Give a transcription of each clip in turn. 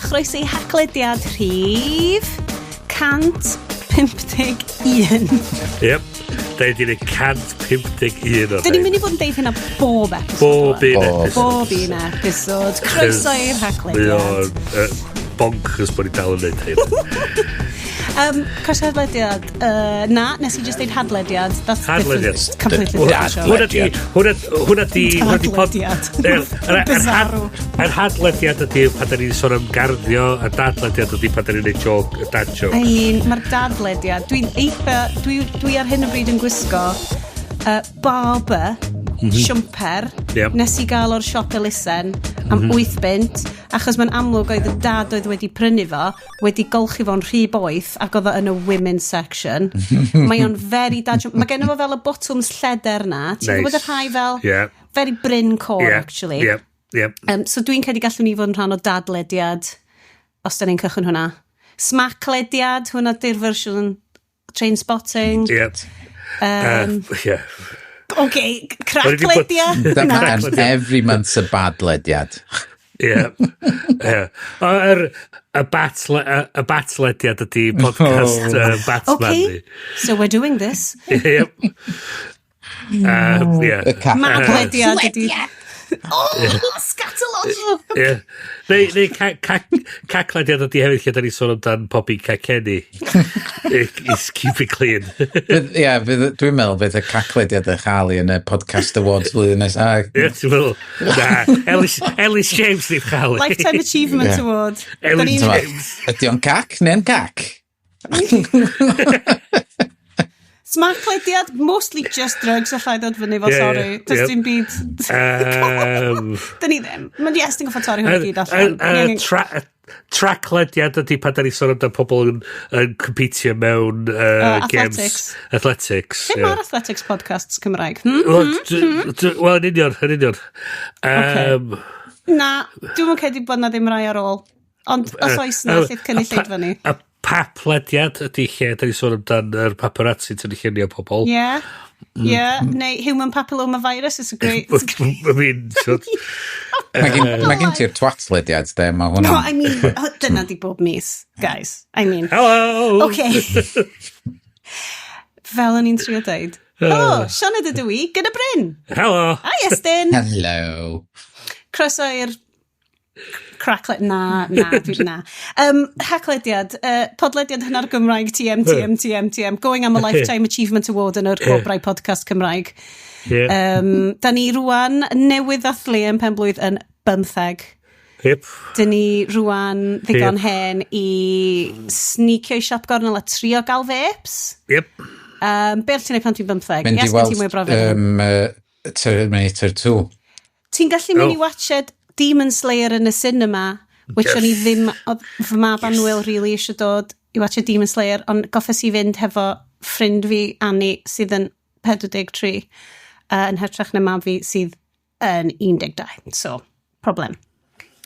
Chroeso i Haclediad rhif 151. Yep. Da ni wedi gwneud 151 o. Dyn ni'n mynd i fod yn deud hynna bob episode. Bob un episode. Bob un episode. Croeso i'r Haclediad. Mae o'n bonkers bod ni dal yn neud hyn. Croeso hadlediad. Na, nes i just deud hadlediad. That's Hadlediad. different. Completely different show. Hwna di... Hwna hwnna di... Hwna di pod- Dadlediad. Yr- yr Bizarro. Yr hadlediad ydi pan da ni'n sôn am garddio, y dadlediad ydi pan da ni'n neud joke, y dad I jokes. mean, mae'r dadlediad. Dwi'n eitha... Dwi ar hyn o bryd yn gwisgo Barbour siwmper Yep. nes i gael o'r siop elusen am 8 bunt, achos mae'n amlwg oedd y dad oedd wedi prynu fo wedi golchi fo'n rhy boeth ac oedd o yn y women's section. Mae o'n very dad. Mae genno fo fel y botwms lleder na. Ti'n Nice. gwybod y rhai fel very Bryn core, actually. Yep. So dwi'n credu gallwn ni fod yn rhan o dadlediad os da ni'n cychwyn hwnna. Smaclediad, hwnna di'r fersiwn Trainspotting. Yep. Yeah. OK, craclediad. That Na. man, every month's a badlediad. Ie. Yr y bat, y batlediad ydi podcast Batman OK, ni. so we're doing this. Yep. Yeah. Y cat. Maglediad ydi. Oh, scatological. Ie. Neu caclediad ydi hefyd lle da ni sôn amdan pobi cacenni. I keep it clean. Ie, dwi'n meddwl fydd y caclediad yn chael i yn y Podcast Awards blwyddyn nesaf. Ie, ti'n meddwl? Na, Ellis James ddim chael i. Lifetime Achievement Award. Ellis Da ni'n- James. Ydy o'n cac neu'n cac? Smaclediad, mostly just drugs allai ddod fyny fo, sorry. Does dim byd. Da ni ddim. Mae'n yes, ti'n goffo torri hwnna gyd allan. Traclediad ydy pan da ni sôn amdan pobl yn competio mewn games. Athletics. Athletics. Lle Ie. mae'r athletics podcasts Cymraeg? Hmm? Wel, wel, yn union, yn union. Na, dwi'm yn credu bod na ddim rai ar ôl. Ond os oes na, lleith cynulleidfa ni. Y paplediad ydy lle da ni sôn amdan yr paparazzi tynnu lluniau pobl. Yeah. Yeah. Neu human papilloma virus is a great. I mean, so, Mae gen ti'r twatlediad, de, mae hwnna. No, I mean, oh, dyna di bob mis, guys. I mean, Hello! Okay. Fel o'n i'n trio deud. Helo, Sioned ydw i, gyda Bryn. Hello! Hi, Estyn. Hello. Croeso i'r craclet... Na, na, dwi na. Haclediad, podlediad hynna'r Gymraeg TM, TM, TM, TM. Going am a Lifetime Achievement Award yn yr Gwobrau Podcast Cymraeg. Da ni rwan newydd ddathlu yn penblwydd yn 15. Dyn ni rwan ddigon hen i sneakio i siop gornel a trio gael vapes. Be ti'n neud pan ti'n 15? Mynd i Yes, gen weld ti mwy o brofiad. Terminator 2. Ti'n gallu mynd i Oh. watched Demon Slayer yn y cinema, which o'n i ddim, oedd fy mab annwyl really eisiau dod i watched Demon Slayer, ond goffes i fynd hefo ffrind fi, Annie, sydd yn 43, yn hytrach na mab fi sydd yn 12. So, problem.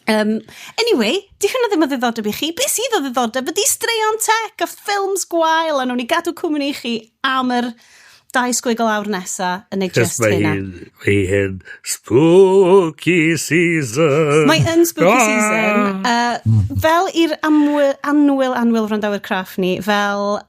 Anyway, di hwnna ddim o ddiddordeb i chi. Be sydd o ddiddordeb ydy straeon tech a ffilms gwael, a nawn ni gadw cwmni i chi am yr 2 sgwigol awr nesa yn neud Cos just mae hynna. hi'n mae hi'n spooky season. Mae yn spooky Ah! season. Fel i'r amwyl, anwyl, anwyl wrandawyr craff ni, fel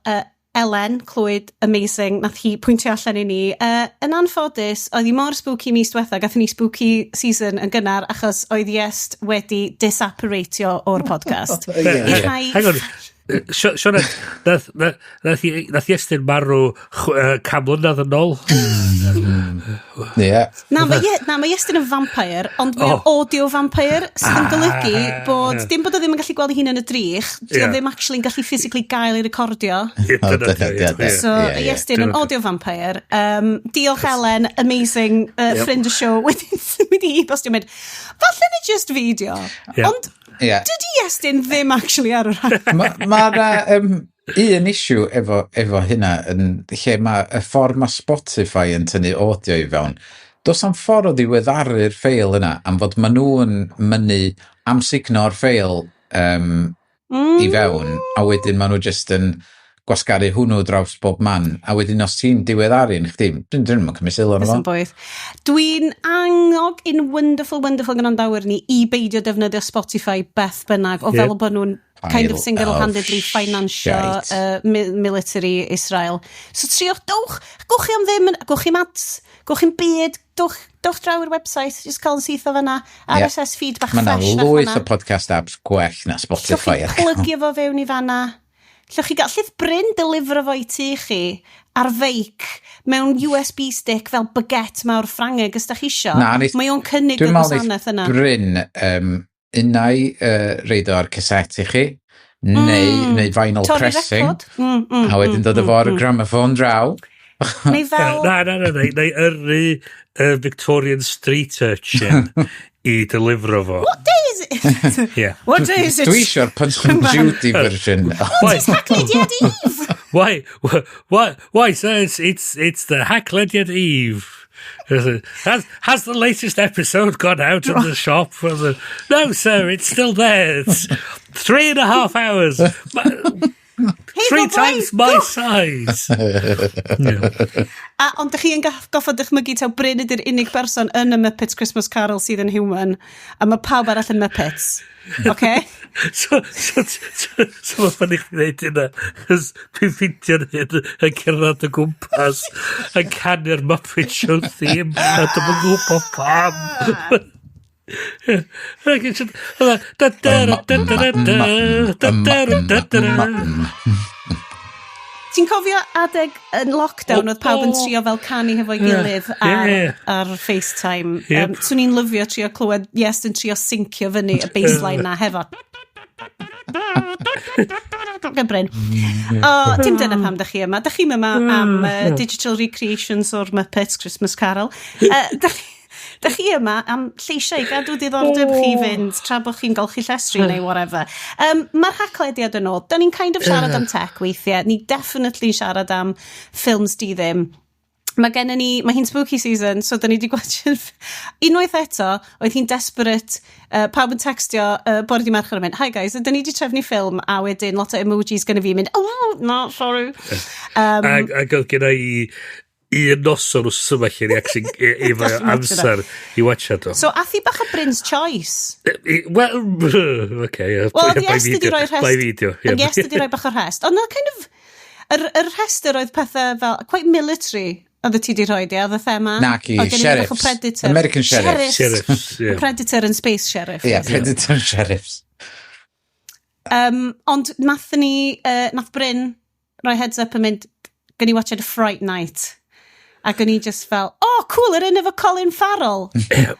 Ellen Clwyd, amazing, nath hi pwyntio allan i ni. Yn anffodus, oedd hi mor spooky mis diwetha, gathon ni spooky season yn gynnar, achos oedd Iest wedi disapparatio o'r podcast. I rhai Hang on. Sioned, nath Iestyn marw 100 mlynedd yn ôl. Ie. Na, mae Iestyn yn vampire, ond mae'n audio vampire, sydd yn golygu bod, dim bod o ddim yn gallu gweld ei hun yn y drych, di o ddim actually yn gallu physically gael ei recordio. Ie, O, dyna dyna di, di, ie. So, Ie, ie. Iestyn yn audio vampire. Diolch Ellen, amazing friend of show, wedi e-bostio mynd, falle na just video. Ond dydy Iestyn ddim actually ar y rhan. Mae'r ma un issue efo hynna yn lle mae y ffordd mae Spotify yn tynnu audio i fewn. Does am ffordd o ddiweddaru'r ffeil yna am fod maen nhw'n mynnu amsugno'r ffeil i fewn a wedyn maen nhw just yn gwasgaru hwnnw draws bob man, a wedyn os ti'n diweddaru yn chdi, dwi'n yn cymryd sylw arno Does fo. dim bwyth. Dwi'n annog un wonderful, wonderful gwrandawyr ni i beidio defnyddio Spotify beth bynnag, o fel bod nhw'n kind of Pile single-handedly of finansio shite. Military Israel. So triwch, dowch, gwch chi am ddim, gwch chi'm ads, gwch chi'm byd, dowch, dowch draw i'r website, just cael yn syth o fyna, RSS feed bach Mae yna fresh bach lwyth fan'na. o podcast apps gwell na Llwch Spotify chi ar gael. plygio fo fewn i fanna. Llwch chi gael, llith Bryn delifro fo i tŷ chi ar feic mewn USB stick fel baguette mawr Ffrangeg os da chi isio. Na, Mae o'n cynnig y Dwi'n meddwl gwasanaeth yna. neith Bryn unai roid o ar cassette i chi, neu vinyl Torri pressing, record. A wedyn dod o fo ar y gramophone draw. Neu fel Na, na, na, na, neu yrru Victorian Street Urchin i delifro fo. What day is it? Yeah. What day is it? Dwi eisiau'r Punch and Judy version. Why, Haclediad Eve! why, sir, it's the Haclediad Eve. Has the latest episode gone out of the shop? No, sir, it's still there. It's 3.5 hours. Three boy, times my size. Yeah. A, ond dych chi yn goffod dychmygu taw Bryn ydy'r unig berson yn y Muppets Christmas Carol sydd yn human, a mae pawb arall yn Muppets. Okay? So mae funny chdi ddeud hynna, 'cos dwi'n ffeindio'n hyn yn cerdded o gwmpas yn canu'r Muppet Show theme, a dwi'n gwybod pam. Ac it's just, da, da, da, da, da, da, da, da, da, da, da. Ti'n cofio adeg yn lockdown oedd pawb yn trio fel canu hefo'i gilydd ar, ar FaceTime? Yep. Swn i'n lyfio trio clywed Yes yn trio syncio fyny y bassline na hefo. Bryn. O, dim dyna pam dych chi yma. Dych chi'n yma am digital recreations o'r Muppets Christmas Carol. Dych chi yma am lleisiau i gadw diddordeb chi fynd tra bod chi'n golchi llestri neu whatever. Mae'r Haclediad yn ôl. Da ni'n kind of siarad am tech weithiau. Ni definitely siarad am ffilms di ddim. Mae gennym ni, mae hi'n spooky season, so da ni wedi gwachio unwaith eto, oedd hi'n desperate, pawb yn textio bore di Mercher yn mynd, "Hi guys, da ni wedi trefnu ffilm," a wedyn lot o emojis gynna fi mynd, "Oh, no, sorry." Ac oedd gen i un noson wrth yma lle ni actually efo amser i watchad o. So, ath i bach o Bryn's Choice. Wel, okay. Wel, oedd Iest wedi rhoi rhest. By video. Oedd Iest wedi rhoi bach o rhest. Ond na kind of, yr rhestr oedd pethau fel, quite military, oedd ti wedi rhoi, di, oedd y thema. Naci, Oedd gen i bach o sheriffs. Predator. American sheriffs. Sheriffs, yeah. Predator and Space Sheriff. Yeah, Predator Sheriffs. Ond nath ni, nath Bryn roi heads up yn mynd, "Gyn i watch it Fright Night." Ac o'n i just fel, "Oh, cool, yr un efo Colin Farrell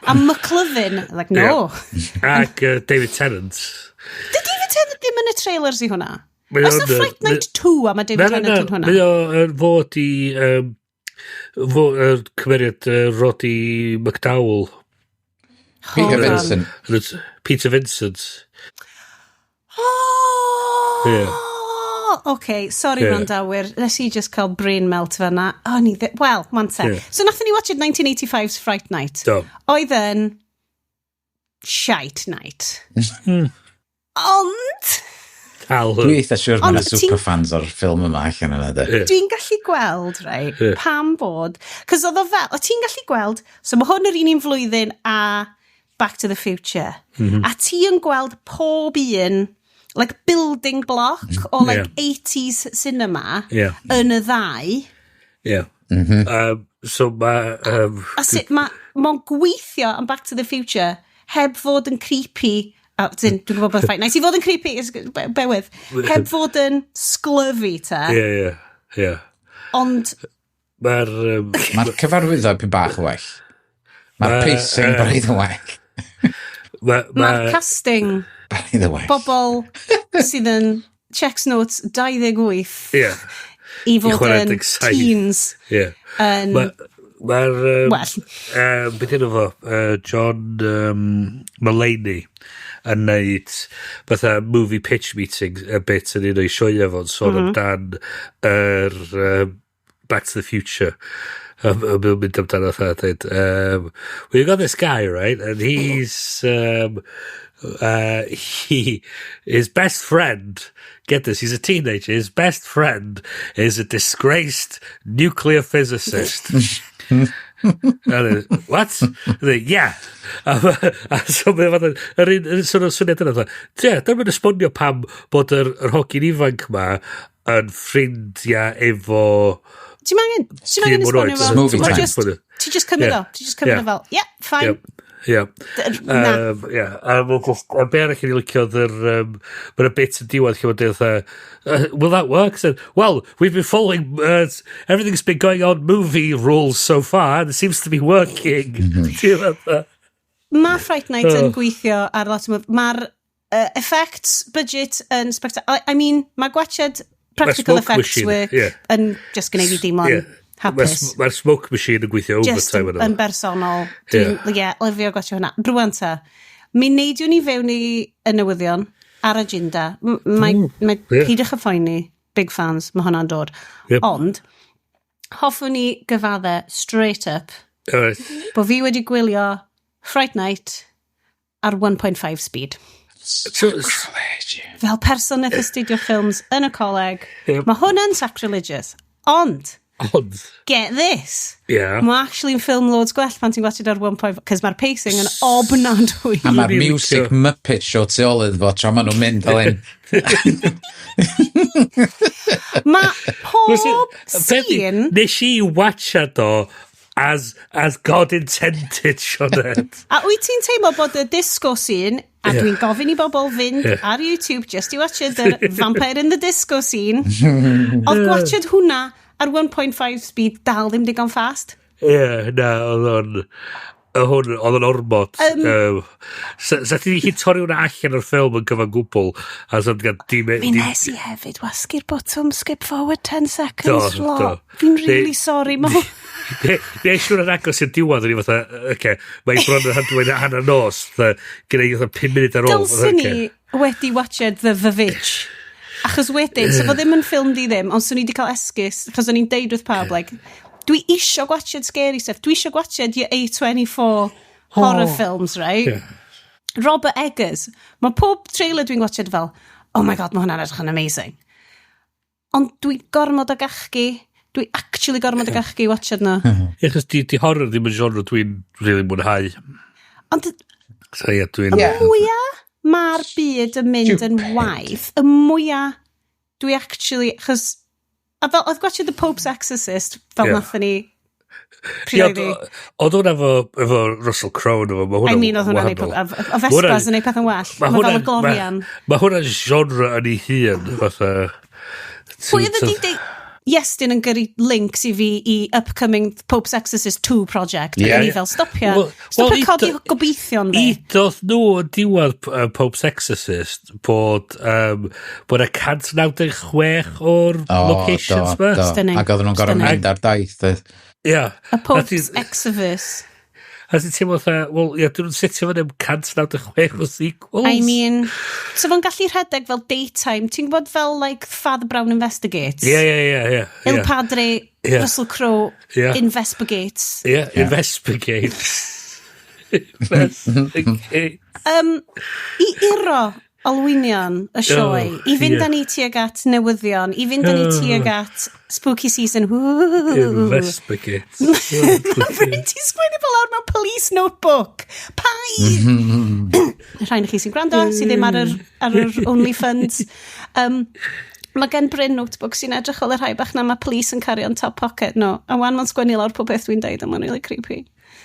a McLovin." Like, no. Ac David Tennant. Did David Tennant ddim yn y trailers i hwnna? Mae Oes o'n, na Fright Night 2 a mae David Na, na, Tennant na. yn hwnna? Mae o yn fod i fo, cymeriad Roddy McDowell. Peter Hold on. Vincent. Peter Vincent. Oh! Yeah. Okay, sorry Yeah. wrandawyr. Nes i just cael brain melt fanna. Oh, ni well, wan te. So nathon ni watch it 1985's Fright Night. Do. Oedd yn shite night. Ond Al. Dwi eitha siŵr mae Ond yna superfans o'r ffilm yma allan yna, de. Dwi'n gallu gweld, right, pam bod. Cos oedd o fel, o ti'n gallu gweld, so mae hwn yr un flwyddyn a Back to the Future. A ti yn gweld pob un, like building block o like 80s cinema yn y ddau. So mae A sut mae mae'n gweithio am Back to the Future heb fod yn creepy. A, dyn, dwi'n gwybod bod Fright Night i fod yn creepy, bear with, heb fod yn sclyfu ta, Ie. ond Mae'r Mae'r cyfarwyddo pyn bach yn well. Mae'r pacing braidd yn well. Mae'r casting, Braidd yn well. bobl sydd yn checks notes 28 i fod chwarae yn 17. teens yn Mae'r Well. Beth yna fo? John Mulaney yn neud fatha movie pitch meeting a bit yn un o'i sioia fo'n sôn amdan yr Back to the Future. Mae'n mynd amdano fatha, dweud, "Well, you got this guy, right? And he's, he, his best friend, get this, he's a teenager, his best friend is a disgraced nuclear physicist." And then, "What?" And then, "Yeah." A so mae fatha, yr un, yr sort of syniad yna, fatha, ie, dyma'n esbonio pam bod yr hogyn ifanc ma yn ffrindiau efo Ti'n angen Dim esbonio oed. fo. Movie Ti time. Ti just cymryd o. Ti just cymryd o fel, "Yeah, fine." Ie. Na. Yeah, a mae'n just, a be arall i licio oedd yr, mae'n bit yn diwedd lle mae'n dweud fatha, "Will that work?" Said, "Well, we've been following, everything's been going on movie rules so far, and it seems to be working." Ti'n fatha, Mae Fright Night yn Oh. gweithio ar lot o. Mae'r effects budget yn spectacular. I mean, mae gwachod practical smoke effects machine, work yn just gwneud fi deimlo'n hapus. Mae'r smoke machine yn gweithio Just overtime yn, yna. yn bersonol. Dwi'n, yeah, lyfio gwachio hwnna. Rwan ta, mi neidiwn ni fewn i y newyddion ar agenda. Mae peidiwch â phoeni, big fans, mae hwnna'n dod. Ond, hoffwn ni gyfadde straight up bod fi wedi gwylio Fright Night ar 1.5 speed. So, Sacrilege. Fel person nath astudio ffilms yn y coleg, mae hwnna'n sacrilegious. Ond, Ond, get this, mae actually yn ffilm loads gwell pan ti'n gwachod ar 1.5, cos mae'r pacing yn obnadwy. A mae'r Dwi'n music licio. Muppet Show tu ôl iddo fo tra maen nhw'n mynd fel hyn. Mae pob scene. Nes i watchad o as God intended, Sioned. A wyt ti'n teimlo bod y disco scene, a dwi'n gofyn i bobl fynd ar YouTube just i watchad the Vampire in the Disco scene, oedd gwachod hwnna ar 1.5 speed dal ddim digon fast? Ie, yeah, na, oedd o'n hwn, oedd o'n ormod. Sa ti wedi torri hwnna allan o'r ffilm yn gyfan gwbl, a sa'n gael dim Mi nes i hefyd wasgu'r botwm skip forward 10 seconds Do, lot. do. Fi'n really sorry. Ma Ne, siwr yn agos i'r diwedd, o'n i fatha, oce, mae bron yn hanner hanner nos, fatha, gyda i fatha 5 munud ar ôl. Fatha, Dylswn ocê. ni wedi watched The Vavitch. Achos wedyn, so fo ddim yn ffilm di ddim, ond swn i wedi cael esgus, achos o'n i'n deud wrth pawb, like, dwi isio gwachod scary stuff, dwi isio gwachod your A24 horror films, right? Yeah. Robert Eggers, mae pob trailer dwi'n gwachod fel, "Oh my God, mae hwnna'n edrych yn amazing." Ond dwi gormod o gachgi, dwi actually gormod o gachgi i watchad nhw. Ie, achos di horror ddim yn genre dwi'n really mwynhau. Ond So ie, dwi'n mwyaf mae'r byd yn mynd yn Stupid. waith, y mwyaf dwi actually, chos, a fel, oedd gwachod The Pope's Exorcist, fel nathon ni Ie, pryd ond oedd hwnna efo Russell Crowe yn efo, mae hwnna I mean, oedd hwnna'n neud wahanol. a Vespas yn neud peth yn well. Ma' Mae fel y glorian. Mae hwnna'n genre yn ei hun, fatha. Pwy oedd wedi deud Iestyn yn gyrru links i fi i upcoming Pope's Exorcist 2 project. Ac o'n i fel, stopia. Stopia codi gobeithion fi. Udodd nhw yn diwedd Pope's Exorcist bod y 196 o'r O, locations do, ma. do. Stunning. Ac oedden nhw'n gorfod Stunning. mynd ar daith, oedd. Ie. Y Pope's Exorcist. A ti'n teimlo fatha, wel, ie, dyn nhw'n setio fyny am 196 o sequels. I mean, so fo'n gallu rhedeg fel daytime. Ti'n gwybod fel, like, Father Brown Investigates? Ie. Il Padre, Russell Crowe Investigates. Ie, Investigates. Investigate. I iro olwynion y sioe, Oh, i fynd â ie. ni tuag at newyddion, i fynd â ni tuag at spooky season. Woo. Investigate. Bryn, ti'n sgwennu fel lawr mewn police notebook. Pai! Rhain i chi sy'n gwrando, sydd ddim ar yr OnlyFans. Mae gen Bryn notebook sy'n edrych fel y rhai bach na mae police yn cario yn top pocket no. A wan mae'n sgwennu lawr pob beth dwi'n deud, a mae'n really creepy.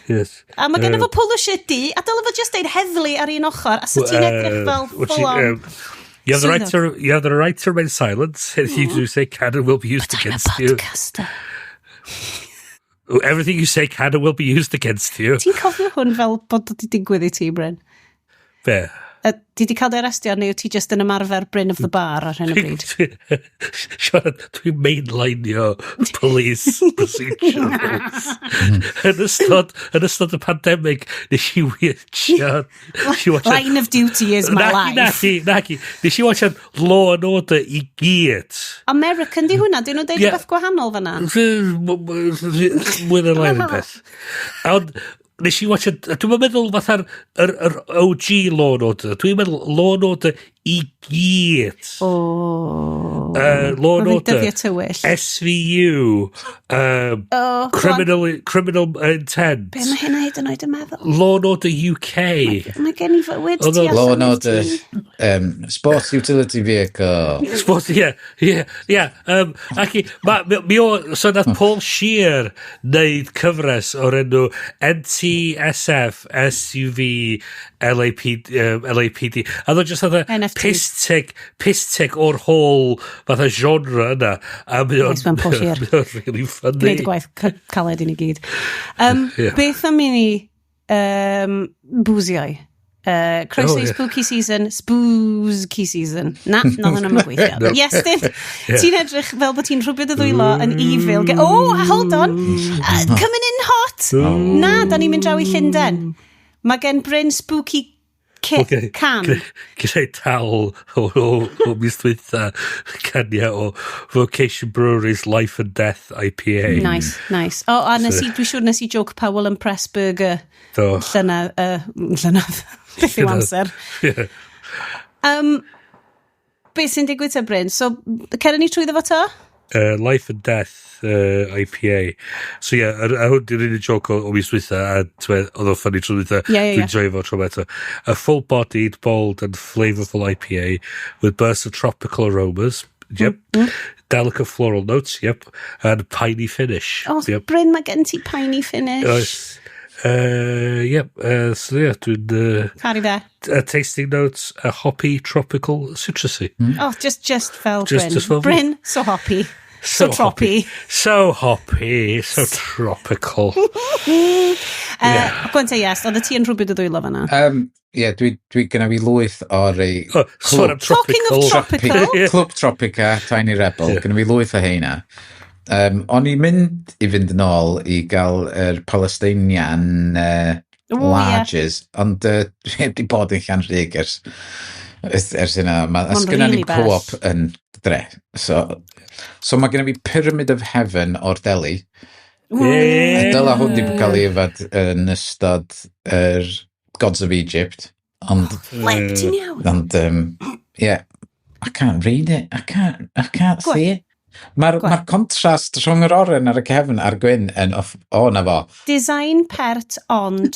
Yes. A mae gen fo polo shit di, a dyle fo just deud heddlu ar un ochr, a sa ti'n edrych fel full on. You have the right to you have the right to remain silent. Anything you do say can and will be used But I'm a against you. podcaster. Everything you say can and will be used against you. Ti'n cofio hwn fel bod wedi digwydd i ti, Bryn? Be? Ti di cael dy arestio neu wyt ti just yn ymarfer Bryn of the Bar ar hyn o bryd? Siarad, dwi'n mainlineio police procedurals. Yn ystod y pandemic, nes i watchad... Nes i watchad Line of Duty is my Naci, life. naci, naci. Nes i watchad Law and Order i gyd. American di hwnna, dyn nhw'n deud rhywbeth gwahanol fyna? Mwy na lai un peth. Ond nes i watchad, dwi'n meddwl fatha'r yr OG Law and Order. Dwi'n meddwl Law and Order i gyd. O. Law and Oedd yn Order. dyddiau tywyll. SVU. Oh, go on. Criminal Intent. Be mae hynna hyd yn oed yn meddwl? Law and Order UK. Mae gen i fywyd Oedd tu Law allan and i'r Order, tŷ. Sports Utility Vehicle. Sport, ie. Ac i, ma, mi o, so nath Paul Scheer neud cyfres o'r enw NTSF SUV LAP, LAPD. A ddo just fatha NFT. Piss take o'r whole fatha genre yna. A mi o'n Nice one, Paul Scheer. Mae o'n really funny. Gwneud y gwaith caled i ni gyd. Beth am i ni bwsiau? Croeso Oh, i ie. spooky season, spooky season. Na, na hwnna'n mynd gweithio. No. Iestyn, ti'n edrych fel bod ti'n rhwbio dy ddwylo yn evil. Oh, hold on. Coming in hot. Na, da ni'n mynd draw i Llundain. Mae gen Bryn spooky kit can. Gyda'i tal o mis dwytha cania o Vocation Brewery's Life and Death IPA. Nice, nice. Oh, a nes i, dwi'n siŵr nes i joke Powell and Pressburger Do. llynedd, llynedd, beth yw Llynedd. amser. Yeah. Beth sy'n digwydd te, Bryn? So, ceren ni trwyddo fo to? Life and Death IPA. So yeah, a hwn di'r unig joke o mis dwytha, a t'wel, oedd o'n funny tro dwytha. Ie, ie, ie. Dwi'n joio fo tro eto. A full-bodied, bold and flavourful IPA with bursts of tropical aromas. Yep. Delicate floral notes. Yep. And piney finish. Oh, Yep. Bryn, mae gen ti piney finish. Oes. Yep. So yeah, dwi'n Caru fe. Tasting notes, a hoppy, tropical, citrusy. Oh, just fel Bryn. Just fel fi. Bryn, so hoppy. So, troppy. Hoppy. So hoppy, so tropical. Yeah. Gwan te, yes, oedd y ti yn rhwbio dy ddwylo fyna. Yeah, dwi gyda fi lwyth o rei Oh, sôn am Talking tropical. of tropical. Clwb Tropica, Tiny Rebel, gyda fi lwyth o heina. O'n i'n mynd i fynd yn ôl i gael yr Palestinian Ooh, ie. larges, ond dwi heb di bod yn Llanrug ers hynna. Ma'n Sgynna really ni'n co-op yn dre. So mae genna fi Pyramid of Heaven o'r deli. Yeah. A dyla hwn di cael ei yfad yn ystod yr Gods of Egypt. Ond, Flip, ti'n iawn. ond yeah, I can't read it. I can't Go on. see it. Mae'r Go on. Ma contrast rhwng yr oren ar y cefn a'r gwyn yn off, o na fo. Design pert ond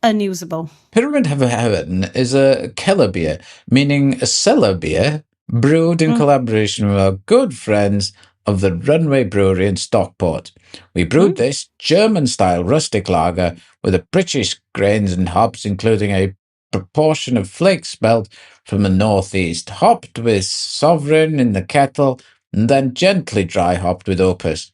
unusable. Pyramid of Heaven is a Keller beer, meaning a cellar beer brewed in collaboration with our good friends of the Runway Brewery in Stockport. We brewed this German-style rustic lager with the British grains and hops, including a proportion of flake spelt from the northeast, hopped with Sovereign in the kettle, and then gently dry hopped with Opus.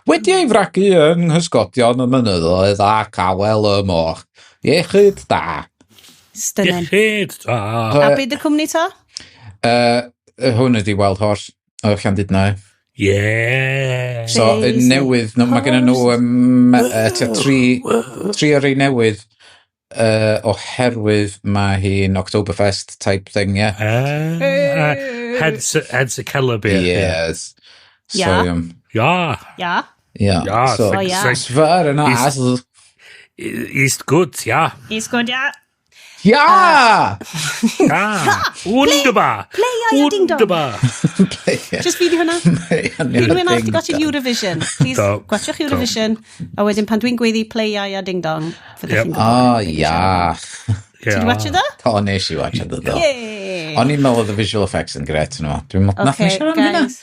Wedi ei fragu yng nghysgodion y mynyddoedd ac awel y môr. Iechyd da. Stunning. Iechyd da. A beth y cwmni to? Hwn ydi Wild Horse o Llandudno. Yeah. So, yn Crazy. newydd, no, mae gen nhw tua tri o'r rei newydd oherwydd mae hi'n Oktoberfest type thing, yeah. Hence a Keller beer. Yes. So, Yeah. Yeah. Ja. yeah. Ja, So, Oh, yeah. Sver yn as. Ist gut, ja. Is good, ja. Ja! Ja. Wunderbar. Play Ia Ding Dong. Wunderbar. Just fi di hwnna. Rhywun arall di gwatchio Eurovision. Please, Do. gwatchwch Eurovision. A wedyn pan dwi'n gweiddi "Play Ia Ia Ding Dong", fyddwch Yep. chi'n gwybod. Oh, ia. Ti di watchio do? O, nes i watchio do, do. Yay! O'n i'n meddwl oedd y visual effects yn gret yn yma. Dwi'n meddwl, nath ni Okay, siarad am hynna? guys.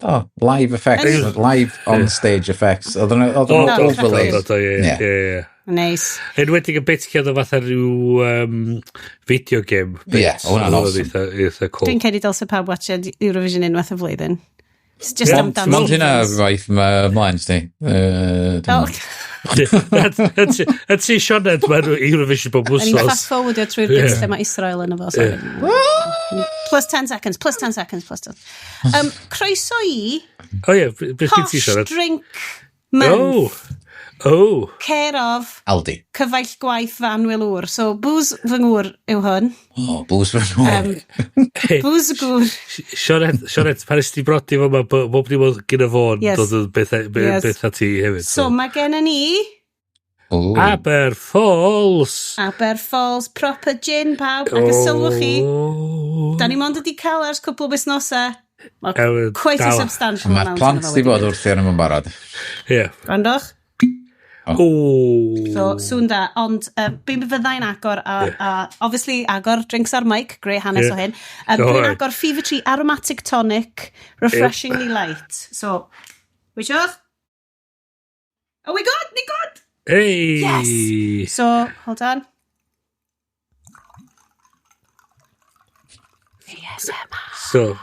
Do, live effects, live on stage effects. Oedd O, nhw'n Do, overlays. Do, do, ie, Ie. ie, ie. Nice. Enwedig y bit lle oedd o fatha rhyw video game bit. Ie, o, hwnna'n Oedd o'n awesome. eitha cool. Dwi'n credu dylse pawb watchio Eurovision unwaith y flwyddyn. It's just Ie. amdan Mond hynna seasons. waith ymlaen, sti. Oh, Yn ti Sioned, mae Eurovision bob O'n i'n wsos. Fast forwardio trwy'r bits lle mae Israel yn efo. Sorry. Plus 10 seconds, plus 10 seconds, plus 10. Croeso i O ie, beth gyn ti, Posh Sioned? Drink Month. Oh, oh. Care of Aldi. Cyfaill gwaith fy annwyl ŵr. So, booze fy ngŵr yw hwn. O, booze fy ngŵr. Booze gŵr. Sioned, Sioned, pan ys ti brodi fo, mae bob dim oedd gyda fo'n dod yn beth, beth at ti hefyd. So, mae gen ni Ooh. Aber Falls! Aber Falls, proper gin, pawb. Ac y sylwch chi, da ni mond wedi cael ers cwpl o busnosau. Mae quite a substantial Mae'r amount plant ynddo fo di wedi bod mynd. wrthi arno fo'n barod. Ie. Gwrandwch. O. So, sŵn da, ond be fyddai'n agor, a obviously agor drinks ar mic, greu hanes o hyn. Dwi'n agor Fever Tree Aromatic Tonic, Refreshingly Light. So, wysiwch? Oh, we good? Ni good? Hey! Yes! So, hold on. ASMR. So,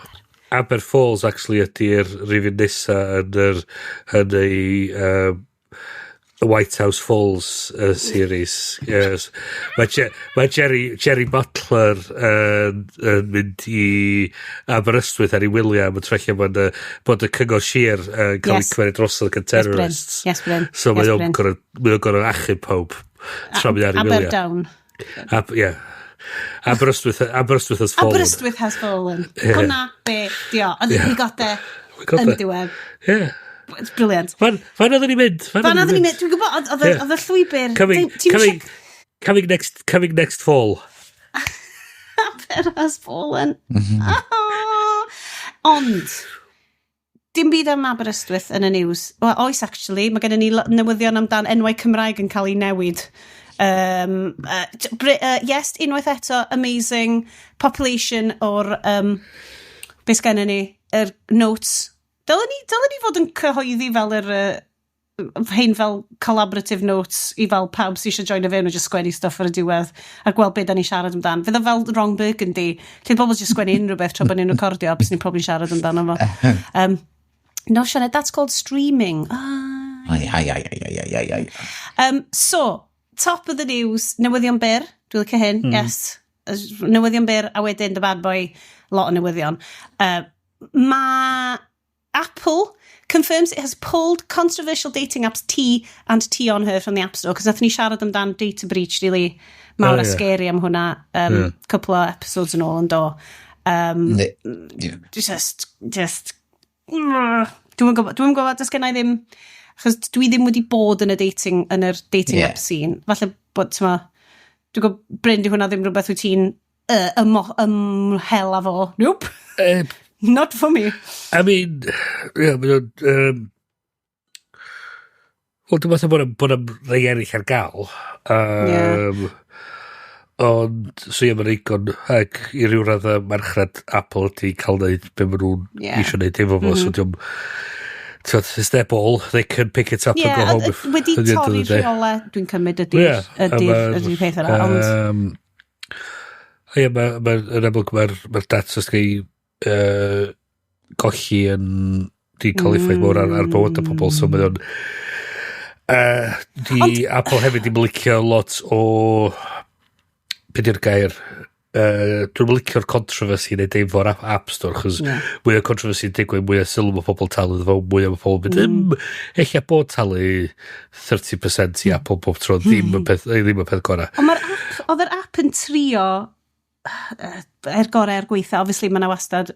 Aber Falls actually ydy'r rhifyn nesa yn yr yn ei The White House Falls series. Yes. Mae Jerry Butler yn mynd i Aberystwyth ar ei wyliau am y trelliau bod y cyngor sir yn cael ei cymryd drosodd gan Yes, Bryn. terrorists. Yes, Bryn. So Yes, mae o'n Bryn. gorfod achub pawb tra mae ar ei wyliau. Aberdown. Yeah. Aberystwyth has fallen. Aberystwyth has fallen. Hwna be dio. And we got there We got yn there. diwedd. Yeah. It's brilliant. Fan oedden ni'n mynd? Fan oedden ni'n mynd, dwi'n gwybod, oedd y llwybr. Ti'm Coming next fall. Aber has fallen. Oh. Ond, dim byd am Aberystwyth yn y news. Wel, oes, actually, mae gennym ni newyddion amdan enwau Cymraeg yn cael ei newid. Yes, unwaith eto, amazing population o'r, beth sgennym ni, yr notes. Dylen ni fod yn cyhoeddi fel yr, hein fel collaborative notes i fel pawb sydd eisiau joino fewn a just sgwennu stuff ar y diwedd a gweld beth da ni siarad amdan. Fydd o fel Ron Burgundy, lle bobl just sgwennu unrhyw beth tra bod ni'n recordio, bys ni'n probably siarad amdano fo. No, Sianed, that's called streaming. Ah. Ai, ai, ai, ai, ai, ai, ai, ai. So, top of the news, newyddion byr. Dwi'n licio hyn, yes. Newyddion byr, a wedyn the bad boy, lot o newyddion. Mae Apple confirms it has pulled controversial dating apps T and T on Her from the App Store, cos nathon ni siarad amdan data breach really mawr a scary am hwnna couple o episodes yn ôl yn do. Ie. Just, dwi'n gwybod, does gen i ddim, achos dwi ddim wedi bod yn yr dating app scene. Falle bod, ti'n ma, dwi'n gwybod, Bryn, di hwnna ddim rhywbeth wyt ti'n ymhel â fo. Nope, not for me. I mean, yeah, mae o'n, wel, dwi'n meddwl bod am rei eraill ar gael. Ond, so ie, mae'n eigon, ac i ryw radd y marchnad Apple ydi cael neud be maen nhw'n eisiau neud efo fo, so diolch. T'wod, it's their ball, they can pick it up and go home if, wedi at the end of torri the day. rheolau, dwi'n cymryd ydy'r ydy peth yna, ond Ie, ma, yn amlwg mae'r ma data sy'n cael golli yn di cael effaith mawr ar bywydau pobl, so mae o'n di Apple hefyd ddim licio lot o, be di'r gair, dwi'n licio'r controversy neu efo'r App Store, chos mwy o controversy yn digwydd, mwy o sylw mae pobl talu iddo fo, mwy o pobl mynd, mm, bod talu 30% i Apple bob tro ddim y peth, ddim y peth gorau. Ond mae'r app, oedd yr app yn trio, er gorau er gweitha, obviously mae yna wastad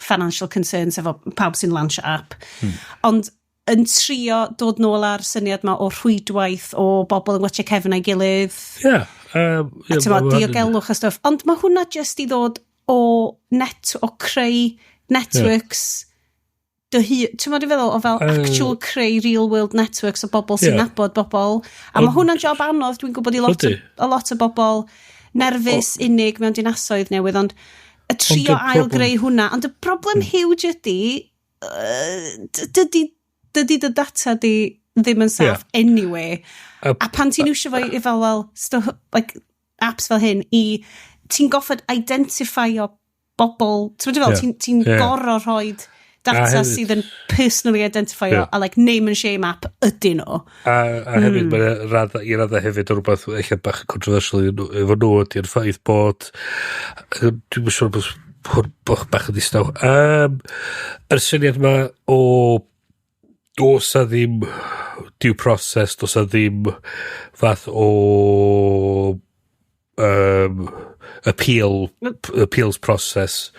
financial concerns efo pawb sy'n launch app, ond yn trio dod nôl ar syniad ma o rhwydwaith o bobl yn watchio cefn a'i gilydd, Ie. A ti'n bod, diogelwch a stwff. Ond mae hwnna just i ddod o creu networks dy hu, ti'n bod i feddwl, o fel actual creu real world networks o bobl sy'n nabod bobl. A mae hwnna'n job anodd, dwi'n gwybod i lot, o, a lot o bobl nerfus, unig mewn dinasoedd newydd, ond y trio y problem ail-greu hwnna. Ond y broblem huge ydy, dydy dy data di ddim yn saff anyway. A pan ti'n iwsio fo i fel, well, stuff, like, apps fel hyn, i ti'n goffod identify o bobl, ti'n fel, ti'n ti goro rhoid Data sydd yn personally identify a like name and shame app ydyn nhw. A hefyd, mae'n radda, i radda hefyd o rhywbeth eich bach yn controversial efo nhw ydy'r ffaith bod, dwi'n siŵr bod hwn bach yn ddistaw. Yr syniad yma o does a ddim due process, does a ddim fath o appeals process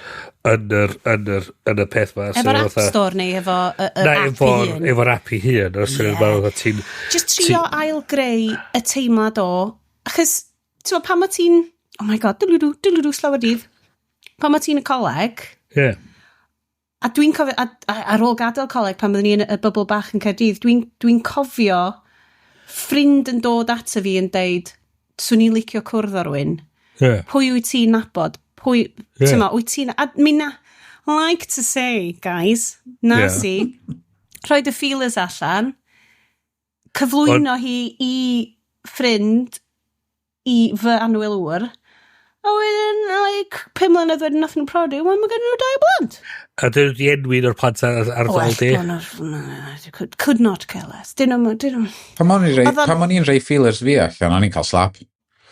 yn y peth ma. Efo'r App Store neu efo yr app i hun? Efo'r app i hun. Yr syniad ma ti'n Just trio ail-greu y teimlad o. Achos, ti'n pan ma ti'n... Oh my God, dwlwdw, dwlwdw, slawer dydd. Pan ma ti'n y coleg... A dwi'n cofio, ar ôl gadael coleg, pan byddwn ni yn y bubble bach yn Caerdydd, dwi cofio ffrind yn dod ato fi yn deud, "Swn i'n licio cwrdd â rywun. Pwy wyt ti'n nabod? Pwy, yeah. Wyt ti'n..." A mi na, like to say, guys, na si, rhoi y feelers allan, cyflwyno hi i ffrind i fy annwyl ŵr, a wedyn, like, 5 mlynedd wedyn nath nhw prodi, wel, mae gen nhw dau blant. A dyn nhw wedi enwi un o'r plant ar ôl di? Could not care less. Dyn nhw, dyn nhw. Pan o'n i'n rhoi feelers fi allan, o'n i'n cael slap.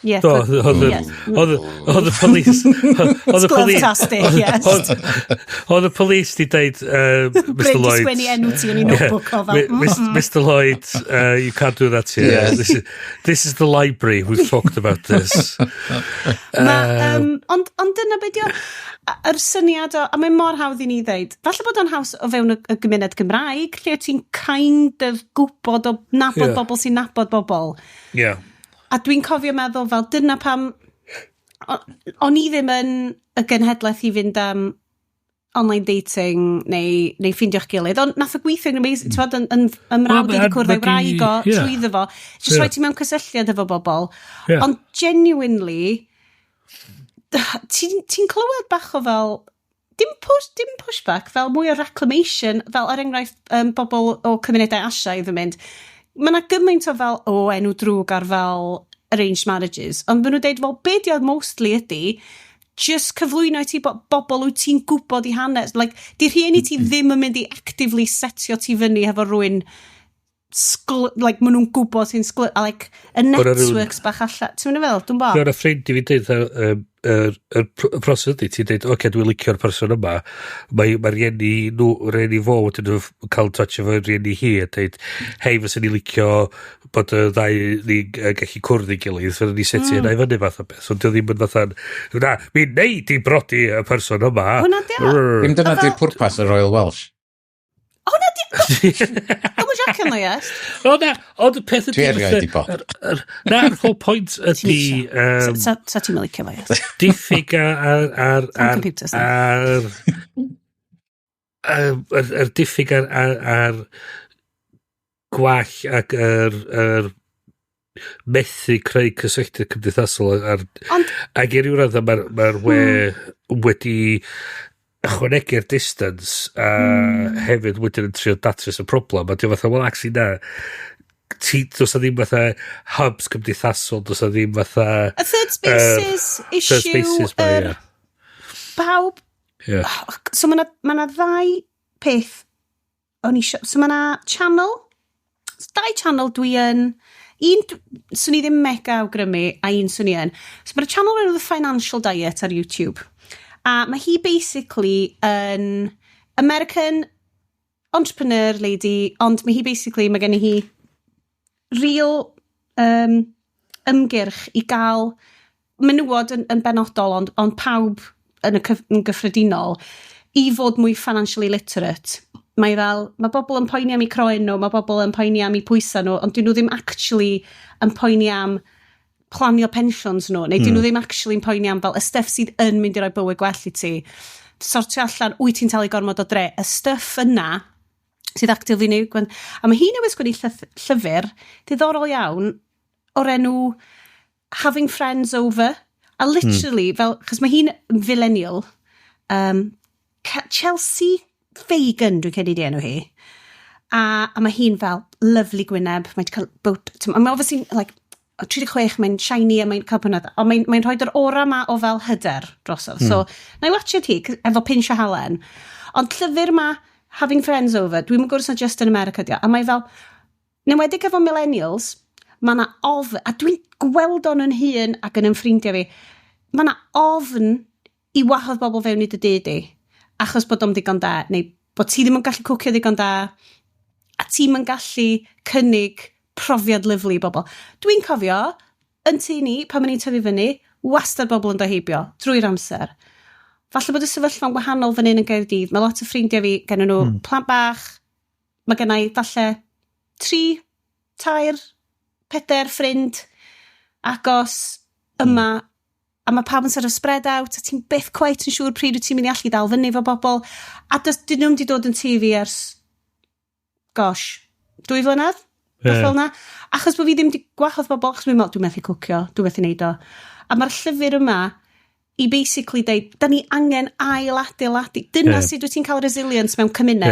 Yeah, Do, oedd y police... Oedd y police... Fantastic, yes. Oedd y police di deud, "Mr Lloyd..." Bryn di enw ti yn ei notebook o fel. "Mr Lloyd, you can't do that here. This is the library. We've talked about this." Ma, ond dyna beth yw, yr syniad o, a mae mor hawdd i ni ddeud, falle bod o'n haws o fewn y gymuned Gymraeg, lle ti'n kind of gwybod o nabod bobl sy'n nabod bobl. A dwi'n cofio meddwl fel, dyna pam, o'n i ddim yn y genhedlaeth i fynd am online dating neu ffeindio'ch gilydd, ond nath o gweithio yn amazing, ti'n yn, yn mrawd i wedi cwrdd â'i wraig o trwyddo fo, just rhoi ti mewn cysylltiad efo bobl. Ond genuinely, ti'n ti clywed bach o fel, dim pushback, fel mwy o reclamation, fel er enghraifft bobl o cymunedau Asiaidd yn mynd, mae yna gymaint o fel, o, enw drwg ar fel arranged marriages, ond maen nhw'n deud, fel, be di o mostly ydy, just cyflwyno i ti bobl wyt ti'n gwybod i hanes. Like, di rhieni ti ddim yn mynd i actively setio ti fyny efo rhywun like, maen nhw'n gwybod ti'n a like, y networks bach allan. Ti'n mynd i fel, dwi'n bo? Dwi'n ffrind i fi dweud, y proses ydy, ti'n dweud, "Oce, okay, dwi'n licio'r person yma," mae rieni nhw, rieni fo wedyn nhw cael touch efo rieni hi a dweud, "Hei, fysa ni licio bod y ddau ni gallu cwrdd i gilydd, fysa ni seti hynna i fyny," fath o beth. So, dio ddim yn fatha, "Na, mi nei di brodi y person yma." Hwnna di o. Dim dyna di'r pwrpas y Royal Welsh. Hwnna di... Dwi'n jocio no, yes. O na, ond y peth ydy... Dwi erioed di bod. Na, yr whole point ydy... Sa ti'n licio fo, yes. Diffyg ar... Ar... Yr diffyg ar gwall ac yr methu creu cysylltiad cymdeithasol ar, Ond, ac i ryw raddau mae'r ma we wedi ychwanegu'r distance a hefyd wedyn yn trio datrys y problem a di fatha, well, actually na ti, does na ddim fatha hubs cymdeithasol, does na ddim fatha y third spaces issue, third spaces ma, yr pawb. So mae ma ddau peth o'n i isio. So mae na channel, dau channel dwi yn... Un, swn i ddim mega awgrymu, a un swn i yn. So mae'r channel o'r enw The Financial Diet ar YouTube. A mae hi basically yn American entrepreneur lady, ond mae hi basically, mae gen i hi real ymgyrch i gael menywod yn benodol, ond pawb yn gyffredinol, i fod mwy financially literate. Mae fel, mae bobl yn poeni am eu croen nhw, mae bobl yn poeni am eu pwysau nhw, ond dyn nhw ddim actually yn poeni am planio pensions nhw, neu dyn nhw ddim actually yn poeni am fel y stuff sydd yn mynd i roi bywyd gwell i ti. Sortio allan, wyt ti'n talu gormod o dre, y stuff yna sydd actively neu. A mae hi newydd sgwennu llyfr diddorol iawn o'r enw Having Friends Over. A literally, fel, chos mae hi'n millennial, Chelsea Fagan, dwi'n credu di enw hi. A mae hi'n fel lovely gwyneb, mae'n cael boat, mae obviously, like, o 36, mae'n shiny a mae'n cael hwnna, ond mae'n rhoi yr aura ma o fel hyder drosodd. So, na i watchad hi, efo pinch o halen. Ond llyfr ma, having friends over. Dwi'n gwybod os na just yn America di o. A mae fel, yn enwedig efo millennials, mae yna ofn, a dwi'n gweld o'n yn hun ac yn ffrindiau fi, mae yna ofn i wahodd bobl fewn i dy dŷ di, achos bod o'm digon da, neu bod ti ddim yn gallu cwcio ddigon da, a ti'n yn gallu cynnig profiad lyfli i bobl. Dwi'n cofio, yn tŷ ni, pan o'n i'n tyfu fyny, wastad bobl yn dod heibio, drwy'r amser. Falle bod y sefyllfa'n wahanol fan hyn yn Gaerdydd. Mae lot o ffrindiau fi, gen nhw plant bach, mae gen i falle tri, tair, pedair ffrind agos yma, a mae pawb yn sort of spread out, a ti'n byth quite yn siŵr pryd wyt ti'n mynd i allu dal fyny efo bobl. A does, dyn nhw'n wedi dod yn tŷ fi ers, gosh, 2 flynedd? Yeah. Fel 'na. Achos bod fi ddim wedi gwahodd bobl, achos dwi'n meddwl, dwi'n methu cwcio, dwi'n methu neud o. A mae'r llyfr yma i basically deud, da ni angen ail adeiladu. Dyna sut wyt ti'n cael resilience mewn cymuned.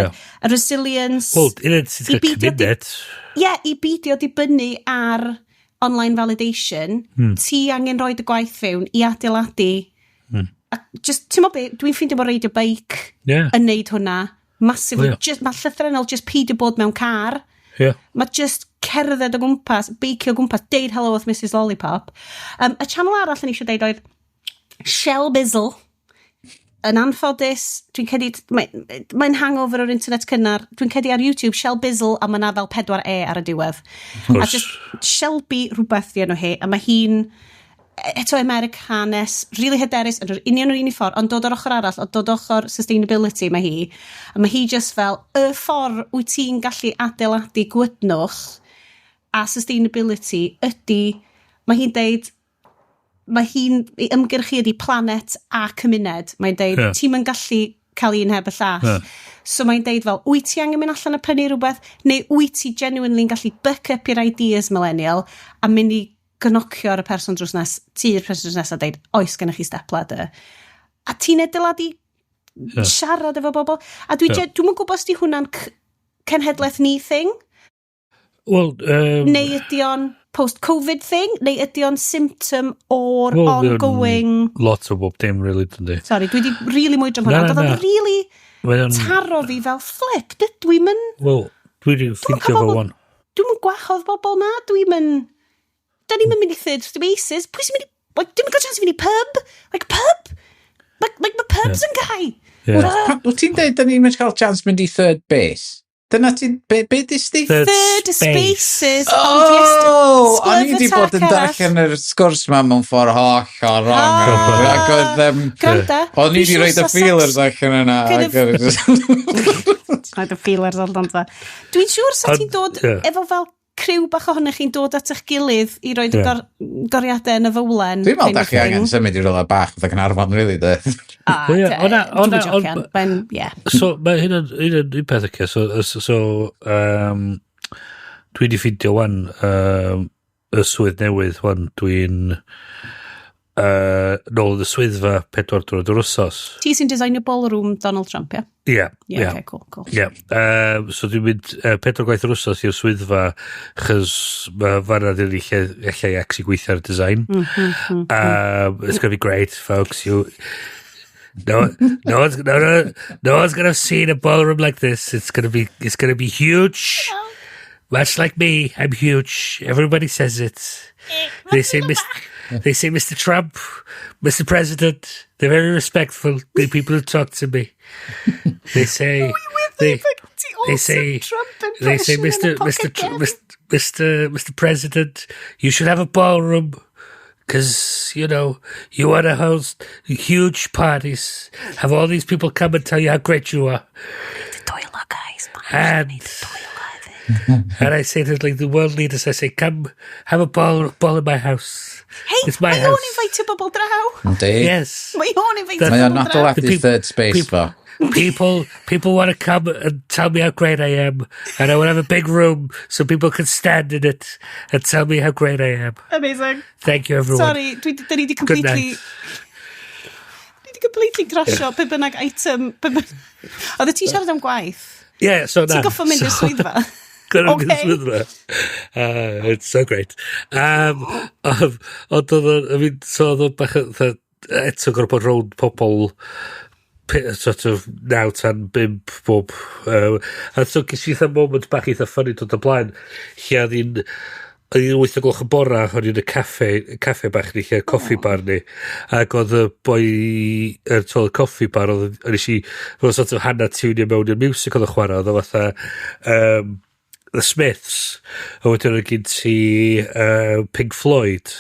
A resilience. Wel, un sy'n I cael beidio cymuned. Ie, yeah, i beidio dibynnu ar online validation, ti angen rhoi y gwaith fewn i adeiladu. A just, ti'n meddwl be, dwi'n ffeindio bod reidio beic yn neud hwnna massively. O, ie. Just, mae llythrenol just peidio bod mewn car. Mae just cerdded o gwmpas, beicio o gwmpas, deud hello wrth Mrs Lollipop. Y channel arall yn eisiau deud oedd Shelbizzle. Yn anffodus, dwi'n credu, mae'n hangover o'r internet cynnar. Dwi'n credu ar YouTube, Shelbizzle, a mae 'na fel 4 E ar y diwedd. A Course. just Shelby rhywbeth di enw hi, a mae hi'n eto Americanes, really hyderus, yn yr union yr un i ffordd, ond dod o'r ochr arall, ond dod ochr sustainability mae hi. A mae hi just fel, y ffordd wyt ti'n gallu adeiladu gwydnwch a sustainability ydy, mae hi'n deud, mae hi'n ei ymgyrchu ydy planet a cymuned. Mae'n deud, ti'n mynd gallu cael un heb y llall. So mae'n deud fel, wyt ti angen mynd allan a prynu rhywbeth, neu wyt ti genuinely yn gallu buck up your ideas, millennial, a mynd i gnocio ar y person drws nes, ti'r person drws nesaf a deud, "Oes gennych chi step ladder?" A ti'n adeiladu siarad efo bobl. A dwi, yeah. Dwi'n gwybod os di hwnna'n cenhedlaeth ni thing, Wel, neu ydy o'n post-Covid thing, neu ydy o'n symptom o'r Wel, mae o'n ongoing. lot o bob dim, really, dyndi. Sorry, dwi wedi really mwydro am hwnna. Na, Ond oedd na. o'n really Mae o'n taro fi fel flip. Dydw i'n mynd. Wel, dwi wedi ffeindio cael fo bobl- wan. Dwi'n mynd gwahodd bobl na. Dwi'n mynd. Da ni'n mynd i third spaces. Pwy sy'n mynd i? Like, dwi'n mynd cael chance i fynd i pub. Like, pub? Like, mae pubs yn gau. Wyt ti'n dweud da ni'n mynd cael chance mynd i third base? Dyna ti'n. Be dis di? Third Third space. spaces. Ond yes, Oh, o'n i wedi bod yn Sglefr darllen yr sgwrs ma mewn ffordd hollol wrong. Ah. Ac oedd Gwranda. o'n i wedi Dwi'n rhoi y siŵr sa feelers allan yna. Kind ac oedd- Rhaid y feelers allan ta. Dwi'n siŵr sa ti'n dod efo fel criw bach ohonych chi'n dod at eich gilydd i roed y goriadau yn y fowlen. Dwi'n meddwl kind da of chi angen thing. symud i rywle bach fatha Caernarfon, really, de. Ah, Wel, ie, dwi'm yn jocian. Mae'n, ie. So, mae hynna'n un peth ac so, dwi wedi ffindio wan y swydd newydd wan, dwi'n nôl yn y swyddfa 4 diwrnod yr wsos. Ti sy'n designio ballroom Donald Trump, ie? Ie, Ie, ie. okay, cool. Ie. So dwi'n mynd 4 gwaith yr wsos i'r swyddfa, chys mae fanna ddim lle lle i actually gweithio ar design. It's going to be great, folks. You, no, no one's, no, no, no one's going to have seen a ballroom like this. It's going to be huge. Much like me, I'm huge. Everybody says it. They say Mr. Trump, Mr. President. They're very respectful. The people who talk to me. They say they say Mr. Mr. President, you should have a ballroom because you want to host huge parties. Have all these people come and tell you how great you are. The toilet, guys. And I say to like the world leaders, I say, "Come have a ball in my house." Hey, It's my mae o'n house. invitio bobl draw. Yndi. Yes. Mae o'n invitio Mae o'n bobl draw. adeiladu third space fo. People want to come and tell me how great I am, and I want to have a big room so people can stand in it and tell me how great I am. Amazing. Thank you, everyone. Sorry, dwi, da ni di Good completely night. Dwi di completely crasio be bynnag item. Oedd ti'n siarad am gwaith? Yeah, so na. Ti'n goffo mynd i'r swyddfa? Gorfod mynd i'r Okay. swyddfa. It's so great. Ond oedd o, I mean, so oedd o bach, o- fatha, eto gorfod bod rownd pobl. Sort of 9 tan 5 bob. A so ges i eitha moment bach eitha funny dod o blaen, lle oedd hi'n 8 o gloch y bora, o'n i'n y caffe bach ni, lle coffi bar ni. Ac oedd y boi yr tôl y coffi bar, oedd nes i, oedd sort of hanner tiwnio mewn i'r music oedd yn chwarae, oedd o fatha The Smiths, a wedyn oedd gen ti Pink Floyd,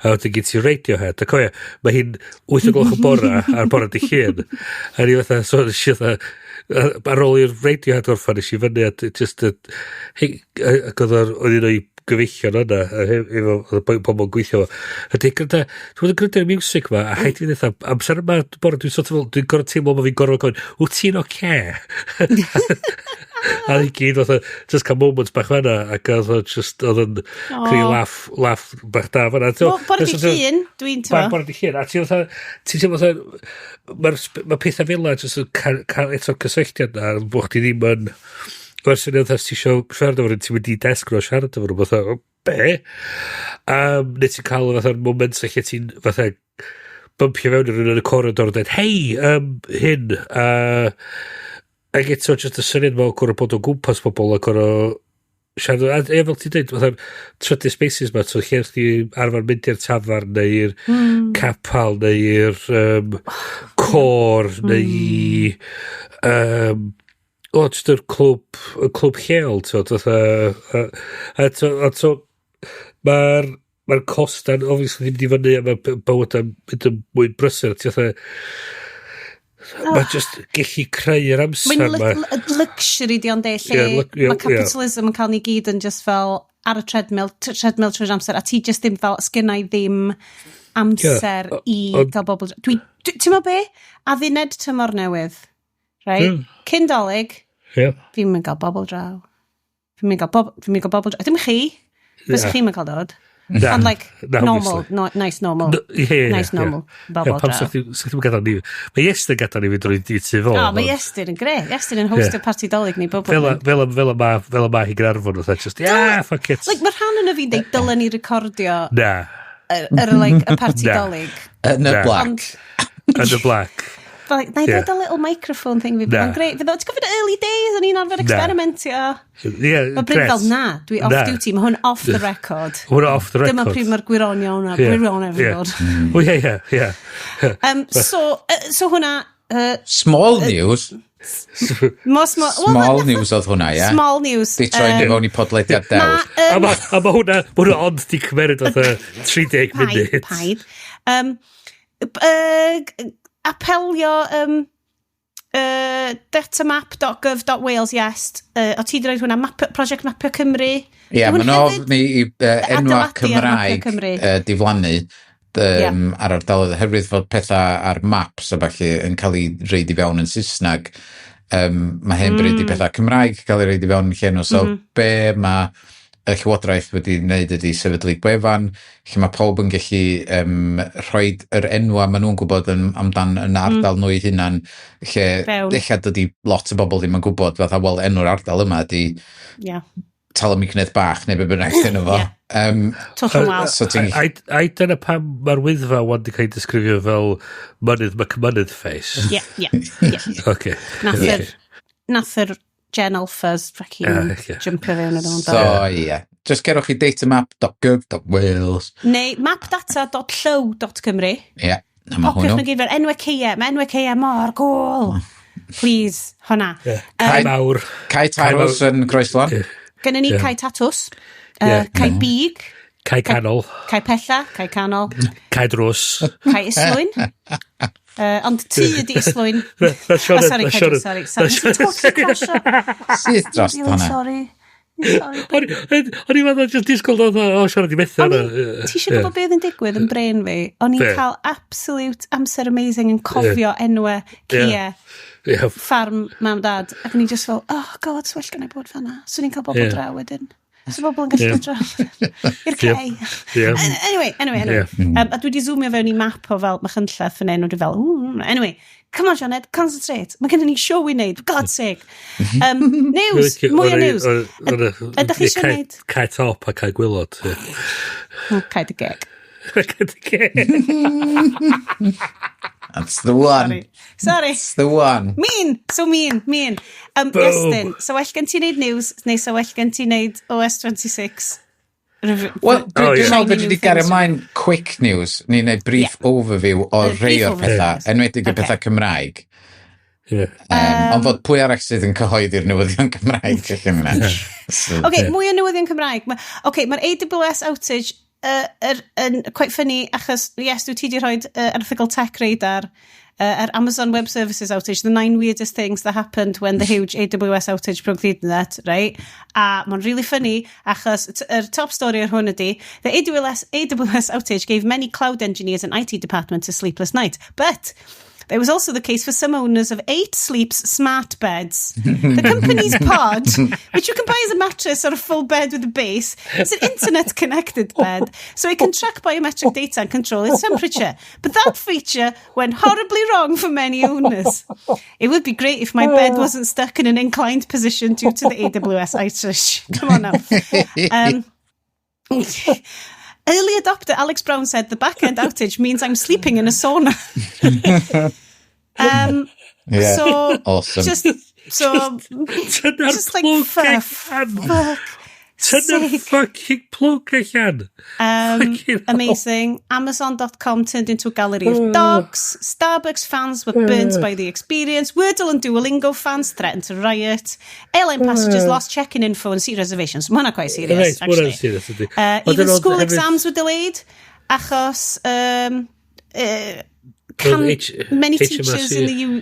a wedyn gen ti Radiohead, a cofio, mae hi'n 8 o gloch y bora ar bora dy Llun, a ni fatha, so nes i fatha, ar ôl i'r Radiohead orffan, nes i fyny a just, hey, ac oedd un o'i gyfeillion yna, a efo oedd y bobl yn gweithio fo. A dwi'n gwrando, dwi'n gwrando i'r music ma, a haid fi ddeutha, amser yma, bore, dwi'n sort of, dwi'n gorfod teimlo bod fi'n gorfod gofyn, "Wyt ti'n oce?" A i gyd fatha, just cael moments bach fanna, ac oedd o just, oedd yn creu laugh bach da fanna. Bore di Llun, dwi'n teimlo. Bore di Llun, a ti'n fatha, ti'n teimlo fatha, mae'r ma pethau fel 'na jyst yn cael eto'r cysylltiad na, bod chdi ddim yn, mae'r syniad fatha, ti isio siarad efo rhywun, ti'n mynd i desg nhw a siarad efo nhw, fatha, "O, be?" Neu ti'n cael fatha'r moments lle ti'n fatha bumpio fewn i rhywun yn y corridor a dweud, "Hei, hyn," ac eto just y syniad ma o gorfod bod o gwmpas pobl a gorfod siarad, a fel ti'n dweud, fatha'r trydydd spaces ma, so lle chdi arfer mynd i'r tafarn neu i'r capal neu i'r côr neu i o, just yr clwb, y clwb lleol, ti'n fatha, a to, mae'r costa'n obviously ddim di fyny a mae bywyd yn mynd yn mwy brysur, ti'n fatha, mae just gallu creu'r amser Mae'n ma. luxury di ond de, lle Ie, mae capitalism yn cael ni gyd yn just fel ar y treadmill, treadmill trwy'r amser, a ti just ddim fel, sgynna i ddim amser i gael bobl. Ti'n meddwl be? Adduned tymor newydd, right? Cyn Dolig, fi'n mynd gael bobl draw. Fi'n mynd gael bobl draw. Dim chi, Fes chi'n mynd cael dod. Na, Ond like, na, normal, obviously. no, nice normal. No, ie, Nice normal bobl Ie, pam draw. sa chdi'n gadael ni? Mae Iestyn gadael ni fynd drwy di tu fo. O, mae Iestyn yn gre. Iestyn yn hostio party Dolig ni bob blwyddyn. Fel y ma hi Gaernarfon, fatha, just, yeah, fuck it. Like, mae rhan yn y fi'n deud dylen ni recordio Na, yr, like, y party Na. Dolig. Yn y Na. black. Ond, yn y black. fel, like, na i ddweud y little microphone thing fi. Na. Mae'n great. Fydd o, ti'n cofio early days, o'n i'n arfer Na. experimentio. Ie, Mae Bryn fel, na, dwi off Na. duty, mae hwn off the record. Hwnna off the record. Dyma pryd mae'r gwironion a gwirionedd yn dod. O, ie. So hwnna, Small news. Mo small, well, Small news oedd hwnna, ie? Small news. Di troi ni fewn i podlediad Ma, dewr. A ma hwnna ond di cymeryd fatha 30 Paid, munud. paid. Apelio datamap.gov.wales, yes. O ti di roed hwnna, map, Project Mapio Cymru. Ie, Hwn maen nhw hefyd ofni i enwa adeiladu ar Mapio Cymraeg Cymru. Diflannu ar ardaloedd oherwydd fod pethau ar maps a falle yn cael ei reid i fewn yn Saesneg. Mae hen bryd i pethau Cymraeg cael ei reid i fewn yn lle nhw. So be mae y Llywodraeth wedi wneud ydy sefydlu gwefan lle mae pawb yn gallu rhoi yr enwa maen nhw'n gwybod yn, amdan yn ardal nhw eu hunan lle Fewn. ella dydy lot o bobl ddim yn gwybod fatha, wel, enw'r ardal yma ydy Talymicnedd Bach neu be bynnag enw fo. Ie. Twll yn wal. So ti'n A dyna pam mae'r Wyddfa wan di cael ei disgrifio fel mynydd McMynydd face. Ie. Oce. Nath yr Gen Alphas fucking Ah, ie. jumpio fewn yn o'n So, ie. Yeah. Just cerwch i datamap.gov.wales. Neu mapdata.llyw.cymru. Ie, yeah, na ma Popiwch hwnnw. nhw gyd fel enwau ceia. Mae enwau ceia mor cool. Please, hwnna. Cae Mawr. Cae Tarws yn Groeslon. Gynnon ni Cae Tatws, Cae Big, Cae Canol. Cae Pella, Cae Canol, Cae Drws. Cae Islwyn. Ond ti ydi Islwyn. Na Oh, Sioned, sorry, na Cae Sioned. Drws, sorry. Sorry, nes i totally crasio. Syth dros Really hwnna. sorry. Sorry. O'n i'n meddwl just disgwyl oedd o Sioned i methu O'n hwnna. Ti eisiau gwybod beth yn digwydd yn brain fi? O'n i'n Be? cael absolute amser amazing yn cofio enwau ceia ffarm mam dad. Ac o'n i just fel, "Oh God, so well gen i bod fanna." So ni'n cael bobl draw wedyn. So bobl yn gallu dod draw i'r cei. Anyway. A dwi wedi zoomio fewn i map o fel Machynlleth fan hyn, o dwi fel, "Ooh," anyway, come on Sioned, concentrate. Mae gennym ni show i wneud, for God's sake. News, mwy o news. Ydych chi eisiau wneud? Cae Top a Cae Gwaelod. Ie. Oh, cae dy geg. Cae dy geg. That's the one. Sorry. Sorry. That's the one. Mean! So mean, mean. Boom. Iestyn, so well gen ti wneud news, neu so well gen ti wneud OS 26? Wel, Oh, dwi'n yeah. meddwl fedri Shiny di new gario things. ymlaen quick news, ni'n neud brief overview o Brief rhai o'r overview. pethau, enwedig y pethau Cymraeg. Ond fod pwy arall sydd yn cyhoeddi'r newyddion Cymraeg allan yna. So, OK, mwy o newyddion Cymraeg. OK, mae'r AWS outage yn quite funny achos, yes, dwi ti di rhoi erthygl Tech Radar ar Amazon Web Services outage, the nine weirdest things that happened when the huge AWS outage broke the internet, right? A mae'n really funny achos yr top story ar hwn ydy, the AWS outage gave many cloud engineers and IT departments a sleepless night, but there was also the case for some owners of Eight Sleep's smart beds. The company's pod, which you can buy as a mattress or a full bed with a base, is an internet-connected bed, so it can track biometric data and control its temperature. But that feature went horribly wrong for many owners. It would be great if my bed wasn't stuck in an inclined position due to the AWS outage. Come on now. Early adopter Alex Brown said the back-end outage means I'm sleeping in a sauna. Yeah, So, awesome. just so Dyna'r just like plwg for allan. fuck Dyna'r sake. fucking plwg allan. Fucking hell. Amazing. Amazon.com turned into a gallery of dogs. Starbucks fans were burnt by the experience. Wordle and Duolingo fans threatened to riot. Airline passengers lost check-in info and seat reservations. Mae hwnna quite serious, Reit, ma' actually. hwnna'n serious, ydy. Even Ond yn school hefyd- exams were delayed achos can, many HMRC. teachers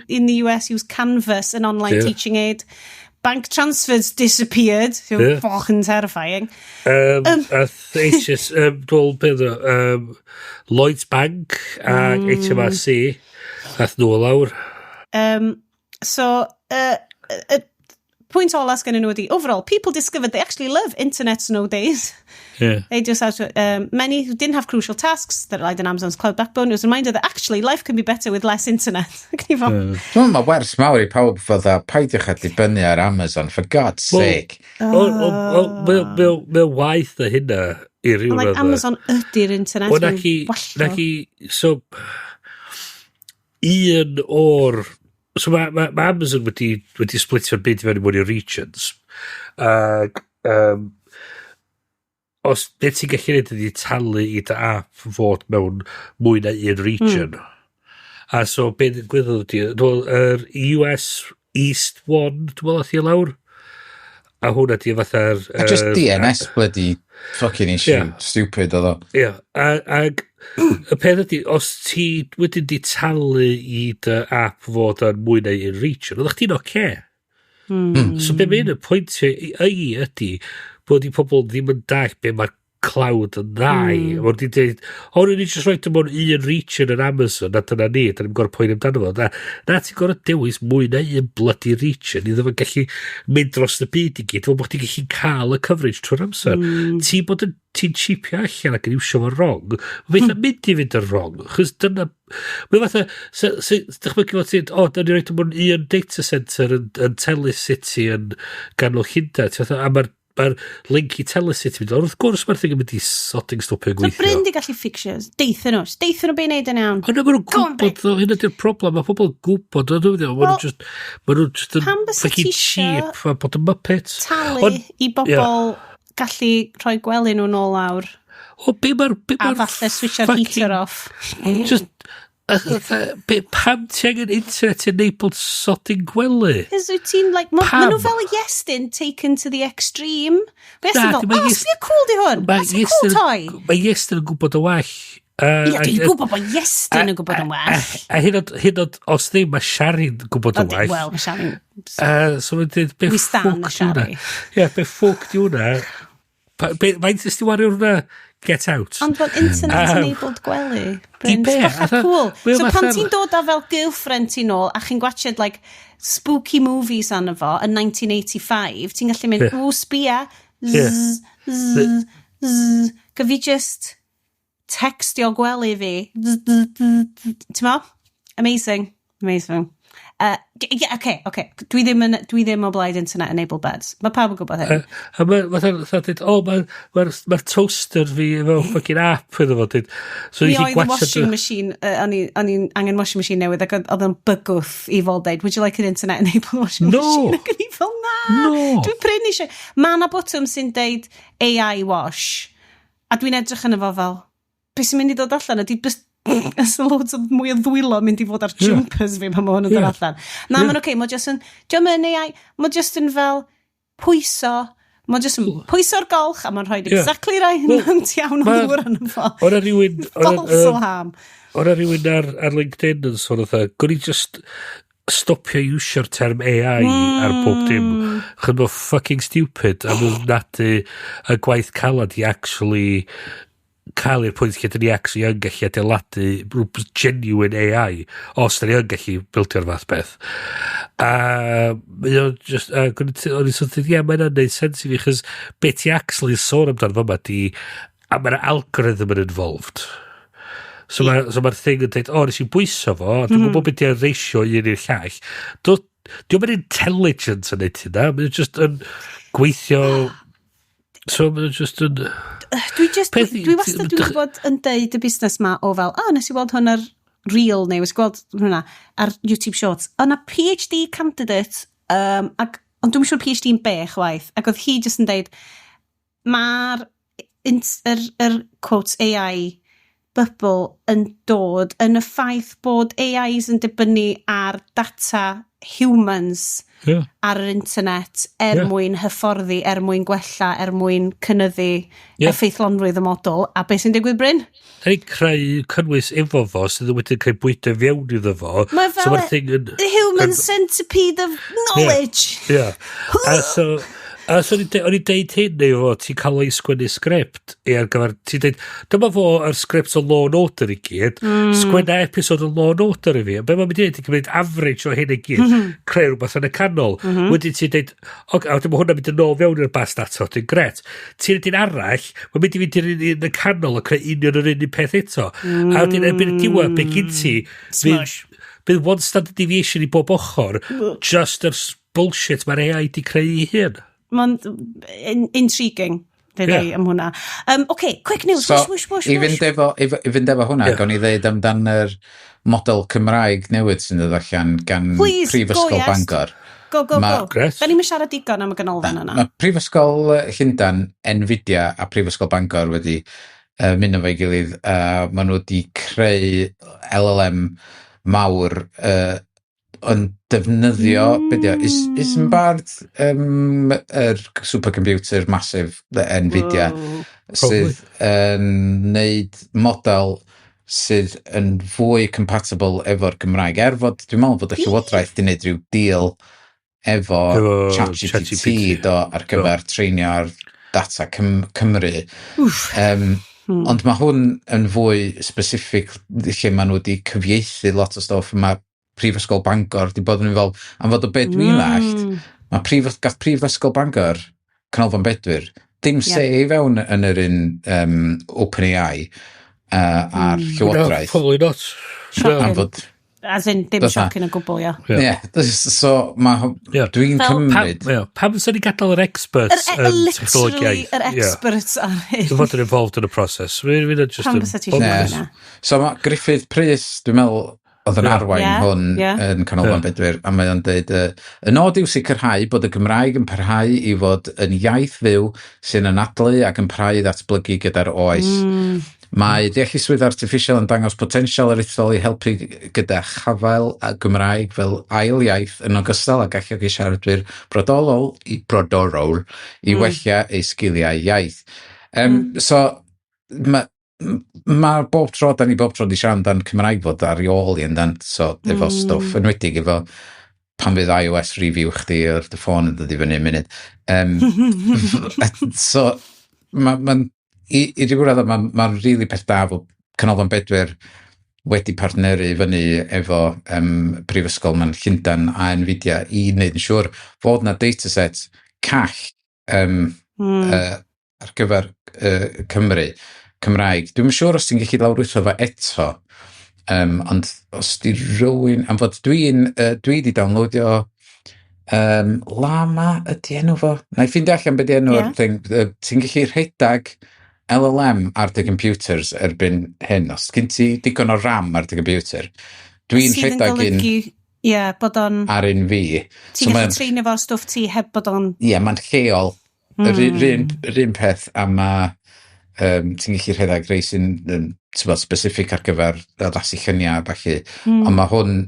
in the US use Canvas, an online teaching aid. Bank transfers disappeared. So fucking terrifying. Ath HS, dwi'n beth o, Lloyds Bank a HMRC, ath nhw lawr. So, pwynt ola sgennyn nhw ydi, overall, people discovered they actually love internet snow days. They just had to, many who didn't have crucial tasks that relied on Amazon's cloud backbone. It was a reminder that actually life can be better with less internet. Ac ni fel, Dwi'n meddwl mae wers mawr i pawb fydda paidiwch â dibynnu ar Amazon, for God's Wel, sake. Mae o waeth na hynna i ryw Like raddau. Amazon ydy'r internet. Wel, Mae'n naci, wallgo. naci, so, un o'r... So mae ma Amazon wedi splitio'r byd i fewn i mwy o regions. Ac, os beth ti'n gallu neud ydy talu i dy app fod mewn mwy na un region. A so beth ddigwyddodd ydy, dwi'n meddwl, yr US East One, dwi'n meddwl, ath i lawr. A hwnna di fatha'r A just DNS bloody fucking issue. Stupid oedd o. Ie, ag y peth ydy, os ti wedyn di talu i dy app fod yn mwy na un region, oeddech chdi'n oce. So be mae'n y pwyntio i ydy bod i pobl ddim yn dallt be mae cloud yn dda i. Mae wedi dweud, o, rwy'n ni just rhoid o mewn un region yn Amazon, a dyna ni, da ni'n gorfod poeni amdano fo. Na, na ti'n gorfod dewis mwy na un bloody region iddo fo gallu mynd dros y byd i gyd, fel bod chdi'n gallu cael y coverage trwy'r amser. Ti'n bod yn ti'n cheapio allan ac yn iwsio fo wrong, mae fatha mynd i fynd yn wrong, chos dyna, mae fatha, so, dychmygu fod ti'n, o, da ni roed o mewn un data centre yn Telecity yn ganol Llundain, ti'n fatha, a mae'r ma link i Telecity mynd, wrth gwrs mae'r thing yn mynd i sodding stopio So gweithio. Bryn di gallu fixio. Deitha nhw. Deitha nhw be wneud yn iawn. Ond maen nhw'n Go on, gwybod, ddo, hynna di'r problem, mae pobl yn gwybod, ond nhw'n Wel, just, maen nhw'n just yn pam bysa fucking ti isio cheap a bod yn muppets. Talu i bobl gallu rhoi gwely nhw nôl lawr. O, be mae'r... Be A mae'r falle switcho'r fucking- heater off. Just, be, pam ti angen internet enabled sodding gwely? Cos wyt ti'n, like, ma, Pam? ma nhw fel y Iestyn taken to the extreme. Mae Iestyn Na, fel, dim oh, Iest- sbio cool di hwn. Mae That's a cool toy. Mae Iestyn yn gwybod y well. Ie, dwi'n gwybod bod Iestyn yn gwybod yn well. A hyd yn oed, os ddim, mae Shari'n gwybod yn well. Wel, mae Shari'n... So mae'n dweud, be We stan ffwc di hwnna? Shari. Ie, be ffwc di hwnna? Faint ys ti wario hwnna? Get out. Ond fel internet-enabled gwely. Bryn, I be? bach cool. Mae o So pan fatha- ti'n dod â fel girlfriend ti nôl a chi'n gwatchad like spooky movies arno fo yn 1985, ti'n gallu mynd, ww, sbia, zzz, zzz, zzz. Ga fi just textio gwely fi. Zzz, zzz, zzz. Ti'n mo? Amazing. Amazing. Yeah, okay. Dwi ddim o blaid internet-enabled beds. Mae pawb yn gwybod hyn. A mae fatha dweud, o, mae'r ma toaster fi efo fucking app iddo fo, dweud. So mi oedd y washing machine, o'n i'n angen washing machine newydd, ac oedd o'n bygwth i fod deud, "Would you like an internet-enabled washing no machine?" Ac o'n i fel, "Na, no. Dwi'n prynu eisiau." Mae yna botwm sy'n deud "AI wash", a dwi'n edrych yn efo fel, beth sy'n mynd i ddod allan ydy ys loads o mwy o ddwylo mynd i fod ar jumpers fi pan mae hwn yn dod allan. Na, mae'n oce, mae just yn, diolch yn AI, mae just yn fel pwyso, mae just yn pwyso'r golch a mae'n rhoi exactly right well, amount iawn o ddŵr arno fo. O'na rhywun False alarm. O'na rhywun ar LinkedIn yn sôn oedd, gwni just stopio iwsio'r term AI ar bob dim. Chyd mae'n fucking stupid a mae'n nadu y gwaith calad i actually cael i'r pwynt lle dyn ni actually yn gallu adeiladu rhywbeth genuine AI, os dyn ni yn gallu bildio'r fath beth. A mae o'n just, a o'n i'n sort of, ie, mae'n neud sens i fi, chos be ti actually sôn amdano fo di, a mae'r algorithm yn involved. So mae'r so ma thing yn dweud, "O, nes i bwyso fo, dwi'n gwybod beth di'r ratio un i'r llall." Dio'm yn intelligent yn neud hynna, mae'n just yn gweithio. So mae'n just yn Dwi just, dwi wastad dwi'n gwybod yn deud y busnes ma o fel, "O, oh, nes i weld hwn ar Reel neu nes i gweld hwnna ar YouTube Shorts." O'na PhD candidate, ac, ond dwi'n siŵr PhD yn be chwaith, ac oedd hi just yn deud, mae'r yr quotes AI bubble yn dod yn y ffaith bod AIs yn dibynnu ar data humans ar yr internet er mwyn hyfforddi, er mwyn gwella, er mwyn cynyddu effeithlonrwydd y model. A beth sy'n digwydd, Bryn? Da ni'n creu cynnwys efo fo sydd wedyn creu bwydo fewn iddo fo. Mae fel so thing yn human centipede of knowledge. Yeah. A so o'n i'n deud hyn neu fo, ti'n cael ei sgwennu sgript i ar gyfer, ti'n deud, "Dyma fo yr sgript o Law and Order i gyd, sgwenna episod o Law and Order i fi." A be mae'n mynd i wneud, ti'n cymryd average o hyn i gyd, creu rhywbeth yn y canol. Wedyn ti'n deud, "Ok, a wedyn mae hwnna'n mynd yn ôl fewn i'r bas data," wedyn gret. Ti'n un arall, mae'n mynd i fynd i'r un yn y canol a creu union yr un peth eto. A wedyn erbyn y diwedd, be gyn ti, bydd one standard deviation i bob ochr, just yr bullshit mae'r AI di creu i hun. Mae'n intriguing, dweud yeah, am hwnna. Okay, quick news, so, whoosh, whoosh, whoosh. I fynd efo hwnna, yeah, gawn ni ddeud amdan yr model Cymraeg newydd sy'n dod allan gan Please, Prifysgol go, yes. Bangor. Go, go, go. Da ni'n siarad digon am y ganolfan yna. Mae Prifysgol Llundan, Nvidia a Prifysgol Bangor wedi mynd efo'i gilydd. Maen nhw wedi creu LLM mawr yn defnyddio, be di o, Isambard, yr supercomputer massive, the Nvidia, sydd yn neud model sydd yn fwy compatible efo'r Gymraeg. Er fod, dwi'n meddwl fod y Llywodraeth wedi gwneud rhyw deal efo ChatGPT do ar gyfer treinio ar data Cymru. Ond mae hwn yn fwy specific lle maen nhw wedi cyfieithu lot o stwff. Mae Prifysgol Bangor wedi bod yn involved. Am fod o be dwi'n ddallt, mae gath Prifysgol Bangor, Canolfan Bedwyr, dim say i fewn yn yr un OpenAI a'r Llywodraeth. No, probably not. Am fod As in, dim shocking o gwbl, ia. Ie, yeah, so mae dwi'n cymryd Pam, pam fysa ni gadael yr experts yn literally yr experts ar hyn. Fod yn involved in the process. Just Pam fysa ti eisiau hynna? So mae Griffith Prys, dwi'n meddwl, oedd yn arwain hwn yn Canolfan Bedwyr, a mae o'n dweud, "Y nod yw sicrhau bod y Gymraeg yn parhau i fod yn iaith fyw sy'n anadlu ac yn parhau i ddatblygu gyda'r oes. Mae deallusrwydd artiffisial yn dangos potensial aruthrol i helpu gyda chafael a Gymraeg fel ail iaith yn ogystal â galluogi siaradwyr brodorol i wella eu sgiliau iaith." So, mae ma bob tro, da ni bob tro di siarad amdan Cymraeg fod ar ei ôl i yndan, so efo stwff, enwedig efo pan fydd iOS review chdi ar dy ffôn yn dod i fyny yn munud. So, mae'n ma, i ryw raddau, mae'n ma really peth da fod Canolfan Bedwyr wedi partneru fyny efo Prifysgol ma'n Llundan a Nvidia i wneud yn siŵr fod na dataset call ar gyfer Cymru, Cymraeg. Dwi'n siŵr os ti'n gallu lawrlwytho fo eto. Ond os di rywun, am fod dwi di downloadio Llama ydy enw fo? Na i ffeindio allan beth di enw'r thing. Ti'n gallu rhedeg LLM ar dy computers erbyn hyn. Os gen ti digon o RAM ar dy computer. Dwi'n Sydd yn rhedeg un golygu, ie, bod o'n ar un fi. Ti'n So gallu treinio fo'r stwff ti heb bod o'n Ie, mae'n lleol. Yr un peth a ma' ti'n gallu rhedeg rei sy'n yn, t'bod, specific ar gyfer addasu lluniau a ballu. Ond mae hwn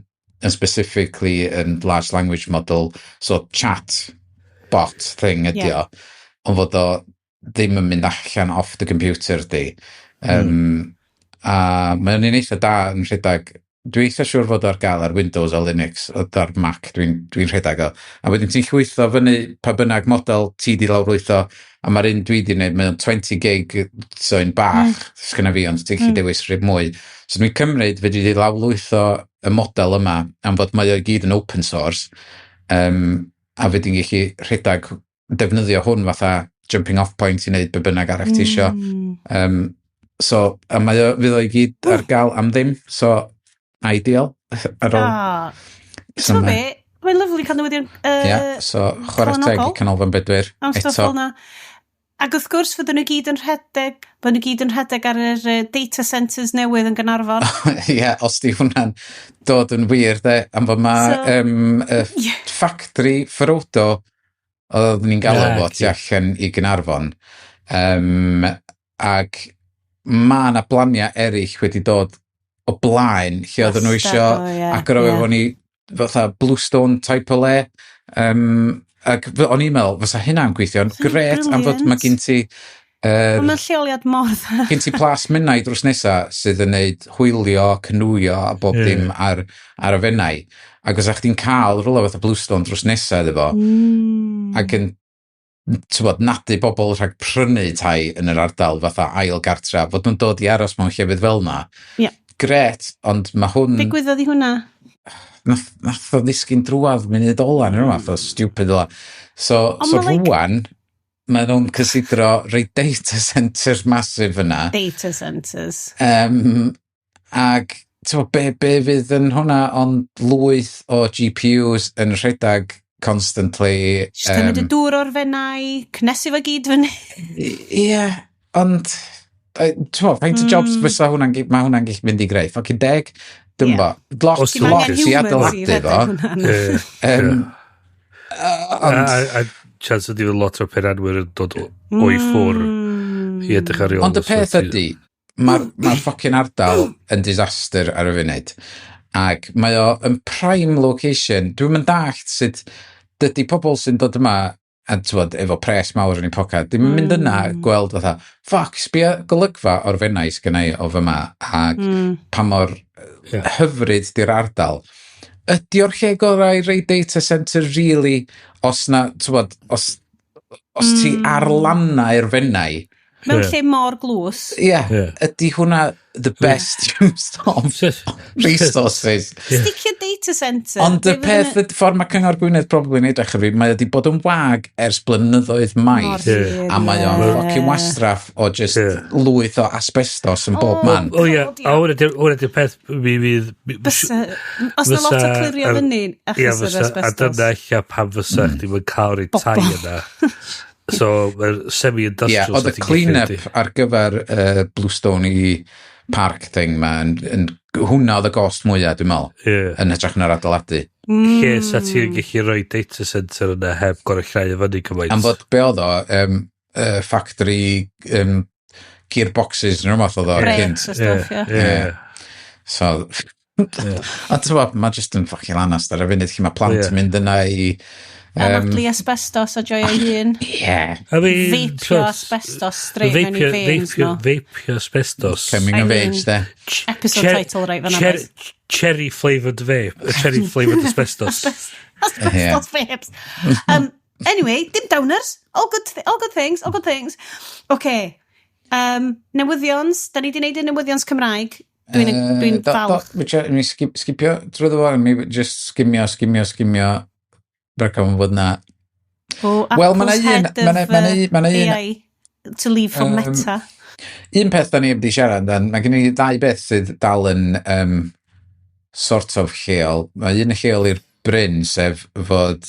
yn specifically yn large language model, so chat bot thing ydi o. Ond fod o ddim yn mynd allan off the computer di. A mae'n un eitha da yn rhedeg. Dwi eitha siŵr fod o ar gael ar Windows a Linux, ond ar Mac dwi'n rhedeg o. A wedyn ti'n llwytho fyny pa bynnag model ti di lawrlwytho, a mae'r un dwi di wneud, mae o'n 20 gig, so un bach, sgynna fi, ond ti'n gallu dewis rhai mwy. So dwi'n cymryd, fedri di lawrlwytho y model yma, am fod mae o i gyd yn open source, a fedri'n gallu rhedeg, defnyddio hwn fatha jumping off point i wneud be bynnag arall ti isio. So, a mae o, fydd o i gyd ar gael am ddim, so ideal. Ar ôl Ah. So Ti'n be? Mae'n lyfli cael newyddion Ie, so chwarae teg i calonogol Canolfan Bedwyr am stwff eto. fel 'na. Ac wrth gwrs, fydden nhw gyd yn rhedeg, fydden nhw gyd yn rhedeg ar yr data centres newydd yn Gaernarfon. Ie, os di hwnna'n dod yn wir, de, am fod ma' So, factory Ferodo, oeddwn ni'n galw fo tu allan i Gaernarfon, ac ma' 'na blaniau eraill wedi dod o blaen lle oedden nhw Wastad isio o, ie, agor o efo ni fatha Bluestone type o le. Ac o'n i'n meddwl, fysa hynna'n gweithio'n Fysa hynna'n gret am fod mae brilliant. gen ti Ond mae'n lleoliad mor dda. Gen ti Plas Menai drws nesa sydd yn neud hwylio, canŵio a bob dim ar y Fenai. Ac os ych chdi'n cael rhywle fatha Bluestone drws nesa iddo fo, ac yn, t'wbod, nadu bobl rhag prynu tai yn yr ardal fatha ail gartra, fod nhw'n dod i aros mewn llefydd fel 'na. Gret, ond mae hwn Be gwyddodd i hwnna? Nath o ddisgyn drwadd munud ola neu rhywbeth o stupid ola. So, Ond so ma' like rwan, maen nhw'n cysidro rhoi data centre massive yna. Data centres. Ac t'mo, be fydd yn hwnna ond lwyth o GPUs yn rhedeg constantly. Just cymryd y dŵr o'r Fenai, cnesu fo gyd fyny. Ie, ond t'mo, faint o jobs fysa hwnna'n mae hwnna'n gallu mynd i greu? Fucking 10? Dwi'n bo. Lot, Os Ti'n lot angen i humans i adeiladu redeg fo. hwnna. Ond A chance ydy fydd lot o'r peirianwyr yn dod o'i ffwr i edrych ar ei ôl. Ond y peth ydy, mae'r ma fucking ardal yn disaster ar y funud. Ac mae o yn prime location. Dwi'n mynd dallt sut dydy pobl sy'n dod yma a t'wod, efo pres mawr yn eu pocad, ddim yn mynd yna gweld fatha, fuck, sbia golygfa o'r Fenai sgynna i o fyma, ac pa mor hyfryd di'r ardal. Ydy o'r lle gorau i roi data centre really, os na, t'wod, os ti ar lannau'r Fenai, Mewn lle mor glws. Ie, ydy hwnna the best use of resources? Sticio data centre. Ond y Be fydden peth, y ffordd mae Cyngor Gwynedd probably yn edrych ar fi, mae wedi bod yn wag ers blynyddoedd maith. Mor hir, A mae o'n fucking wastraff o just lwyth o asbestos yn bob man. O ie, God, ie. a hwnna di'r peth mi fydd Bysa, os na lot o clirio fyny Ie, achos yr fysa, a asbestos. dyna ella pam fysa chdi yn cael rhoi tai Bobl. yna. So, mae'r Ie, semi-industrial oedd y clean-up ar gyfer Bluestone i Park thing ma, yn, hwnna oedd y gost mwyaf, dwi'n meddwl, yn hytrach na'r adeiladu. Lle sa ti'n gallu rhoi data centre yna heb gorau llai fyny gymaint. Am fod be oedd o, factory gearboxes neu rhywbeth oedd o cynt. Brakes a stwff, ie. So, a ti'n gwbod, mae just yn fucking lanast ar y funud lle mae plant yn mynd yna i Anadlu asbestos a joio hun. Ie. I mean, Vapeio t'wod, asbestos straight mewn i veins vapeio, nhw. vapeio asbestos. Coming I of mean, age, de. Episode title right fan'na, boys. Cherry flavoured vape. Cherry flavoured asbestos. Asbestos vapes. Anyway, dim downers. All good things, all good things. Okay. Newyddions. Da ni di wneud y newyddions Cymraeg. Dwi'n falch. Do, mi skipio drwy fo, mi just skimio, skimio, skimio. Rhaid ofn fod na. O, Wel, ma' 'na Apple's un head of ma' 'na AI to leave for Meta. Un peth da ni wedi siarad amdan, mae gen i ddau beth sydd dal yn sort of lleol. Mae un yn lleol i'r Bryn, sef fod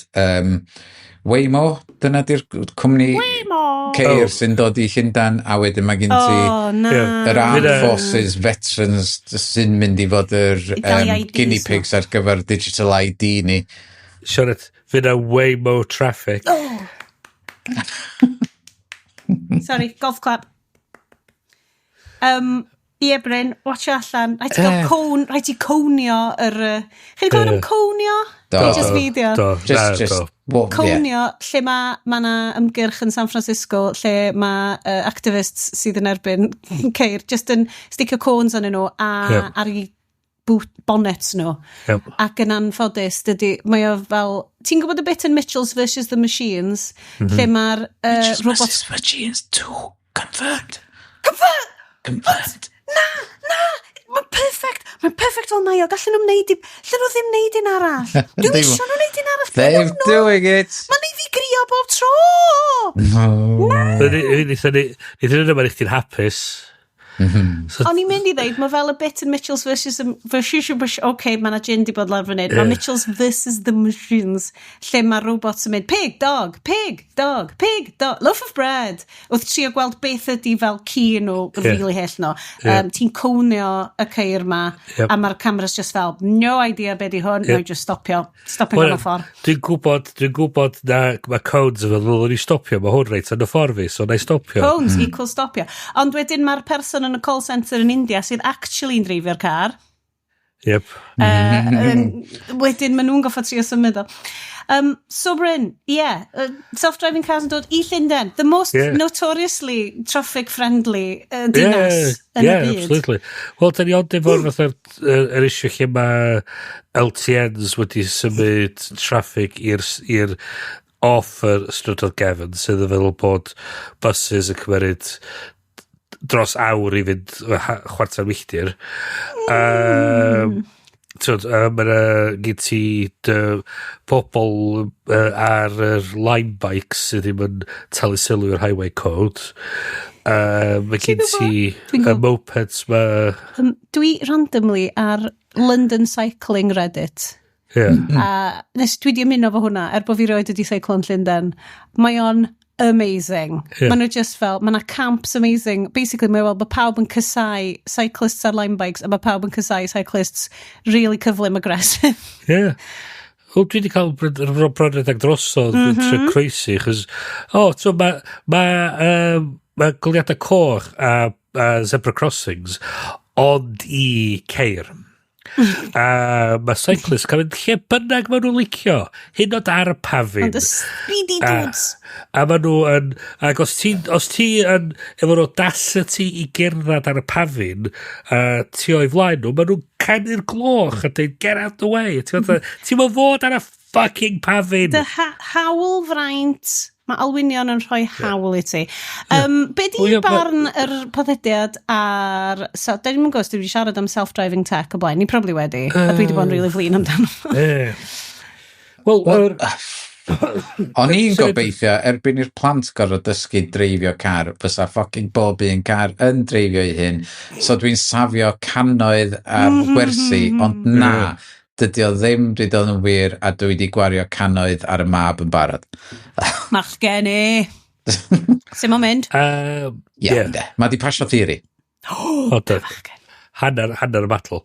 Waymo, dyna di'r cwmni Waymo! ceir Oh. sy'n dod i Llundan, a wedyn mae gen ti Oh, na. Yr Armed Fydd Forces Veterans sy'n mynd i fod yr I gael eu IDs guinea nhw. pigs ar gyfer digital ID ni. Sioned, fydd na Waymo traffic. Oh. Sorry, golf clap. Ie, Bryn, watch allan. Rhaid ti gael cone, rhaid ti conio yr... Chi wedi clywed am conio? Do. Neu just video? Do, Just, na, just, do. well, yeah. Conio, lle mae ma 'na ymgyrch yn San Francisco, lle mae activists sydd yn erbyn ceir, just yn sticio cones arnyn nhw a ar eu boot, bonnets nhw. Ac yn anffodus, dydy, mae o fel... Ti'n gwybod y bit yn Mitchells versus the Machines, lle mae'r robot Versus Machines 2 confirmed. Confirmed! Confirmed. Na, na, mae'n perfect. Mae'n perfect fel mae o. Gallen nhw'n neud i... Allen nhw ddim neud un arall. Dwi'n isio nhw neud un arall. They're doing it. Mae'n neud fi grio bob tro. No. Nid yna mae'n chdi'n hapus. So, O'n i'n mynd i ddeud, mae fel y bit in Mitchells versus the... Versus, OK, mae yna gin di bod lawr fan hyn. Mae Mitchells versus the Machines, lle mae robots yn mynd, pig, dog, pig, dog, pig, dog, loaf of bread. Wrth trio gweld beth ydy fel ci nhw, really hyll nhw. Ti'n conio y ceir ma, a mae'r cameras just fel, no idea be di hwn, no, just stopio. Stopio gan y ffordd. Dwi'n gwybod na mae cones yn fel ddylwn i stopio, mae hwn reit yn y ffordd fi, so na i stopio. Cones equal stopio. Ond wedyn mae'r person yn y call centre yn India sydd actually'n dreifio'r car. Wedyn maen nhw'n goffod trio symud o. So Bryn, yeah, self-driving cars yn dod i Llundain. The most notoriously traffic-friendly dinas yn y byd. Absolutely. Wel, da ni ond efo'r fatha'r yr issue lle mae LTNs wedi symud traffic i'r off yr strydoedd gefn, sydd yn feddwl bod buses yn cymryd dros awr i fynd chwarter milltir. Twyd, mae yna gyd ti dy pobl ar yr Lime bikes sydd ddim yn talu sylw i'r highway code. Mae gen ti Dwi'n y mopeds ma. Dwi randomly ar London Cycling Reddit. A nes dwi di ymuno fo hwnna, er bod fi roed wedi seiclo yn Llundain. Mae o'n amazing. Yeah. Maen nhw just fel, mae yna camps amazing. Basically, mae fel bod pawb yn casau cyclists ar Lime bikes a mae pawb yn casau cyclists really cyflym aggressive. Yeah. Wel, dwi wedi cael bron rhedeg drosodd mm -hmm. trio croesi, chos, oh, so mae ma, ma goleuadau coch a zebra crossings ond i ceir. A mae cyclists cael mynd lle bynnag maen nhw'n licio, hyd yn oed ar y pafin. Ond y speedy dudes. A maen nhw yn... Ac os ti yn efo'r audacity i gerdded ar y pafin, a ti o'i flaen nhw, maen nhw'n canu'r gloch a dweud, "Get out the way." Ti'n fatha, ti'n mynd fod ar y fucking pafin. Dy hawl fraint, mae olwynion yn rhoi hawl i ti. Be di Wel, ie, barn yr podlediad ar... So, da ni'n gwybod os dwi wedi siarad am self-driving tech o blaen. Ni probably wedi. A dwi wedi bod yn really flin amdano. Wel, O'n i'n gobeithio erbyn i'r plant gorfod dysgu dreifio car, fysa fucking bob un car yn dreifio ei hun. So dwi'n safio cannoedd ar gwersi, ond na, dydy o ddim wedi dod yn wir a dwi wedi gwario cannoedd ar y mab yn barod. Mach gen i. Sut mae'n mynd? Ie, yeah. Mae di pasio theory. O, do. Hanner y battle.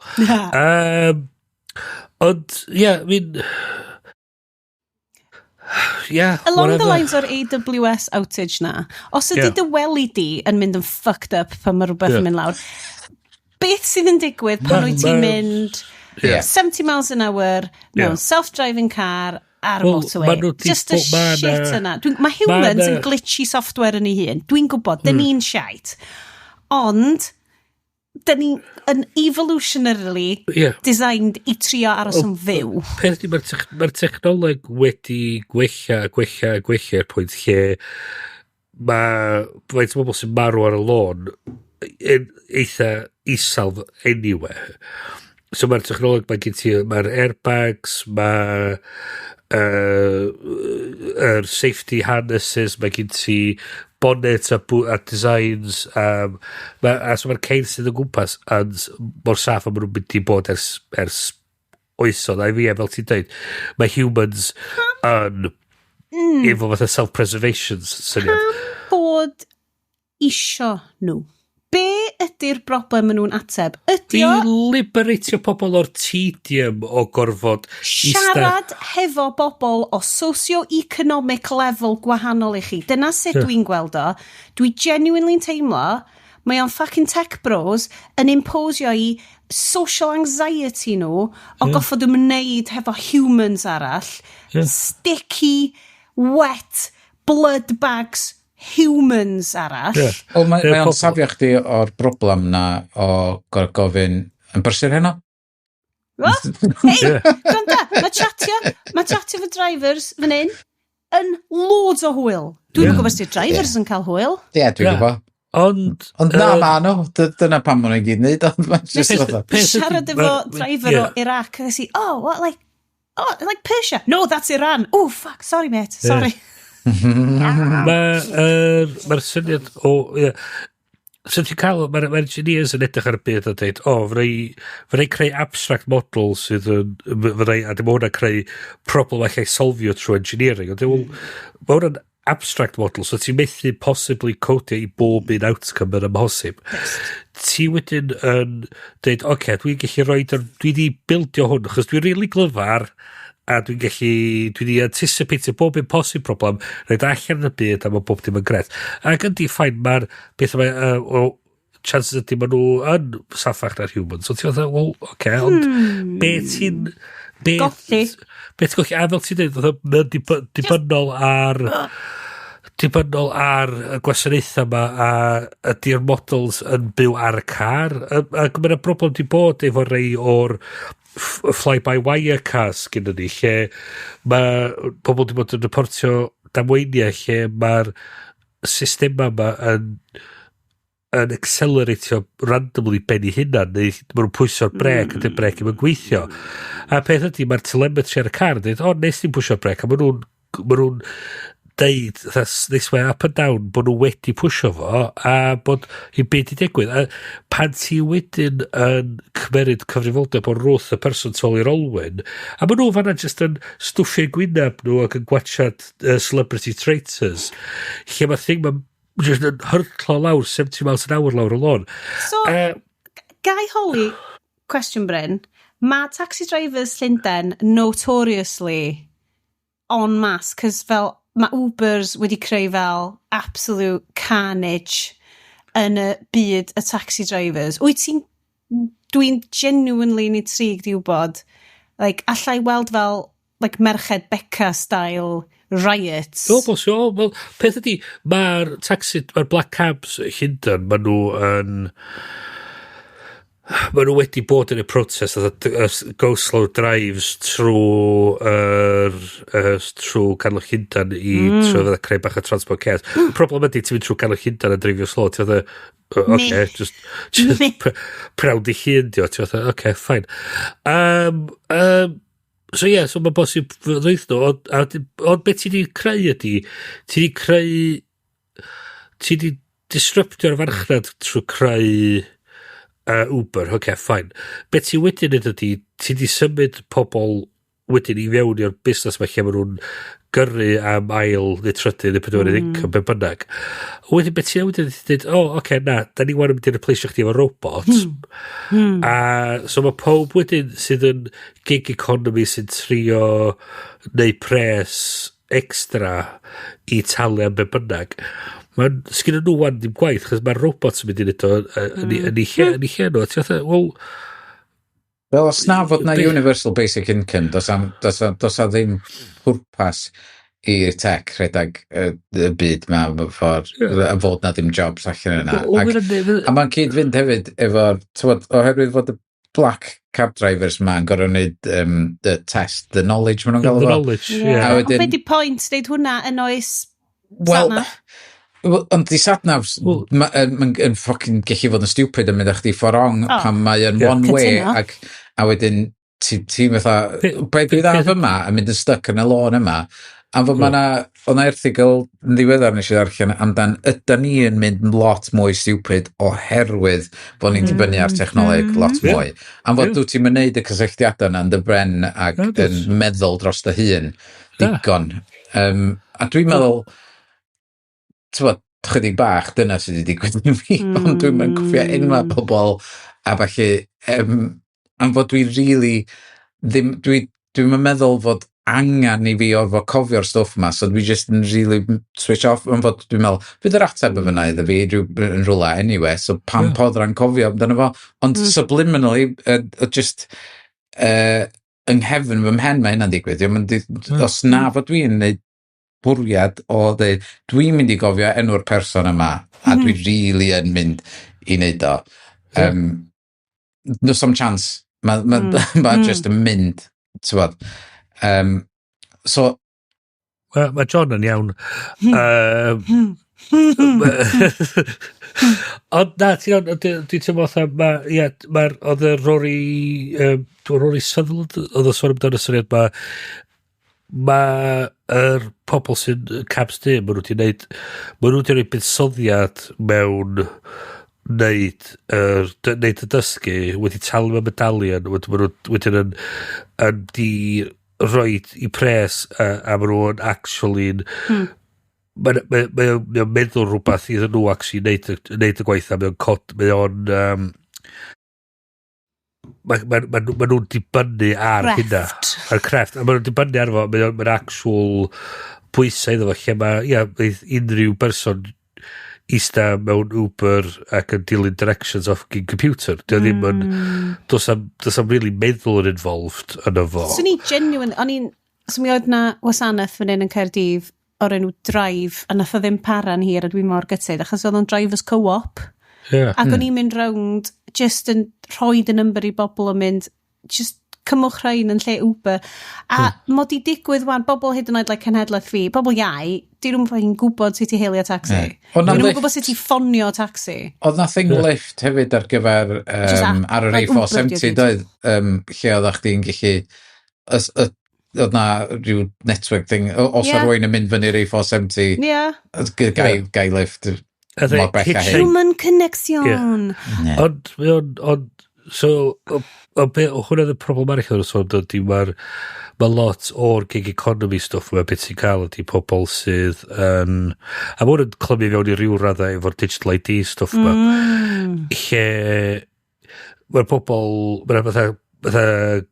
Ond, ie, yeah, I mean... Yeah, Along whatever. the lines o'r AWS outage na, os ydy dy wely di yn mynd yn fucked up pan mae rhywbeth yn mynd lawr, beth sydd yn digwydd pan wyt ti'n mynd 70 miles an hour mewn self-driving car ar y Wel, motorway? ma' nhw 'di Just y shit yna. Mae humans yn glitchy software yn ei hun. Dwi'n gwybod, dyn ni'n shite. Ond, dyn ni yn evolutionarily designed i trio aros yn fyw. Peth ydi, mae'r ma technoleg wedi gwella a gwella a gwella i'r pwynt lle mae faint o bobl sy'n marw ar y lôn yn eitha isal anyway. So mae'r technoleg, mae gen ti, mae'r airbags, mae yr safety harnesses, mae gen ti bonnet a designs, a so mae'r ceir sydd o gwmpas yn mor saff a maen nhw'n mynd i bod ers oesoedd. A i fi, fel ti'n dweud, mae humans yn efo fatha self-preservation syniad. Bod isio nhw. Be ydy'r broblem maen nhw'n ateb? Ydy I o liberatio pobl o'r tedium o gorfod siarad hefo bobl o socio-economic level gwahanol i chi. Dyna sut dwi'n gweld o. Dwi genuinely'n teimlo mae o'n fucking tech bros yn imposio i social anxiety nhw o goffod ymwneud hefo humans arall. Sticky, wet, blood bags humans arall. Wel, mae o'n safio chdi o'r broblem na o gorfod gofyn yn brysur heno. What? Hei, gwranda, mae chatio fo drivers fan hyn yn loads o hwyl. Dwi'n gwybod os di'r drivers yn cael hwyl. Ie, yeah, dwi'n gwybod. Ond Ond na, ma nhw. Dyna pam maen nhw'n gyd wneud. Ond mae'n just fatha. Peth ydi, Siarad efo driver o Iraq, a nes i, "Oh, what, like, oh, like Persia? No, that's Iran. Oh, fuck, sorry, mate, sorry." Mae'r ma syniad o... Ie. So ti'n cael, mae'r ma engineers yn edrych ar y byd a dweud, "O, oh, fydda i creu abstract model sydd yn, fydda i, a dim hwnna creu problem allai solfio trwy engineering." Ond well, mae hwnna'n abstract model, so ti'n methu possibly codio i bob un outcome yn amhosib. Ti wedyn yn dweud, "Oce, okay, dwi'n gallu rhoi, dwi di bildio hwn, achos dwi'n really glyfar, a dwi'n gallu, dwi di anticipate bob un posib problem, rhaid allan yn y byd a mae bob dim yn gret." Ac yndi, fine, mae'r beth yma, well, chances ydy maen nhw yn saffach na'r human. So ti'n fatha, "Well, oce, okay, ond be ti'n... Be, Golli. Be ti'n golli? A fel ti'n dweud, fatha, mae'n dibynnol ar y gwasanaethau yma a ydy'r models yn byw ar y car. Ac mae'n broblem di bod efo rei o'r fly-by-wire cars gyda ni, lle mae pobl di bod yn reportio damweiniau lle mae'r systema yma yn acceleratio randomly ben i hunan, neu maen nhw'n pwyso'r brec a dy'r brec ddim yn gweithio. A peth ydy, mae'r telemetry ar y car yn dweud, "O, nes ti'n pwyso'r brec," a maen nhw'n deud, fatha, they swear up and down bod nhw wedi pwysio fo, a bod i beth i digwydd. A pan ti wedyn yn cymeryd cyfrifoldeb o'r wrth y person tu ôl i'r olwyn, a maen nhw fanna just yn stwffio gwyneb nhw ac yn gwachad Celebrity Traitors, lle mae thing ma'n just yn hyrtlo lawr 70 miles an hour lawr y lôn. So, gai holi, cwestiwn Bryn, mae taxi drivers Llundain notoriously en masse, cos fel mae Ubers wedi creu fel absolute carnage yn y byd y taxi drivers. Wyt ti'n... Dwi'n genuinely yn intrigued i wybod, like, allai weld fel like, Merched Beca style riots. O, bos, o, wel, peth ydi, mae'r taxi, mae'r black cabs Llundain, maen nhw wedi bod yn y protest fatha go slow drives trwy yr trwy canol Llundain i trwy fatha creu bach o transport chaos. Problem ydy, ti'n mynd trwy canol Llundain a dreifio slow, ti'n fatha, "Okay, Meh. just Meh. Prawn di llun dio," ti'n fatha, "Okay, fine." So ie, yeah, so mae'n bosib ddeith nhw, ond beth ti di creu ydy, ti di disruptio'r farchnad trwy creu Uber, oce, okay, fine. Beth ti wedyn neud ydy, ti di symud pobl wedyn i fewn i'r busnes ma lle maen nhw'n gyrru am ail neu trydydd neu pedwerydd income, be bynnag. Wedyn beth ti'n wedyn ydy dweud, "O, oh, oce, okay, na, da ni wan yn mynd i replaceio chdi efo robot." A so mae pob wedyn sydd yn gig economy sy'n trio neu pres extra i talu am be bynnag. Mae'n, sgyn nhw wan ddim gwaith, chos mae'r robots yn mynd i neud o yn ei lle nhw. A ti'n fatha, wel, Wel, os na fod na universal basic income, dos a ddim pwrpas i'r tech rhedeg y byd ma ffordd, a fod na ddim jobs allan yna. Wel, A mae'n cyd-fynd hefyd efo'r, t'wod, oherwydd fod y black cab drivers ma yn gorfod wneud the test, the knowledge maen nhw'n The galw fo. knowledge, Yeah. yeah. A wedyn- Ond be di point deud hwnna yn oes Wel, sat nav? Ond di satnavs mae'n yn fucking gallu fod yn stupid yn mynd â chdi ffordd wrong pan mae yn one way ac, a wedyn ti fatha, be dwi ddaf yma yn mynd yn stuck yn y lôn yma. A fod ma' 'na, oedd 'na erthygl yn ddiweddar nes i ddarllen amdan ydan ni yn mynd lot mwy stupid oherwydd bod ni'n dibynnu ar technoleg lot mwy. Am fod dwyt ti'm yn neud y cysylltiadau yna yn dy bren ac yn meddwl dros dy hun digon. A dwi'n meddwl, t'mod, chydig bach dyna sydd wedi digwydd i fi, ond dwi'm yn cofio enwa pobl a falle, am fod dwi really ddim, dwi'm yn meddwl fod angen i fi orfod cofio'r stwff yma, so dwi just yn really switch off, am fod dwi'n meddwl, fydd yr ateb yn fyna iddo fi yn rhywle anyway, so pam boddran cofio amdano fo, ond subliminally, just yng nghefn fy mhen mae hynna'n digwydd. Dio'm yn os na fod dwi'n neud bwriad o dweud, dwi'n mynd i gofio enw'r person yma, a dwi really yn mynd i wneud o. No some chance. Ma just yn mynd, ti'n. So, Mae John yn iawn. Ond na, ti'n iawn, dwi'n teimlo fatha, ie, oedd y Rory, Rory Sutherland, oedd o sôn amdano y syniad ma, mae'r pobl sy'n cabs du, ma nhw wedi rhoi buddsoddiad mewn neud y dysgu, wedi talu mewn medalion, wedyn ma nhw wedyn yn di roid i pres a ma nhw'n actually'n mae o'n meddwl rhywbeth iddyn nhw actually neud y gwaith a mae o'n cod, mae o'n ma nhw'n dibynnu ar hynna. Crefft. Ar crefft. A ma nhw'n dibynnu ar fo, mae o'n actual pwysau iddo fo, lle mae, ia, fydd unrhyw berson ista mewn Uber ac yn dilyn directions off gyn computer. Dio ddim yn... Does am really meddwl yn involved yn fo. Swn i genuine, o'n i'n, so mi oedd na wasanaeth fan hyn yn Caerdydd o'r enw Drive, a nath o ddim para'n hir a dwi mor gutted, achos oedd o'n Drivers Co-op. Ac o'n i'n mynd rownd, just yn rhoi y number i bobl yn mynd, just cymwch rhain yn lle Uber. A mod i digwydd wan, bobl hyd yn oed like cenhedlaeth fi, bobl iau, di nhw'n fucking gwybod sut i heilio taxi. Oedd 'na Di nhw'n Lyft. gwybod sut i ffonio taxi. Oedd na thing Lyft hefyd ar gyfer Just app, ar yr like Uber A470 'di o gyd. doedd, lle oeddech chdi'n gallu oedd na rhyw network thing, os yeah, rwy'n yn mynd fyny'r A470, gai lift mor bell â hyn. Human connection. Yeah. Ond, mae o'n, ond, so, o be, o hwnna oedd y problem arall o'r sôn ydy, mae lot o'r gig economy stwff yma, beth sy'n cael ydy pobl sydd yn, a mae hwn yn clymu fewn i ryw raddau efo'r digital ID stwff yma, lle mae'r pobl, mae'r fatha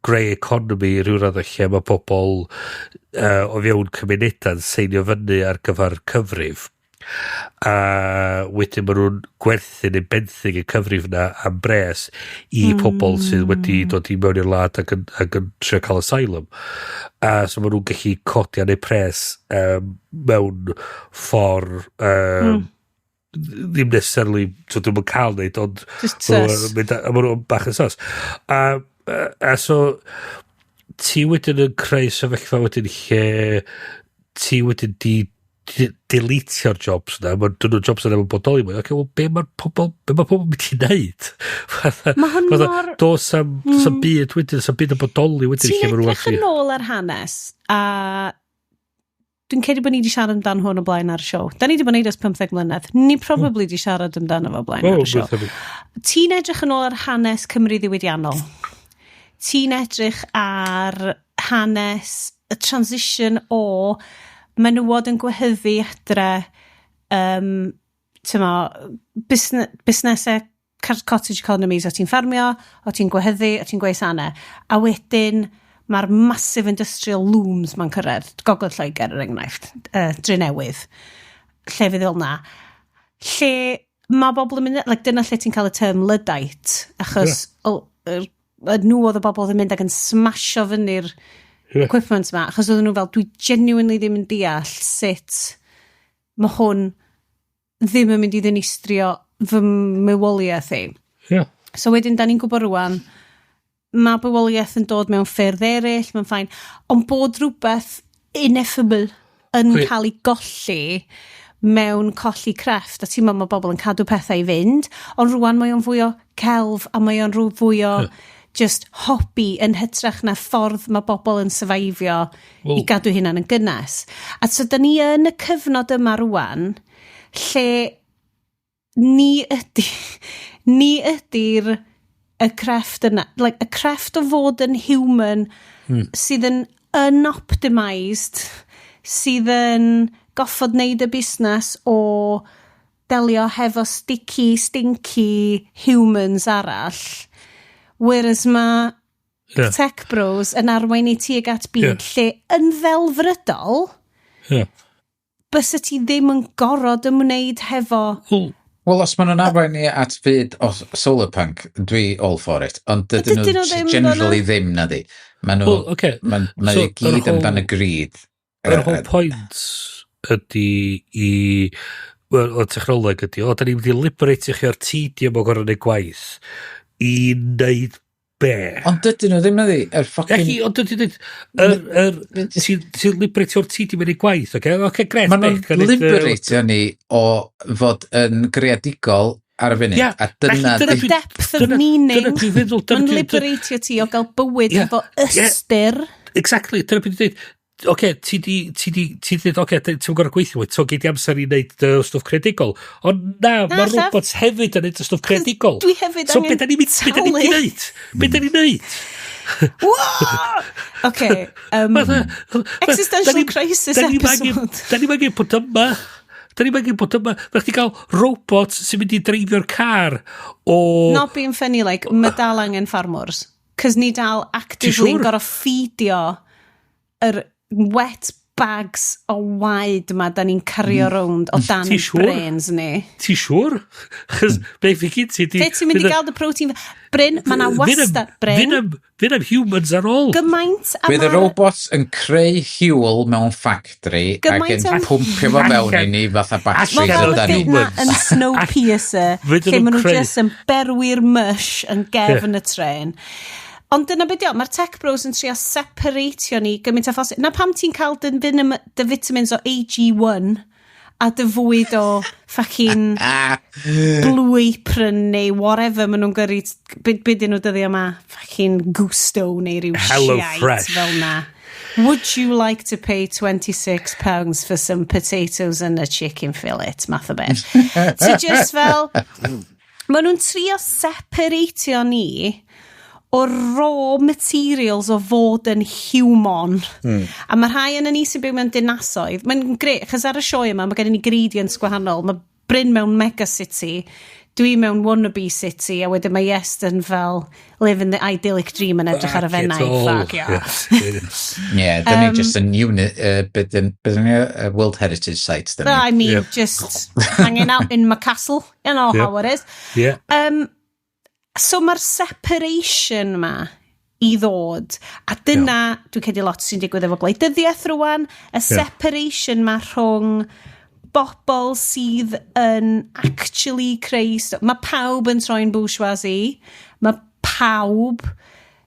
grey economy i ryw raddau lle mae pobl o fewn cymunedau'n seinio fyny ar gyfer cyfrif a wedyn maen nhw'n gwerthu neu benthyg y cyfrif na am bres i pobl sydd wedi dod i mewn i'r wlad ac yn trio cael asylum. A so maen nhw'n gallu codi ar eu pres mewn ffordd ddim necessarily, so dwi'm yn cael neud, ond Just ma' nhw'n sus. a ma' nhw'n bach yn sus. A so ti wedyn yn creu sefyllfa wedyn lle ti wedyn di deletio'r jobs na, mae dyn nhw'n jobs yna yn bodoli mwy. Oce, wel, be mae pobl mynd i wneud? Ma' hwn Does am byd wedyn, does am byd yn bodoli wedyn Ti'n lle ma' nhw edrych yn ôl ar hanes, a dwi'n credu bod ni wedi siarad amdano hwn o blaen ar y siow. Da ni wedi bod yn neud ers 15 mlynedd. Ni probably wedi siarad amdano fo o blaen ar y siow. Ti'n edrych yn ôl ar hanes Cymru ddiwydiannol. Ti'n edrych ar hanes y transition o menywod yn gwehyddu adre, t'mo, busnesau cottage economies, o ti'n ffarmio, o ti'n gwehyddu, o ti'n gweu sanau. A wedyn mae'r massive industrial looms ma'n cyrraedd, Gogledd Lloegr er enghraifft, Drenewydd, llefydd fel na, lle mae bobl yn mynd, like, dyna lle ti'n cael y term Luddite, achos nhw oedd y bobl oedd yn mynd ac yn smasho fyny'r equipment yma, achos oedden nhw fel, dwi genuinely ddim yn deall sut mae hwn ddim yn mynd i ddinistrio fy mywoliaeth i. So wedyn, da ni'n gwybod rwan, mae bywoliaeth yn dod mewn ffyrdd eraill, mae'n fine, ond bod rhywbeth ineffable yn cael ei golli, Mewn colli crefft, a ti'n meddwl mae bobl yn cadw pethau i fynd, ond rwan mae o'n fwy o celf a mae o'n rhyw fwy o just hobby yn hytrach na ffordd mae bobl yn survivio Wel- i gadw hunan yn gynnes. A so da ni yn y cyfnod yma rwan lle ni ydy'r y crefft yna, like, y crefft o fod yn human sydd yn unoptimised, sydd yn goffod wneud y busnes o delio hefo sticky, stinky humans arall. Whereas mae tech bros yn arwain i tuag at byd lle yn ddelfrydol, bysa ti ddim yn gorfod ymwneud hefo Wel, Wel, os maen nhw'n arwain ni at fyd o solar punk, dwi all for it. Ond dydyn Dydyn nhw nhw ddim, generally though, ddim, na di. Maen nhw, Wel, ocê. ma So, i gyd amdan y greed. Yr whole point ydy i... Wel, o technoleg ydy, o, da ni'n mynd i liberate chi o'r tedium o gorfod neud gwaith i wneud be? Ond dydyn nhw ddim, na di. Yr fucking Eci, ond dydyn nhw, ti'n liberate o'r tedium i wneud gwaith, oce? Oce, gret. Maen nhw'n liberatio ni o fod yn greadigol ar y funud. Ie, A dyna dyna di Depth of meaning. Dyna dwi'n feddwl. Mae'n liberatio ti o gael bywyd efo ystyr. Exactly, dyna beth dwi'n dweud. Oce, ti di dweud, oce, ti'n gorfod gweithio mwy, so gei di amser i wneud dy stwff creadigol. Ond na, Na, mae llaf. robots hefyd yn neud y stwff creadigol. Dwi hefyd So angen be da ni'n mynd, be da ni'n mynd i talu. wneud? Be da ni'n neud? Okay, existential crisis episode. Da ni'n angen bod yma. Da ni'n angen bod yma. Mae chdi gael robot sy'n mynd i dreifio'r car o Not being funny, like, mae dal angen ffarmwrs. Cos ni dal actively yn siŵr? gorfod feedio yr wet bags o waed ma da ni'n cario rownd o dan Ti siŵr? brains ni. Ti siŵr? Chos be fi gyd ti di Lle ti'n mynd i gael dy protein? Bryn, mae na wastad. Bryn, Fydd am humans ar ôl. Gymaint a Bydd y robots yn creu fuel mewn factory ac Gymaint yn pwmpio fo fewn i ni fatha batteries Mae fel y ydan bit ni. na Humans. yn Snowpiercer, Fydden lle nhw'n maen nhw just yn berwi'r mush yn gefn y tren. Ond dyna beth mae tech bros yn trio separatio ni gymaint â phosib. Na pam ti'n cael dy vitamins o AG1 a dy fwyd o fucking Blue Apron neu whatever maen nhw'n gyrru, be dyn nhw dyddia yma, fucking Gusto neu ryw Hello shite Fresh. fel na. Would you like to pay £26 for some potatoes and a chicken fillet, math o beth? Ti just fel, maen nhw'n trio separatio ni o'r raw materials o fod yn human. A mae rhai yn ni sy'n byw mewn dinasoedd. Mae'n grêt, achos ar y sioe yma, mae gen i ni gradients gwahanol. Mae Bryn mewn megacity, dwi mewn wannabe city, a wedyn mae Iest yn fel living the idyllic dream yn edrych ar y Fuck it Fenai. all. Fuck yeah. Yeah, dyn ni just yn unit, beth yn World Heritage Site, dyn ni. I mean, just hanging out in my castle. You know how it is. So mae'r separation ma i ddod, a dyna, dwi'n credu lot sy'n digwydd efo gwleidyddiaeth rwan, y separation ma rhwng bobl sydd yn actually creu. Mae pawb yn troi'n bourgeoisie. Mae pawb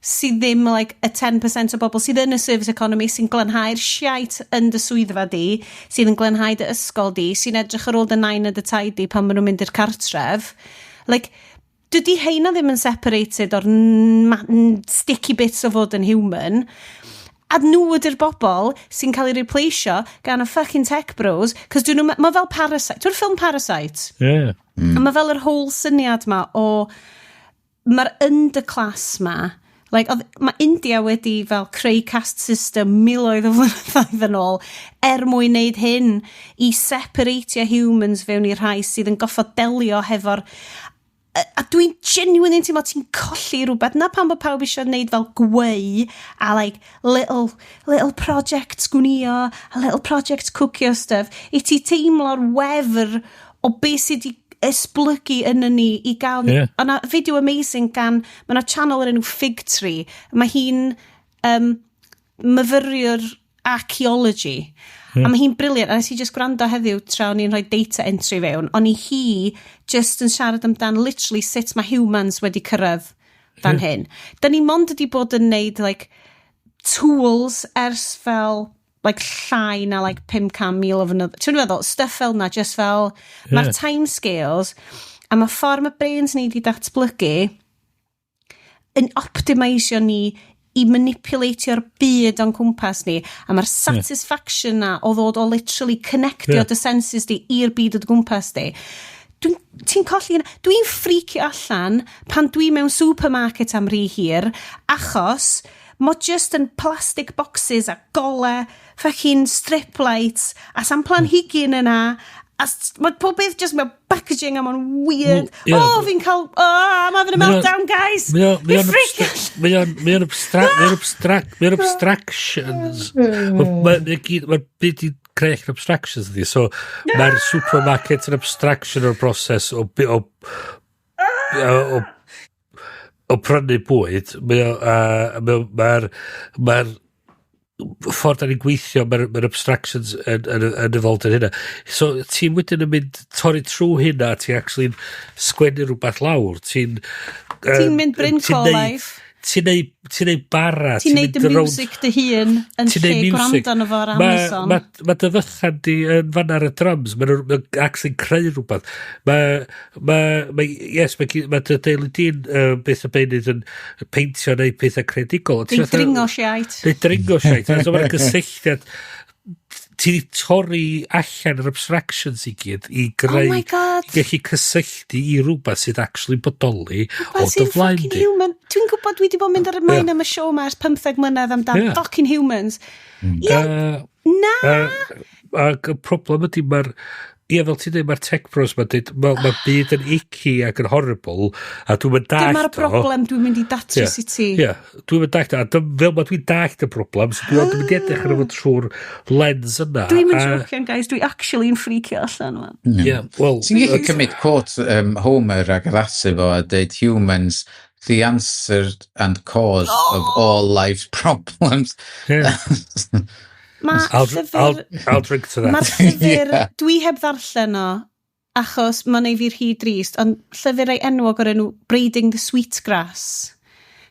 sydd ddim like y 10% o bobl sydd yn y service economy sy'n glanhau'r shite yn dy swyddfa di, sydd yn glanhau dy ysgol di, sy'n edrych ar ôl dy nain a dy taid di pan maen nhw'n mynd i'r cartref. Like, dydy heina ddim yn separated o'r sticky bits o fod yn human. A nhw ydy'r bobl sy'n cael ei replaceio gan y fucking tech bros, cos dyn nhw, mae fel Parasite. Dwi'n ffilm Parasite? Yeah. A mae fel yr whole syniad ma o mae'r underclass ma, like, mae India wedi fel creu caste system miloedd o flynyddoedd yn ôl er mwyn wneud hyn i separatio humans fewn i'r rhai sydd yn goffod delio hefo'r a dwi'n genuinely teimlo ti'n colli rhywbeth. Na pam bod pawb eisiau gwneud fel gweu a like little projects gwnio a little projects cwcio stuff. I ti teimlo'r wefr o beth sydd wedi esblygu yn ni i gael. O'na fideo amazing gan. Mae yna channel o'r enw Fig Tree. Mae hi'n myfyriwr archaeology. A mae hi'n brilliant. A nes i just gwrando heddiw tra o'n i'n rhoi data entry fewn. O'n i hi just yn siarad amdan literally sut mae humans wedi cyrraedd fan hyn. Da ni mond wedi bod yn neud like, tools ers fel Like, llai na like 500,000 o flynyddoedd. Ti'n meddwl, stuff fel na, just fel, mae'r timescales, a mae ffordd mae brains ni wedi datblygu yn optimisio ni i manipulatio'r byd o'n cwmpas ni, a mae'r satisfaction na o ddod o literally connectio dy senses di i'r byd o dy gwmpas di. Ti'n colli hynna. Dwi'n ffricio allan pan dwi mewn supermarket am rhy hir, achos mae just yn plastic boxes a gole, fucking strip lights, a sam planhigyn yna, a mae pob beth just mewn packaging a mae'n weird. Well, yeah. Oh, fi'n cael. Oh, I'm having a meltdown, guys! Mae o'n Fi'n freakio. Mae o'n abstractions. Mae'r byd i creu allan abstractions ydi. So mae'r supermarket yn abstraction o'r broses o prynu bwyd. Mae'r ffordd da ni'n gweithio, mae'r abstractions yn involved yn hynna. So ti'n wedyn yn mynd torri trwy hynna, ti'n actually sgwennu rhywbeth lawr. Ti'n Ti'n mynd Bryn Life. Ti'n neud bara. Ti'n neud y music dy hun yn ti'n lle neud music. Gwrando arno fo ar Amazon. Ma dy fychan di yn fan ar y drums. Mae'n ma actually creu rhywbeth. Yes, ma dy deulu di'n beth y beunydd yn peintio neu pethau creadigol. Neu dringo shite. Neu dringo shite. So mae'n gysylltiad, ti di torri allan yr abstractions i gyd i greu Oh my God. I gallu cysylltu i rhywbeth sydd actually bodoli o Rhywbeth dy sy'n flaen fucking di. human. Dwi'n gwybod dwi wedi bod yn mynd ar y main am y show ma ers 15 mlynedd amdan fucking humans. Ie, na. Ac y problem ydy mae'r, ie, fel ti'n dweud, mae'r tech bros ma'n dweud, mae'r ma byd yn icky ac yn horrible, a dwi'n mynd dallt Dyma'r o. broblem dwi'n mynd i datrys i ti. Ie, dwi'n mynd dallt o, a fel ma dwi'n dallt y broblem, so dwi'n mynd i edrych ar efo trwy'r lens yna. Dwi'n mynd jocio, guys. Dwi actually yn freakio allan, man. Ie, well, Ti'n gallu cymryd quote Homer ac addasu fo a dweud "Humans, the answer and cause of all life's problems." Yeah. Mae llyfr I'll drink to that. Mae'r llyfr, dwi heb ddarllen o, achos mae'n ei fi rhy drist, ond llyfr ei enwog o'r enw Braiding the Sweetgrass.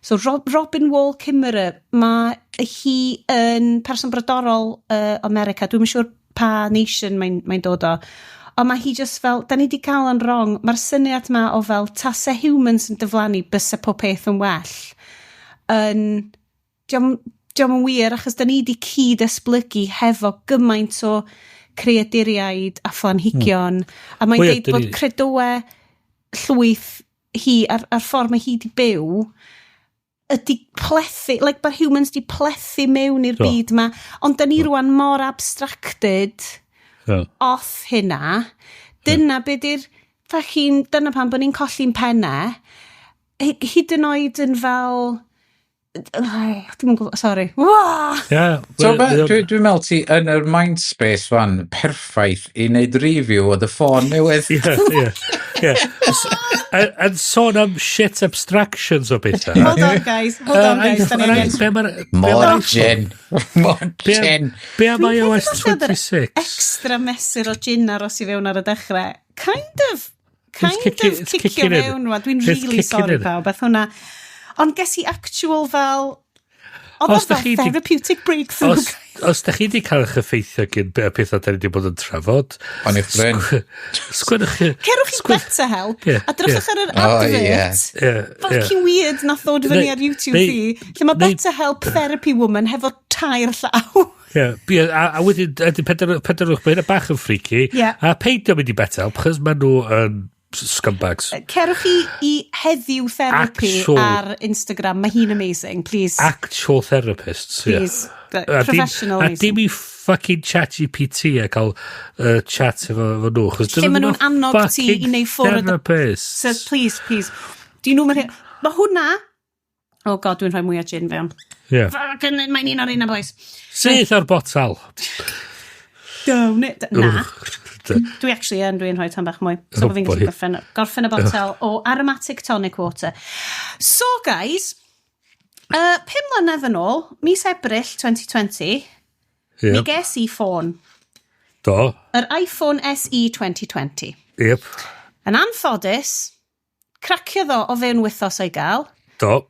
So Robin Wall Kimmerer, mae hi yn person brodorol America, dwi'n siŵr pa nation mae dod o. Ond mae hi just fel, da ni di cael yn wrong, mae'r syniad ma o fel tase humans yn diflannu bysa pob peth yn well. Yn, dio'm yn wir, achos da ni di cyd esblygu hefo gymaint o creaduriaid a phlanhigion. A mae'n Wel, ie, deud 'dyn bod credoau llwyth hi a'r ffordd mae hi di byw ydy plethu, like mae humans di plethu mewn i'r byd ma, ond da ni rwan mor abstracted off hynna. Dyna be di'r fucking, dyna pam bod ni'n colli'n pennau. Hyd yn oed yn fel, dwi'n gwybod, sorry. Wah! Ie, So, wel, dwi'n meddwl ti yn yr mind space fan perffaith i wneud review o dy ffôn newydd. Ie. Yn sôn am shit abstractions o bethau. Hold on, guys. Hold on, guys. Da ni angen Be ma'r More gin. More gin. Be am Dwi'n iOS credu falle oedd yr 26? extra mesur o gin aros i fewn ar y dechrau. Kind of it's cicio kicking in. fewn. Wa. Dwi'n It's really kicking sorry in. pawb. Beth hwnna. Ond ges i actual fel, oedd o Os dach fel chi 'di therapeutic breakthrough. Os da chi wedi cael eich effeithio gyn y pethau da ni wedi bod yn trafod, O'n i'ch bryn. Sgwennwch chi Cerwch i BetterHelp a drychwch ar yr Oh, advert. ie. Fucking weird nath ddod fyny ar YouTube fi. Lle mae BetterHelp therapy woman hefo tair llaw. Ie, a wedyn, ydy penderfynwch, mae hynna bach yn freaky, a peidio mynd i BetterHelp, chos maen nhw yn scumbags. Cerwch i Heddiw Therapy ar Instagram. Mae hi'n amazing, please. Actual therapists, ie. Please. Professional A amazing. dim i fucking chat GPT a cael chat efo nhw. Chos Lle maen nhw'n annog ti i wneud ffwrdd Therapists. So, please, please. Di nhw'n mynd. Mae hwnna. Oh God, dwi'n rhoi mwy o gin fewn. Fucking, mae'n un o'r un o boys. Syth o'r botal. Down it. Na. Dwi actually yn, dwi'n rhoi tan bach mwy. So Oh, bod fi'n gallu boy. gorffen y botel o aromatic tonic water. So, guys, 5 mlynedd yn ôl, mis Ebrill 2020, mi ges i ffôn. Do. Yr iPhone SE 2020. Yn anffodus, craciodd o o fewn wythnos o'i gael. Do.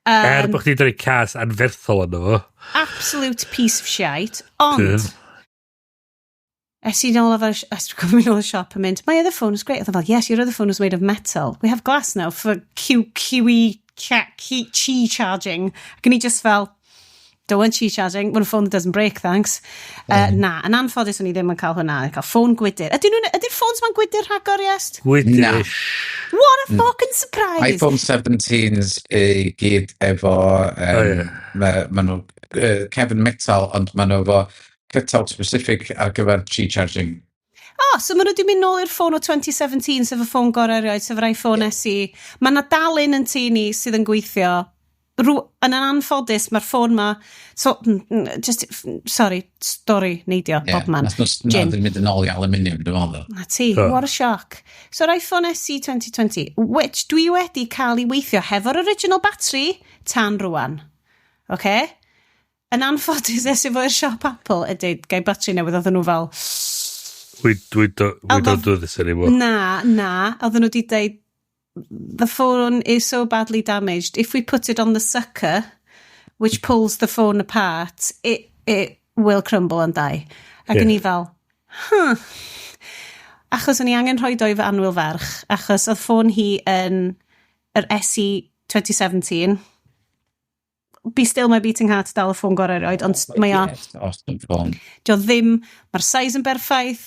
Er bod chdi wedi cas anferthol yno fo. Absolute piece of shite. Ond, es i nôl efo'r, es i nôl y siop yn mynd, "My other phone was great." Oedd o fel, "Yes, your other phone was made of metal. We have glass now for Q, QE, Q, Qi charging." Ac o'n i just fel, "Don't want Qi charging, want a phone that doesn't break, thanks." Na, yn anffodus o'n i ddim yn cael hwnna. O'n i'n cael ffôn gwydyr. Ydy'r ffôns ma'n gwydyr rhagor, yes? Gwydyr. What a fucking surprise! iPhone 17s i gyd efo, O, ie. Ma nhw cefn metal, ond ma nhw efo cut-out specific ar gyfer Qi charging. Oh, so maen nhw wedi mynd nôl i'r ffôn o 2017, sef y ffôn gorau erioed, sef yr iPhone SE. Mae yna dal un yn tŷ ni sydd yn gweithio. Yn anffodus, mae'r ffôn ma. So, just, sorry, stori, neidio, yeah, bob man. Nath nhw Jim. na, mynd yn ôl i aluminium, dwi'n meddwl. Na ti, what a shock. So'r iPhone SE 2020, which dwi wedi cael i weithio hefo'r original battery tan rwan. Okay? Yn anffodus, es i fo i'r siop Apple, a dweud, "Gai battery newydd?" Oedden nhw fel, We don't do this anymore. Na, na. Oedden nhw wedi dweud, "The phone is so badly damaged. If we put it on the sucker, which pulls the phone apart, it will crumble and die." Ac o'n i fel, "Huh." Achos o'n i angen rhoi o i fy annwyl ferch, achos oedd ffôn hi yn yr SE 2017. Be still my beating heart, dal y ffôn gorau erioed, ond mae o, Yes, awesome phone. Dio ddim, mae'r size yn berffaith,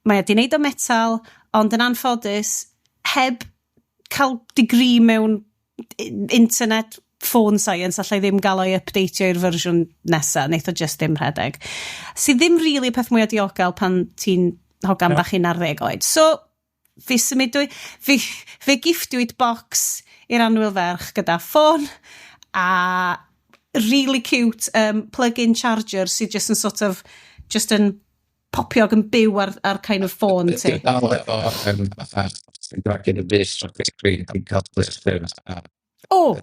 mae o di wneud o metal, ond yn anffodus, heb cael degree mewn internet phone science, allai ddim gael o'i updateio i'r fersiwn nesa, wneith o just ddim rhedeg. Sydd ddim really peth mwyaf diogel pan ti'n hogan bach 11 oed. So, fi symudwy, fe giftiwyd box i'r annwyl ferch gyda ffôn a really cute plug-in charger sydd just yn sort of, just yn popio ac yn byw ar kind of ffôn ti. Ydy o dal efo, fatha, ti'n dragio y bus dros y screen, ti'n cael blister a O,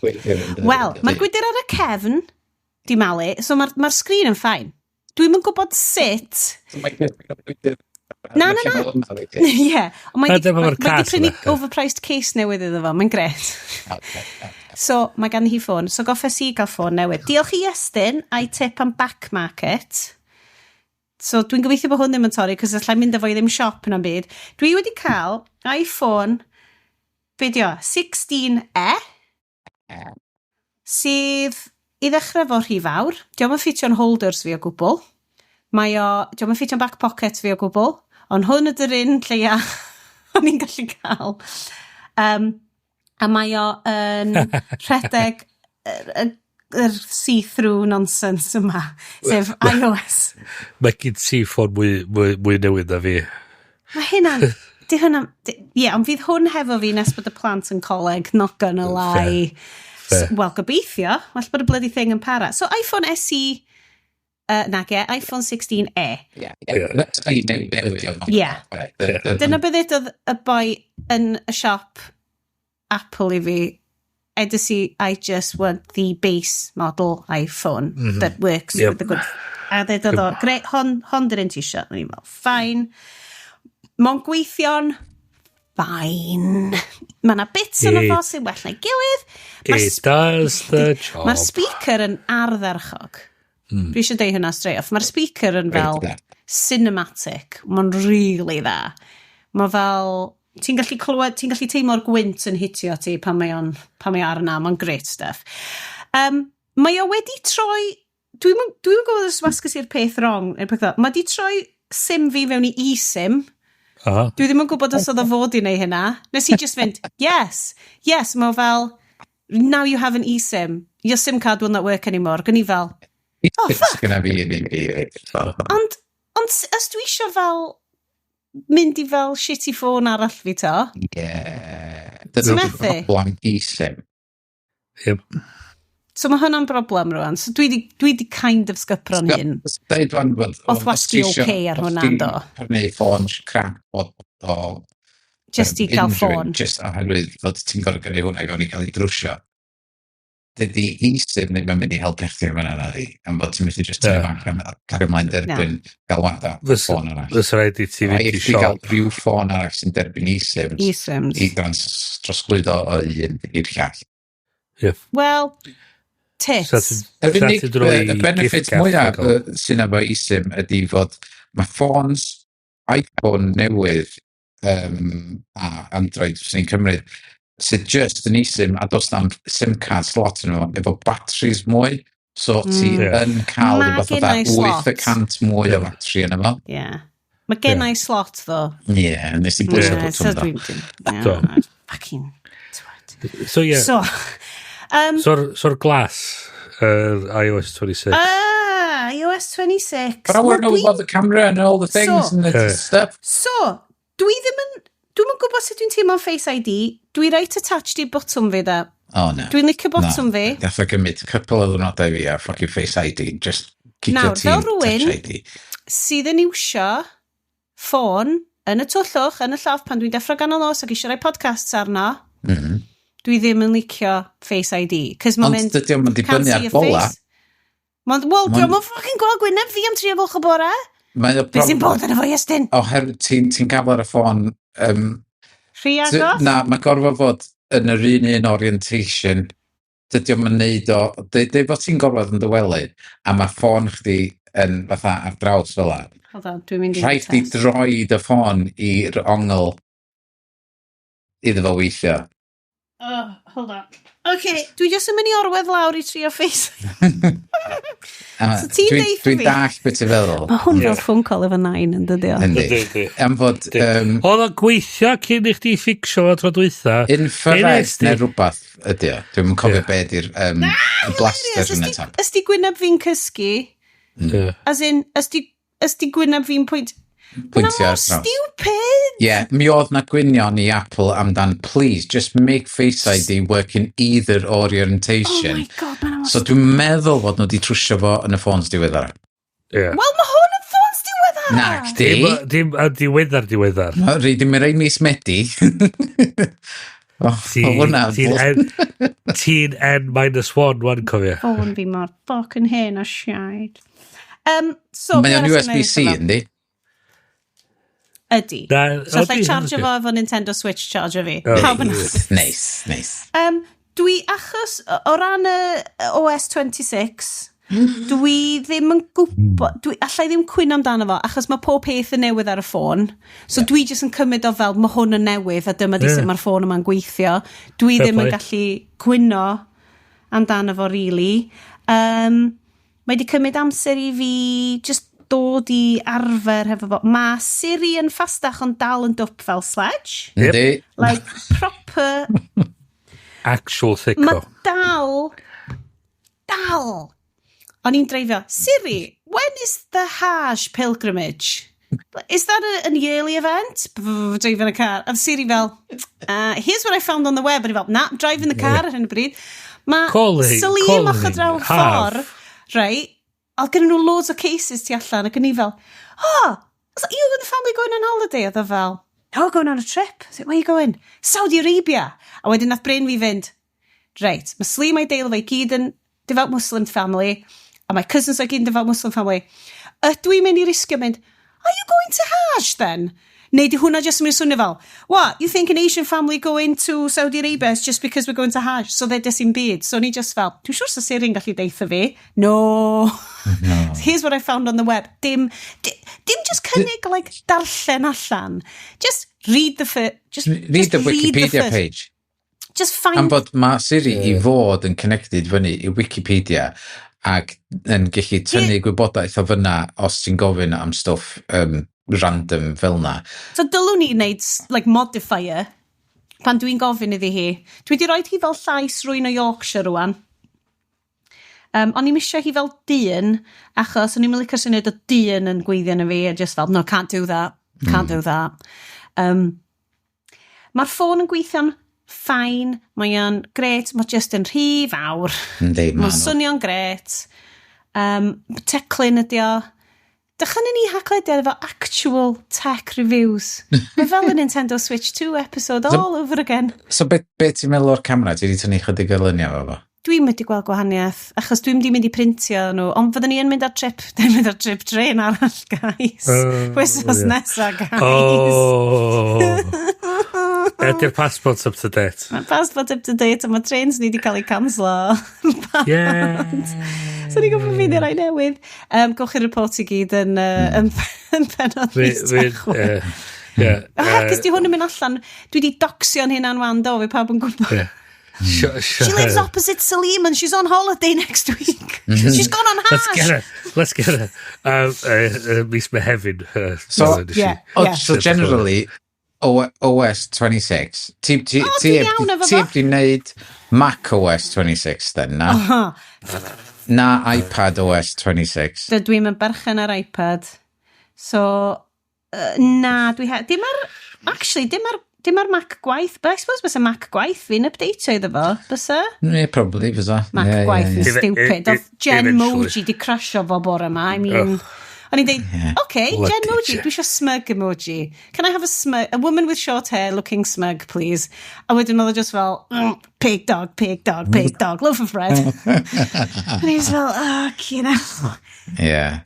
gwydr yn wel, mae'r gwydr ar y cefn di malu, so mae'r sgrin yn fine. Dwi'm yn gwybod sut. Mae'n gwydr. Na, na, na. Ie, ond mae Na, di, dyma mae, fo'r mae di cas prynu yna. overpriced case newydd iddo fo, mae'n gret. So, mae gan hi ffôn. So, goffes i gael ffôn newydd. Diolch i Iestyn a'i tip am Back Market. So, dwi'n gobeithio bod hwn ddim yn torri, cos allai mynd efo i ddim siop yn am byd. Dwi wedi cael iPhone, be di o, 16e, sydd i ddechrau fo rhy fawr. Dio'm yn ffitio'n holders fi o gwbl. Mae o, dio'm yn ffitio'n back pocket fi o gwbl. Ond hwn ydy'r un lleia o'n i'n gallu cael. A mae o yn rhedeg yr see-through nonsense yma, sef iOS. Mae gen ti ffôn mwy newydd na fi. Mae hynna'n... Di hwnna... Ie, ond fydd hwn hefo fi nes bod y plant yn coleg, not gonna lie. Fair. Wel, gobeithio. Well bod y bloody thing yn para. So, iPhone SE. Nag e, iPhone 16e. Ie. Ie. Dyna beth ddudodd y boi yn y siop Apple i fi. Edes i, "I just want the base model iPhone that works with the good." A ddudodd o, "Great, hon dy'r un ti isio." O'n i'n fel, "Fine." Mae'n gweithio'n fine. Mae yna bits yn fo sy'n well na'i gilydd. It does the job. Mae'r speaker yn ardderchog. Dwi eisiau deud hynna straight off. Mae'r speaker yn fel cinematic. Mae'n really dda. Mae fel... Ti'n gallu clywed, ti'n gallu teimlo'r gwynt yn hitio ti pan mae o ar yna. Mae'n great stuff. Mae o wedi troi. Dwi'm yn gwybod os wasgus i'r peth wrong. Neu'r peth. Mae di troi SIM fi fewn i eSIM. Dwi ddim yn gwybod os oedd o fod i wneud hynna. Nes i just fynd, Yes." Mae o fel, "Now you have an eSIM. Your SIM card will not work anymore." Gwni fel, "Oh, fuck." Gyna fi un i fi. Ond os dwi eisiau fel mynd i fel shitty ffôn arall fi to, Ie. Ti'n methu? Problem eSIM. Yep. So mae hwnna'n broblem rwan. So dwi di kind of sgypro'n hun. Deud fan bod Oedd wasgu okay ar hwnna, yndo? Prynu ffôn crap o Just i gael unrhyw un, ffôn. Just oherwydd fod ti'n gorfod gyrru hwnna i fewn i gael ei drwsio. Dydy eSIM ddim yn mynd i helpu chdi efo hwnna, nadi. Am bod ti'n methu just tynnu banc a cario ymlaen derbyn galwada ffôn arall. Fysa rhaid i ti Rhaid fynd i i chdi gael siop. rhyw ffôn arall sy'n derbyn eSIMs eSIMs. i drosglwyddo o un i'r llall. Wel, Tits. Yr unig y benefit mwyaf sy'n efo eSIM ydy fod mae ffôns iPhone newydd a Android sy'n cymryd sydd just yn eSIM a does na'm SIM card slot yn efo, efo batteries mwy, so ti yn cael Ma' rhywbeth genna i fatha slot. 8% mwy o battery yn efo. Yeah. Mae gen i slot, ddo. Ie, yeah, nes i bwyso Yeah, botwm so do. dwi'n... Do. Yeah, fucking twat. So, yeah. So, So'r glas, iOS 26. Ah, iOS 26. But I want to know Wel, about the camera and all the things So- and the stuff. So, dwi ddim yn... Dwi'm yn gwybod sut dwi'n teimlo'n Face ID. Dwi reit attached i botwm fi, da. Oh, no. Dwi'n licio botwm fi. Gath o gymryd couple o ddwrnodau fi a fucking Face ID. Just cicio Nawr, ti fel rywun- Touch ID. Sydd yn iwsio ffôn yn y twllwch, yn y llofft, pan dwi'n deffro ganol nos ac eisiau rhoi podcasts arno, dwi ddim yn licio Face ID. Cos mae'n Ond mynd... dydy o'm yn "Can't dibynnu see ar your bola. face." Mae'n, wel, Ma'n- diolch yn fucking gweld gwyneb fi am 3 o gloch o bore. Mae o Be sy'n bod yn efo, Iestyn? Oherwydd ti'n gafel ar y ffôn. Rhy agos? Na, mae gorfod fod yn yr un un orientation. Dydy o'm yn neud o. Deud fod ti'n gorfod yn dy wely, a mae ffôn chdi yn fatha ar draws fel la. Hold on, dwi'n mynd i Rhaid di test. droi dy ffôn i'r ongl iddo fo weithio. Oh, hold on. Okay, dwi jyst yn mynd i orwedd lawr i trio Face. A So ti'n deud Dwi'n fi- dallt beth ti'n feddwl. Mae hwn fel phone call efo nain yn dydi o. Yndi. Yndi, yndi. Am fod Oedd o'n gweithio cyn i chdi fixio fo tro dwytha. Infrared Be neu rhywbeth ydy o. Dwi'n cofio be ydy'r y blaster yn y top. Ys di gwyneb fi'n cysgu, as in, ys di gwyneb fi'n pwynt... Pwyntio Hwnna ar mor draws. stupid! Ie, yeah, mi oedd na gwynion i Apple amdan, "Please, just make Face ID work in either orientation." Oh my God, mae'n mor So dwi'n meddwl fod nhw wedi trwsio fo yn y ffôns diweddar. Wel, mae hwn yn ffôns diweddar! Na, chdi. Dim yn diweddar diweddar. Rhaid i mi rei mis Medi. Oh, hwnna. Ti'n N minus one, wan cofio. Ffôn fi mor fucking hen a shite. So, Mae o'n be arall gynna i USB-C, wrtho fo? yndi? Ydy. Na, So allai ydi, charge ydi. fo efo Nintendo Switch charger fi. Oh, Pawb yn ie. hapus. Nice, nice. Dwi achos, o ran y OS 26, dwi ddim yn gwybod, dwi, allai ddim cwyno amdano fo, achos mae pob peth yn newydd ar y ffôn. So dwi jyst yn cymryd o fel, mae hwn yn newydd, a dyma di sut mae'r ffôn yma'n gweithio. Dwi Fair ddim yn play. gallu cwyno amdano fo, really. Mae di cymryd amser i fi just dod i arfer hefo fo. Mae Siri yn ffastach ond dal yn dwp fel sledge. Yep. Yndi? Like, proper Actual thicko. Mae dal, dal. O'n i'n dreifio, "Siri, when is the Hajj pilgrimage? Is that an yearly event?" Dreifio yn y car. A Siri fel, "Here's what I found on the web." A ni fel, "Na, driving the car ar hyn o bryd." Mae Salim calling, ochr draw have. ffordd, right, oedd gen nhw loads o cases tu allan, ac o'n i fel, "Oh, is that you and the family going on holiday?" Oedd o fel, "No, going on a trip." I was like, "Where are you going?" "Saudi Arabia." A wedyn nath brain fi fynd, reit, mae Salim a'i deulu fe i gyd yn devout Muslim family, a my cousins o'i gyd yn devout Muslim family. Ydw i'n mynd i risgio mynd, "Are you going to Hajj then?" Neu di hwnna jyst yn mynd i swnio fel, "What, you think an Asian family going to Saudi Arabia is just because we're going to Hajj?" So ddedes i'n byd. So ni just fel, dwi'n siŵr sa Siri'n gallu deutha fi. "No. No. Here's what I found on the web." Dim just cynnig, like, darllen allan. Just read the first... Just, Read just the read Wikipedia the first, page. Just find Am bod mae Siri i fod yn connected fyny i Wikipedia ac yn gallu tynnu gwybodaeth o fyna os ti'n gofyn am stwff random fel na. So dylwn ni wneud, like, modifier pan dwi'n gofyn iddi hi. Dwi wedi rhoi hi fel llais rywun o Yorkshire rwan. O'n i'm eisiau hi fel dyn, achos o'n i'm yn licio'r syniad o dyn yn gweithio yn y fi, a just fel, "No, can't do that, can't do that." Mae'r ffôn yn gweithio'n fine, mae o'n gret, mae just yn rhy fawr. Yndi, Mae'n ma' nhw. swnio'n gret. Teclyn ydi o. Dechrau ni Haclediad efo actual tech reviews. Mae fel y Nintendo Switch 2 episode all over again. So be ti'n meddwl o'r camera? Ti wedi tynnu chydig o luniau fo fo? Dwi'n wedi gweld gwahaniaeth, achos dwi'n wedi mynd i printio nhw, ond fyddwn ni yn mynd ar trip, dwi'n mynd ar trip tren arall, guys. Oh, Wythnos ie. nesa, guys. Oh. Ydy'r passport up to date? Mae passport up to date, a mae trains ni wedi cael eu canslo. So ni'n gorfod ffeindio rai newydd. Gowch chi report i gyd yn penod mis Tachwedd. Oh, heck, ys di hwn yn mynd allan. Dwi wedi doxio'n hynna'n wan, do, fi pawb yn gwybod. She lives opposite Salim and she's on holiday next week. She's gone on Let's Hajj. get her. Let's get her. Mis Mehefin. So, Yeah. Oh, so generally, OS 26. Ti, O, ti, dwi'n iawn efo ti fo. heb di wneud Mac OS 26 then, na? Aha. Na iPad OS 26. Dydw i'm yn berchen ar iPad. So, na, dwi he... Dim ar... Actually, dim ar Mac gwaith. But I suppose bysa Mac gwaith fi'n updateio iddo fo. Bysa? Yeah, probably, fysa. Mac gwaith yn stupid. Oedd Eventually. Genmoji di crasio fo bore yma. I mean, o'n i'n deud, "Okay, Bloody Genmoji, Gen. dwi eisiau smug emoji. Can I have a smug, a woman with short hair looking smug, please?" A wedyn oedd o just fel, pig dog, pig dog, pig dog, loaf of bread." And he was fel, "Oh, you know.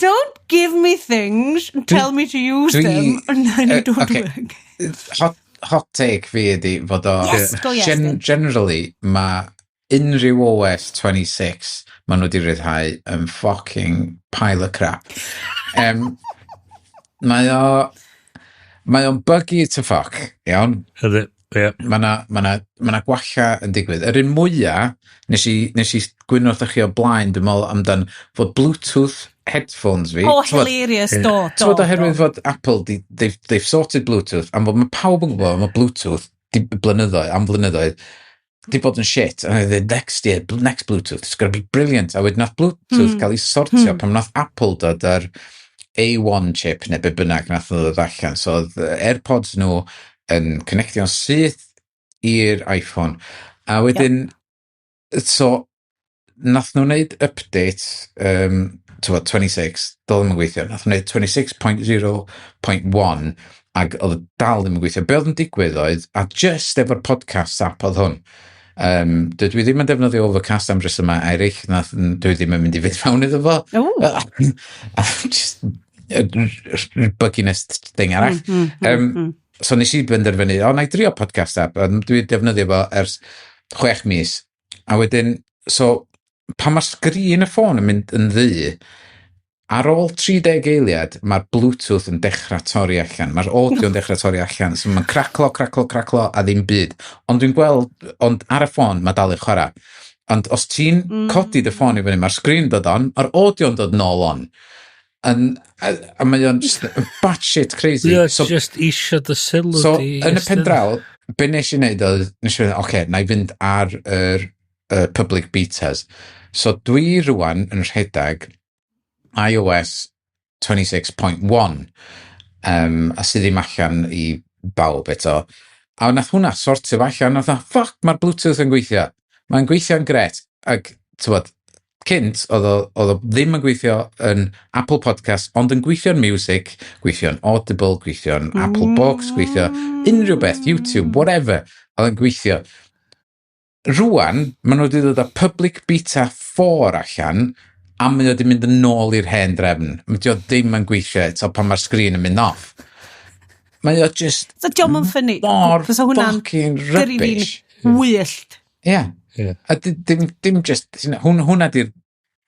Don't give me things and tell me to use them and then it don't work." Hot take fi ydi fod o Yes, go yes, then. Generally, mae unrhyw OS 26 maen nhw wedi rhyddhau yn fucking pile of crap. Mae o'n buggy to fuck, iawn? Ydy, ie. Mae na, ma na gwalla yn digwydd. Yr un mwyaf, nes i gwyno wrthych chi o blaen, dwi'n meddwl, amdan fod Bluetooth headphones fi. Oh, T'mod- hilarious, do, T'mod oherwydd fod Apple, they've sorted Bluetooth, am fod mae pawb yn gwybod mae Bluetooth di blynyddoedd, am flynyddoedd, di bod yn shit. And the next year, next Bluetooth, it's going to be brilliant. A wedyn nath Bluetooth cael ei sortio pan nath Apple dod ar A1 chip neu be bynnag nath nhw ddod allan. So oedd AirPods nhw yn connectio'n syth i'r iPhone. A wedyn, so, nath nhw wneud update, t'wod, 26, dol ddim yn gweithio, nath nhw wneud 26.0.1 ac oedd o dal ddim yn gweithio. Be oedd yn digwydd oedd, a just efo'r podcast app oedd hwn, dydw i ddim yn defnyddio Overcast am resymau eraill, nath, dwi ddim yn mynd i fynd fewn iddo fo. Ooh. Just bugginess thing arall. So nes i benderfynu, o, na i drio podcast app, a dwi defnyddio fo ers 6 mis. A wedyn, so, pan mae sgrin y ffôn yn mynd yn ddu, ar ôl 30 eiliad, mae'r Bluetooth yn dechrau torri allan. Mae'r audio yn dechrau torri allan. So mae'n craclo, craclo, craclo, a ddim byd. Ond dwi'n gweld, ond ar y ffôn, mae dal i chwarae. Ond os ti'n codi dy ffôn i fyny, mae'r sgrin dod on, mae'r audio'n dod nôl on. A mae o'n just batshit crazy. Ie, So, just isio dy sylw so di. yn y pen draw, be nes i wneud oedd, nes i fynd, oce, okay, na i fynd ar yr public betas. So dwi rwan yn rhedeg iOS 26.1, a sydd ddim allan i bawb eto. A nath hwnna sortio fo allan, nath o, fuck, mae'r Bluetooth yn gweithio. Mae'n gweithio'n gret. Ac, t'wod, cynt, oedd o ddim yn gweithio yn Apple Podcast, ond yn gweithio'n Music, gweithio'n Audible, gweithio'n Apple Books, gweithio unrhyw beth, YouTube, whatever, oedd yn gweithio. Rwan, maen nhw wedi dod â Public Beta 4 allan, a mae o wedi mynd yn ôl i'r hen drefn. Mae o ddim yn gweithio eto pan mae'r sgrin yn mynd off. Mae o just So dio'm yn funny. mor Fysa hwnna'n fucking gyrru fi'n rubbish. wyllt. Ie. Yeah. A dim just, hwnna di'r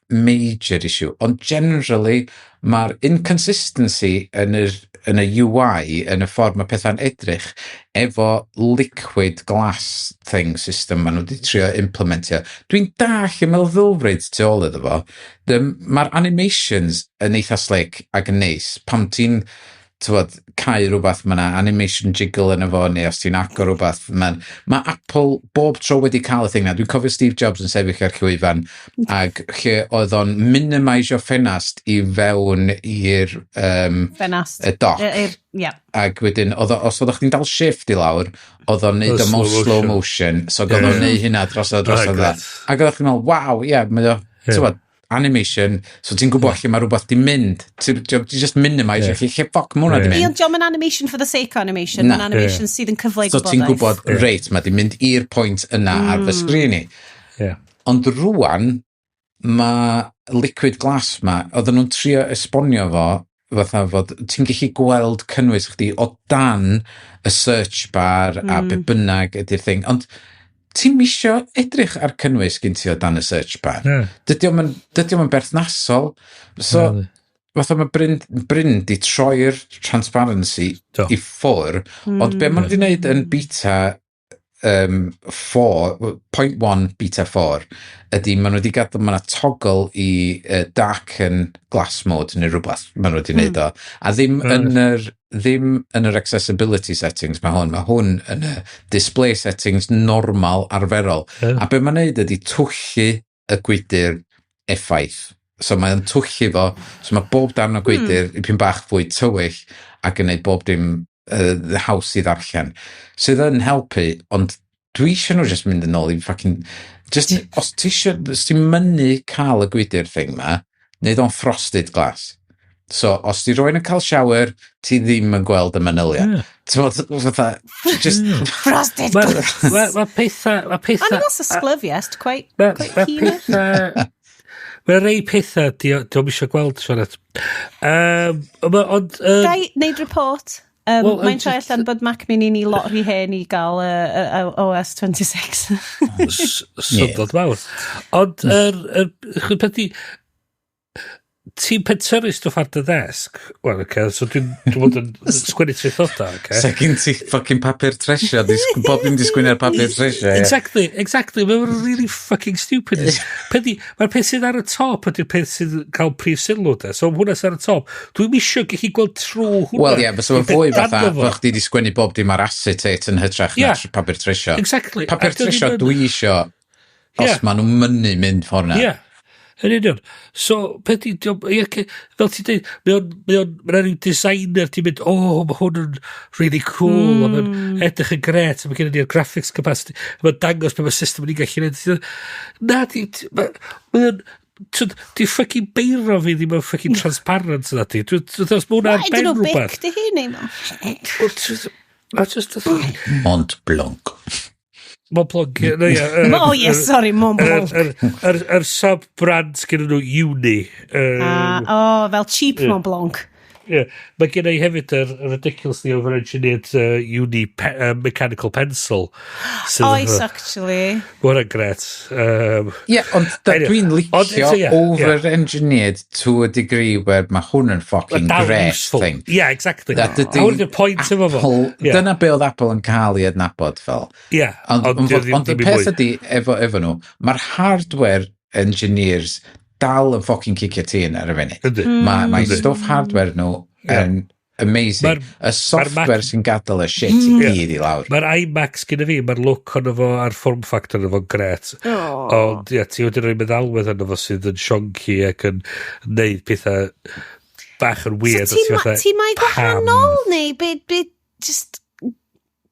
major issue, ond generally mae'r inconsistency yn y UI, yn y ffordd mae pethau'n edrych, efo liquid glass thing system maen nhw wedi trio implementio. Dwi'n dall y meddylfryd tu ôl iddo fo. Mae'r animations yn eitha slick ac yn neis. Pam ti'n, t'wod, cau rhywbeth, mae yna animation jiggle yn efo, neu os ti'n agor rhywbeth. Mae Apple bob tro wedi cael y thing na. Dwi'n cofio Steve Jobs yn sefyll ar llwyfan, ac lle oedd o'n minimisio ffenast i fewn i'r Ffenast. y dock. Ie. Ac wedyn, os oeddech chdi'n dal shift i lawr, oedd o'n neud Oh, o mewn slow slow motion. So oedd o'n neud hynna drosodd, drosodd. Grêt. Ac oeddech chdi'n meddwl, waw, ie, mae o, t'wod, animation, so ti'n gwybod lle mae rhywbeth di mynd. Ti just minimise lle ffoc mae hwnna di Ie, mynd. ond dio'm yn animation for the sake of animation. Na. Mae'n animation sydd yn cyfleu So ti'n gwybodaeth. gwybod, reit, mae di mynd i'r pwynt yna ar fy sgrin i. Ond rwan, mae liquid glass ma, oedden nhw'n trio esbonio fo fatha fod ti'n gallu gweld cynnwys chdi o dan y search bar a be bynnag ydy'r thing, ond ti'n misio edrych ar cynnwys gen ti o dan y search bar. Dydy o'm yn berthnasol. So, fatha mae Bryn di troi'r transparency i ffwr, ond be maen nhw wedi wneud yn beta 4.1 beta 4 ydy maen nhw wedi gadael, mae yna toggle i darken glass mode neu rhywbeth maen nhw wedi wneud o. A ddim yn yr accessibility settings mae hwn yn y display settings normal arferol. A be mae'n neud ydy twyllu y gwydr effaith. So mae'n twyllu fo, so mae bob darn o gwydr mm. bach fwy tywyll ac yn neud bob dim haws i ddarllen. Sydd yn helpu, ond dwi eisiau nhw just mynd yn ôl i fucking... Just, os ti eisiau, os ti'n mynnu cael y gwydr thing ma, neud o'n frosted glass. So, os ti rywun yn cael shower, ti ddim yn gweld y manyliau. Ti'n bod, fatha, just... Frosted glass. Mae pethau... Mae pethau... O'n i'n meddwl sglyfiest, quite keen. Pethau... Mae rei pethau diolch eisiau gweld, Sioned. Ond... Gai wneud report? Well, mae'n troi allan bod Mac Mini ni lot rhy hen i gael OS 26. Syndod mawr. Ond, yr peth i, ti'n pentyrru stwff ar dy ddesg. Wel, oce, so dwi'n bod yn sgwennu traethoda, oce? So gen ti fucking papur tresio, bob dim di sgwennu ar papur tresio, ie. Exactly. Mae'n really fucking stupid. Peth i, mae'r peth sydd ar y top ydy'r peth sydd cael prif sylw, de. So hwnna sydd ar y top. Dwi'n isio gallu gweld trwy hwnna. Wel, ie, fysa fo fwy fatha, fo chdi di sgwennu bob dim ar acetate yn hytrach na papur tresio. Exactly. Papur tresio dwi isio, os ma nhw'n mynnu mynd ffordd na. Ie. Yn union. So, peth i, ie, fel ti'n dweud, mae o'n rhyw designer ti'n mynd, "Oh, mae hwn yn really cool, a mae'n edrych yn gret, a mae gen ni'r graphics capacity, a mae'n dangos beth mae system yn ei gallu neud." Na, mae o'n, di fucking beiro fi ddim yn fucking transparent yna di. Dwi'n os mae hwnna ar ben rhywbeth. Bic di hi neu mo? Wel, just... Mont Blanc. Mont Blanc, no, ie. Oh yes, sorry, Mont Blanc. Yr sub-brand sgyn nhw Uni. Ah, oh, fel cheap Mont Blanc. Yeah. Mae gen i hefyd yr ridiculously over-engineered Uni mechanical pencil. Oes, actually. Mae hwnna'n gret. Yeah, ond anyway, dwi'n licio over-engineered to a degree where mae hwn yn fucking great useful thing. Yeah, exactly. A hwn yw'r point efo fo. Yeah. Dyna be oedd Apple yn cael ei adnabod fel. Ond ond y peth ydy, efo nhw, mae'r hardware engineers dal yn fucking cicio tîn ar y funud. Mae stwff hardware nhw yn amazing. Y software sy'n gadael y shit i gyd i lawr. Mae'r iMacs gyda fi, mae'r look ono fo a'r form factor ono fo'n gret. Oh. Ond ie, ti wedi rhoi meddalwedd ono fo sydd yn shonky ac yn neud pethau bach yn weird. So ti mai gwahanol neu be, just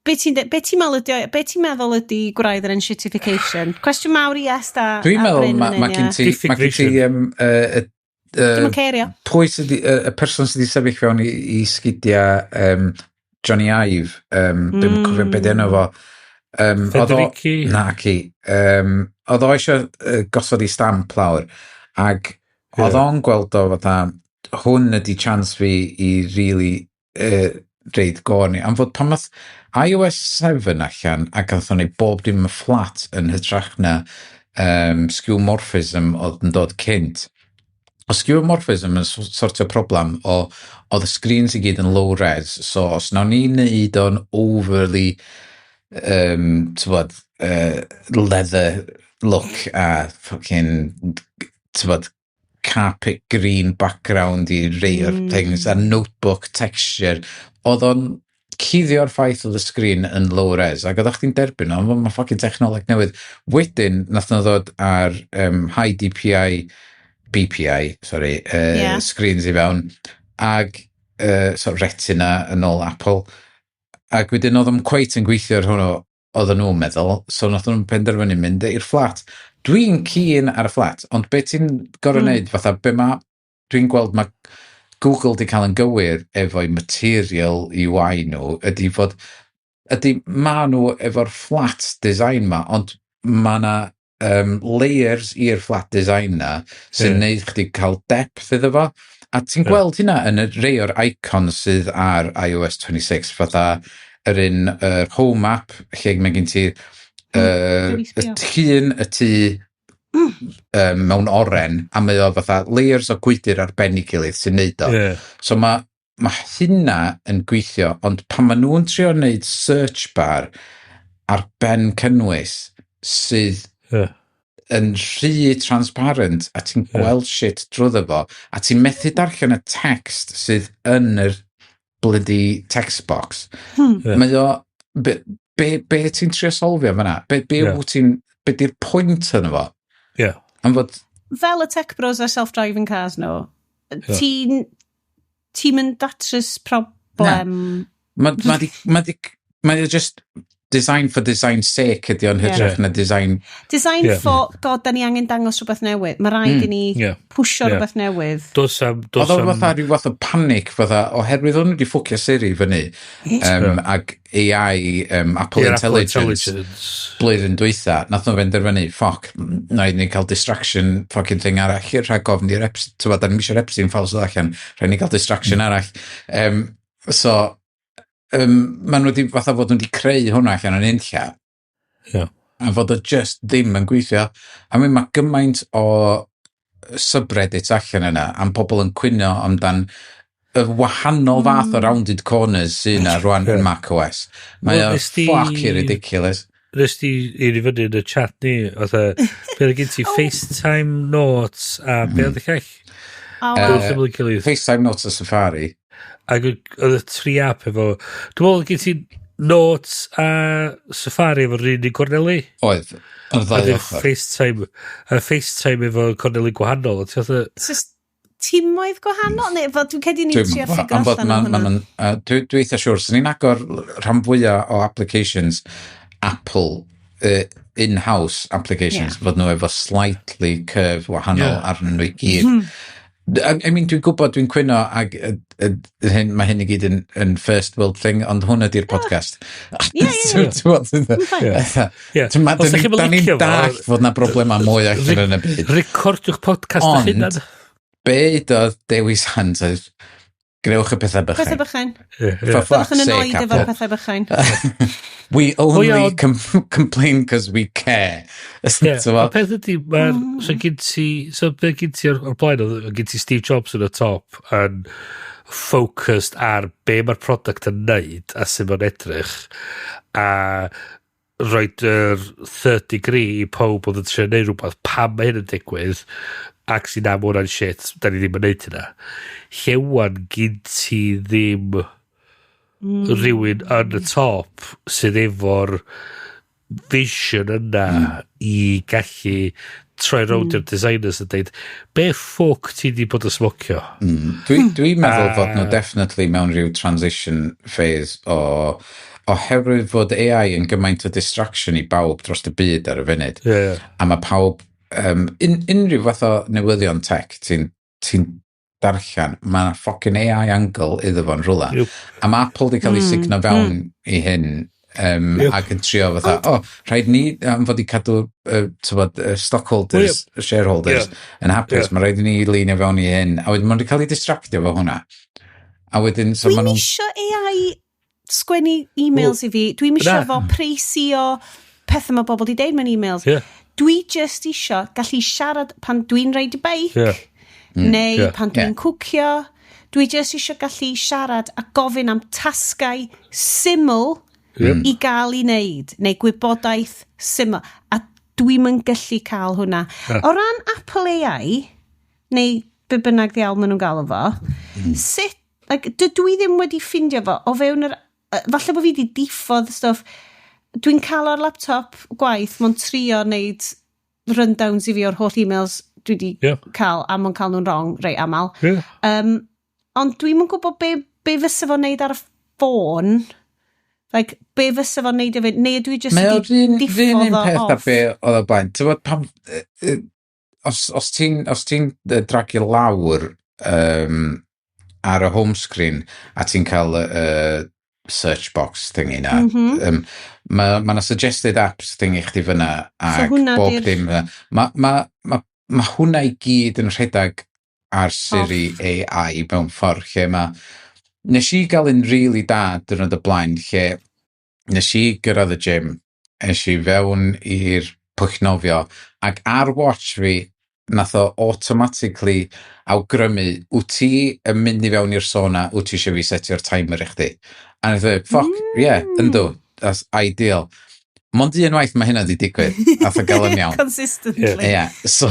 be ti'n meddwl ydi gwraidd yr enshittification? Cwestiwn mawr i Est a Dwi'n meddwl ma gen ti, ma gen ti Dwi'n cerio. Pwy sydd y person sydd wedi sefyll fewn i sgidia Jony Ive, dwi'n cofio beth enw fo. Federici? Na, ci. Oedd o eisiau gosod i stamp lawr, ac oedd o'n gweld o fatha, hwn ydy chance fi i really reid go ni. Am fod pan nath iOS 7 allan ac oedd o'n bob dim yn flat yn hytrach na skeuomorphism oedd yn dod cynt. O skeuomorphism yn sortio problem o oedd y screens i gyd yn low res, so os nawn ni wneud o'n overly tywod, leather look a fucking tywod, carpet green background i rei o'r things a notebook texture, oedd o'n cuddio'r ffaith oedd y sgrin yn low res ac oeddech chdi'n derbyn o, mae fucking technoleg newydd. Wedyn, nath nhw ddod ar high DPI, BPI, sorry, screens i fewn, ag so Retina yn ôl Apple, ac wedyn oedd o'n cweit yn gweithio ar hwnnw oedden nhw'n meddwl, so nath nhw'n penderfynu mynd i'r flat. Dwi'n keen ar y flat, ond be ti'n gorfod neud, fatha, be ma, dwi'n gweld mae Google di cael yn gywir efo'i material UI nhw, ydy fod, ydy ma nhw efo'r flat design ma, ond ma na layers i'r flat design na sy'n neud chdi cael depth iddo fo. A ti'n gweld hynna yn y rei o'r icons sydd ar iOS 26, fatha yr un Home app, lle mae gen ti y llun y tŷ mewn oren, a mae o fatha layers o gwydr ar ben ei gilydd sy'n neud o. So mae hynna yn gweithio, ond pan maen nhw'n trio wneud search bar ar ben cynnwys sydd yn rhy transparent a ti'n gweld shit drwyddo fo a ti'n methu darllen y text sydd yn yr bloody text box. Mae o... Be ti'n trio solfio fyna? Be wyt ti'n... Be di'r pwynt yno fo? Am fod... Fel y tech bros a self-driving cars no, ti'n mynd datrys problem. Ma di just design for design's sake ydi o'n hytrach na design. Design for, God, da ni angen dangos rhywbeth newydd. Mae rhaid i ni pwsio rhywbeth newydd. Dos am... Dos Oedd o fatha rhyw fath o panic fatha oherwydd o'n nhw wedi ffwcio Siri fyny ag AI, Apple I'r Apple Intelligence, Intelligence. blwyddyn dwytha, nath nhw benderfynu, ffoc, na i ni cael distraction fucking thing arall i'r rhag ofn i'r Epstein, ti'n da ni'n eisiau'r Epstein files ddod allan, rhaid ni gael distraction arall. So, maen nhw wedi fatha fod nhw wedi creu hwnna allan yn unlla. A fod o just ddim yn gweithio. I mean, mae gymaint o subreddits allan yna am pobl yn cwyno amdan y wahanol fath o rounded corners sydd yna rwan yn macOS. Mae Wel, o fucking ridiculous. Nes ti i ni fyny yn y chat ni, oedd e, be oedd gen ti FaceTime Notes a be oedd y llall? Oh, Dwi'n wow. syml yn gilydd. FaceTime Notes a Safari. Ac oedd y tri app efo... Dwi'n meddwl gen ti Notes a Safari efo'r un un corneli. Oedd. Oedd A ddau wedyn ochr. FaceTime, a FaceTime efo corneli gwahanol. A ti fatha, So, timoedd gwahanol? Neu, fel dwi'n credu ni'n Dwi'n trio gwbod, ffigur am fod allan o ma, hwnna. dwi eitha siŵr, sy'n ni'n agor rhan fwyaf o applications Apple, in-house applications, fod nhw efo slightly curve wahanol arnyn nhw i gyd. I mean, dwi'n gwybod dwi'n cwyno ag hyn, mae hyn i gyd yn first world thing, ond hwn ydy'r podcast. Ie, ie, ie. Ti'n gwbod? Fine. Ie. Ti'n ma- Os Da dach chi'm yn ni'n licio fo, dallt fod na broblema mwy allan yn y byd. Recordiwch podcast eich Ond, hunan. be udodd Dewi Sant oedd, "Gnewch y pethau bychain." Pethau bychain. Ie. For fuck's Byddwch yn sake, annoyed efo'r Apple. pethau bychain. We only Wel, complain because we care. Ie, So, y peth ydy, mae'r... So gen ti... So be gen ti o'r blaen, oedd gen ti Steve Jobs yn y top yn focused ar be mae'r product yn neud a sut mae'n edrych a roed yr third degree i pob oedd yn trio neud rhywbeth pam mae hyn yn digwydd ac sy'n am hwnna'n shit, da ni ddim yn neud hynna. Lle wan gyn ti ddim rhywun yn y top sydd efo'r vision yna i gallu troi rownd i'r designers a dweud, "Be ffwc ti di bod yn smocio?" Dwi meddwl fod nhw definitely mewn rhyw transition phase o oherwydd fod AI yn gymaint o distraction i bawb dros y byd ar y funud. A mae pawb, unrhyw fath o newyddion tech ti'n ti darllen, mae yna fucking AI angle iddo fo'n rhywle. A mae Apple di cael ei sugno fewn i hyn ac yn trio fatha, o, oh, rhaid ni am fod i cadw tywod, stockholders, shareholders yn hapus, mae rhaid i ni leanio fewn i hyn. A wedyn maen nhw wedi cael ei distractio fo hwnna. A wedyn, so Dwi'n maen nhw'n isio AI sgwennu emails i fi. Dwi'n isio Na. fo preisio pethau mae bobl di deud mewn emails. Dwi just isio gallu siarad pan dwi'n reidio beic, neu pan dwi'n cwcio. Dwi just isio gallu siarad a gofyn am tasgau syml i gael i wneud, neu gwybodaeth syml. A dwi'm yn gallu cael hwnna. O ran Apple AI, neu be bynnag ddiawl maen nhw'n galw fo, sut, like, dydw i ddim wedi ffindio fo o fewn yr... Falle bod fi wedi diffodd stwff. Dwi'n cael o'r laptop gwaith, mae'n trio wneud rundowns i fi o'r holl emails dwi wedi cael, a mae'n cael nhw'n wrong reit aml. Ond dwi'm yn gwybod be fysa fo'n neud ar y ffôn. Like, be fysa fo'n neud efo... Neu ydw i just Mae o'r wedi un diffodd un o peth a off. be oedd o blaen. Ti'n gwbod pam... Os ti'n dragio lawr ar y home screen a ti'n cael y search box thingy na. Mae ma 'na suggested apps thing i chdi fyna So ac hwnna bob 'di'r- dim fyna. Mae ma, ma, ma hwnna i gyd yn rhedeg ar Siri AI mewn ffordd lle mae. Nes i gael un really da diwrnod y blaen lle nes i gyrraedd y gym, es i fewn i'r pwll nofio ac ar watch fi nath o automatically awgrymu, "Wyt ti yn mynd i fewn i'r sauna? Wyt ti eisiau fi setio'r timer i chdi?" A nath o dweud, "Fuck, yeah, yndw, that's ideal." Mond un waith mae hynna di digwydd, nath o gael yn iawn. Consistently. Ie, yeah, so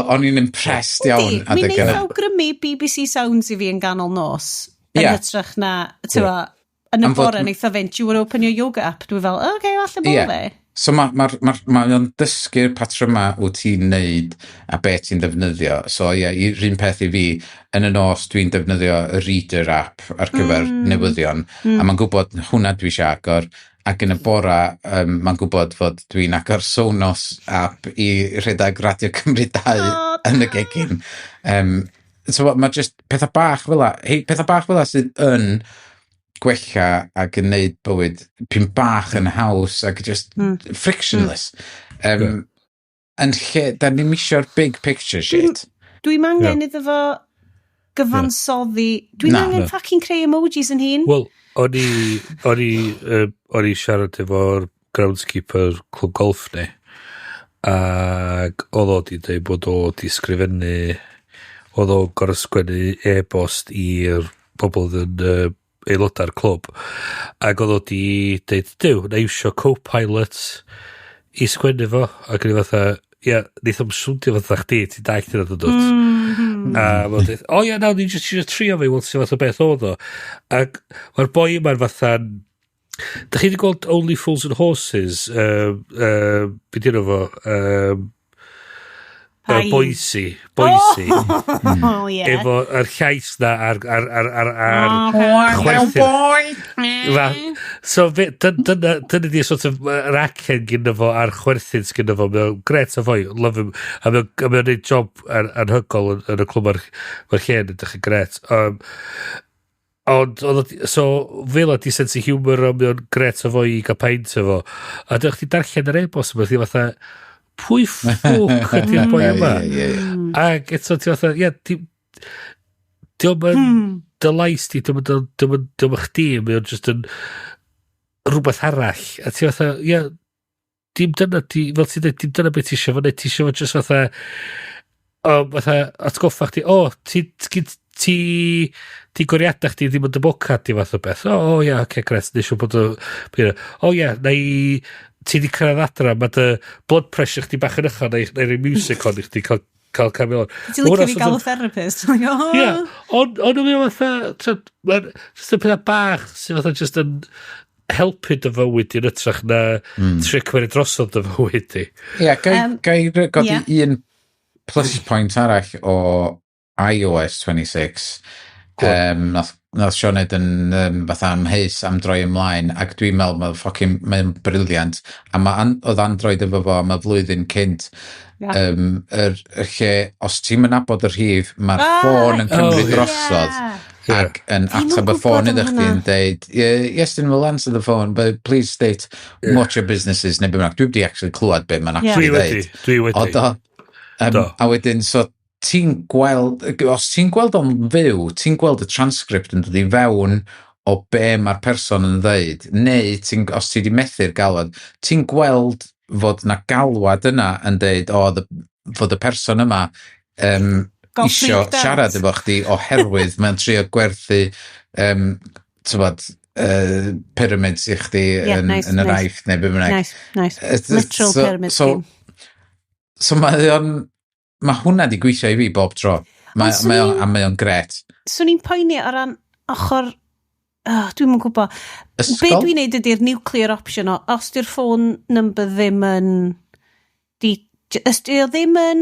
o'n i'n impressed iawn Yndi, mi adeg wneith yna. awgrymu BBC Sounds i fi yn ganol nos. Yn hytrach na, ti'n yeah, yn y bore wneith o fynd, "Do you want to open your yoga app?" Dwi fel, "Oh, okay, falle bod fe." So mae ma, ma, ma o'n dysgu'r patryma wyt ti'n neud a be ti'n defnyddio. So ie, yeah, yr un peth i fi, yn y nos dwi'n defnyddio y Reader app ar gyfer newyddion, a mae'n gwybod hwnna dwi eisiau agor, ac yn y bora mae'n gwybod fod dwi'n agor Sonos app i rhedeg Radio Cymru 2 O, yn y gegin. So mae just pethau bach fel la, hei, pethau bach fel la sydd yn gwella ac yn neud bywyd pyn bach yn haws ac just frictionless. Yn lle, da ni'n isio'r big picture shit. Dwi'n angen iddo fo gyfansoddi. Dwi'n Na. angen fucking creu emojis yn hun. Wel, o'n i siarad efo'r groundskeeper clwb golf ni, ac oedd o di dweud bod o di sgrifennu, oedd o'n gorau sgwennu e-bost i'r bobl oedd yn aelodau'r clwb, ac oedd o di dweud, "Duw, na iwsio Copilot i sgwennu fo," ac o'n i fatha, "Ia, neith o'm swndio fatha chdi, ti'n dallt hynna, dwt?" A mae'n dweud, "O ia, na, ni jyst eisiau trio fe, i weld sut fath o beth oedd o." Ac mae'r boi yma'n fatha. Da chi wedi gweld Only Fools and Horses? Be di fo? Pa un? Boycie. Boycie. Oh, yeah. Efo yr llais na ar Oh, chwerthin. Boy! So dyna di sort of yr acen gyda fo a'r chwerthin gyda fo. Mae'n gret o foi, love him. A mae o'n neud job anhygol yn y clwb. Mae'r lle'n edrych yn gret. Ond, so, fel ydi sense of humour o, mae o'n gret o foi i gael peint efo. A dych chi darllen yr e-bost yma, chi fatha, "Pwy ffwc ydy'r boi yma?" Ie, ie, ie. Ac eto ti fatha, ie, dio'm yn dy lais di, dio'm yn chdi, mae o'n just yn rhywbeth arall. A ti fatha, ie, dim dyna, di, fel ti'n dweud, dim dyna beth ti eisiau fo neud, ti eisiau fo just fatha, o, fatha, atgoffa chdi, "O, ti goriadau chdi ddim yn dy bocad di," fath o beth. O, ia, oce, gret, nes siŵr bod o, o ia, na i, ti di cyrraedd adra, mae dy blood pressure chdi bach yn uchel, neu roi music on i chdi cael cameo. Ti'n licio fi gael y therapist? Like, oh. Ie, ond o'n fatha, t'od, ma'n just y pethau bach sydd fatha just yn helpu dy fywyd i'n ytrach na trio cymryd drosodd dy fywyd di. Ie, gai, gai godi un plus point arall o iOS 26. Go on. Nath Sioned yn fatha amheus am droi ymlaen ac dwi'n meddwl mae'n fucking, mae'n brilliant a ma oedd Android efo fo am y flwyddyn cynt, yr lle os ti'n mynd nabod y rhif, mae'r ffôn yn cymryd drosodd ac yn Dwi'm yn ateb y ffôn gwybod iddo am chdi hwnna. yn deud, "Yeah, yes, will answer the phone, but please state what your business is," neu be bynnag. Dwi wedi actually clywed be mae'n actually Dwi wedi, ddeud. dwi wedi. O do. Do. A wedyn, so ti'n gweld, os ti'n gweld o'n fyw, ti'n gweld y transcript yn dod i fewn o be mae'r person yn ddeud, neu ti'n, os ti wedi methu'r galwad, ti'n gweld fod na galwad yna yn deud, o, fod y person yma Got isio freaked out. siarad efo chdi oherwydd mae'n trio gwerthu tywod, pyramids i chdi yn, nice, yn yr nice. Aifft neu be bynnag. Nice. Literal pyramid so, scheme. So mae o'n, mae hwnna di gweithio i fi bob tro. Mae, Ond swn mae o'n, a mae o'n gret. Swn i'n poeni o ran ochr. Oh, dwi'm yn gwybod. Be Ysgol? dwi'n neud ydy'r nuclear option o, os di'r phone number ddim yn... Os di o ddim yn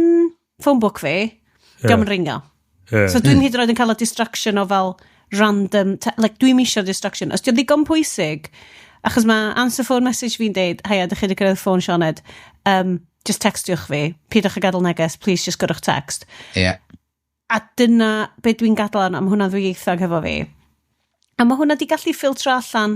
phone book fi, yeah, dio'm yn ringo. So dwi'n hyd yn oed yn cael y distraction o fel random, like dwi'n isio distraction. Os di o ddigon pwysig, achos mae answer phone message fi'n deud, "Heia, dych chi wedi cyrraedd ffôn Sioned, just textiwch fi, pidwch â gadael neges, please just gyrwch text." A dyna be dwi'n gadael arno, am hwnna'n ddwyieithog hefo fi. A mae hwnna di gallu ffiltro allan,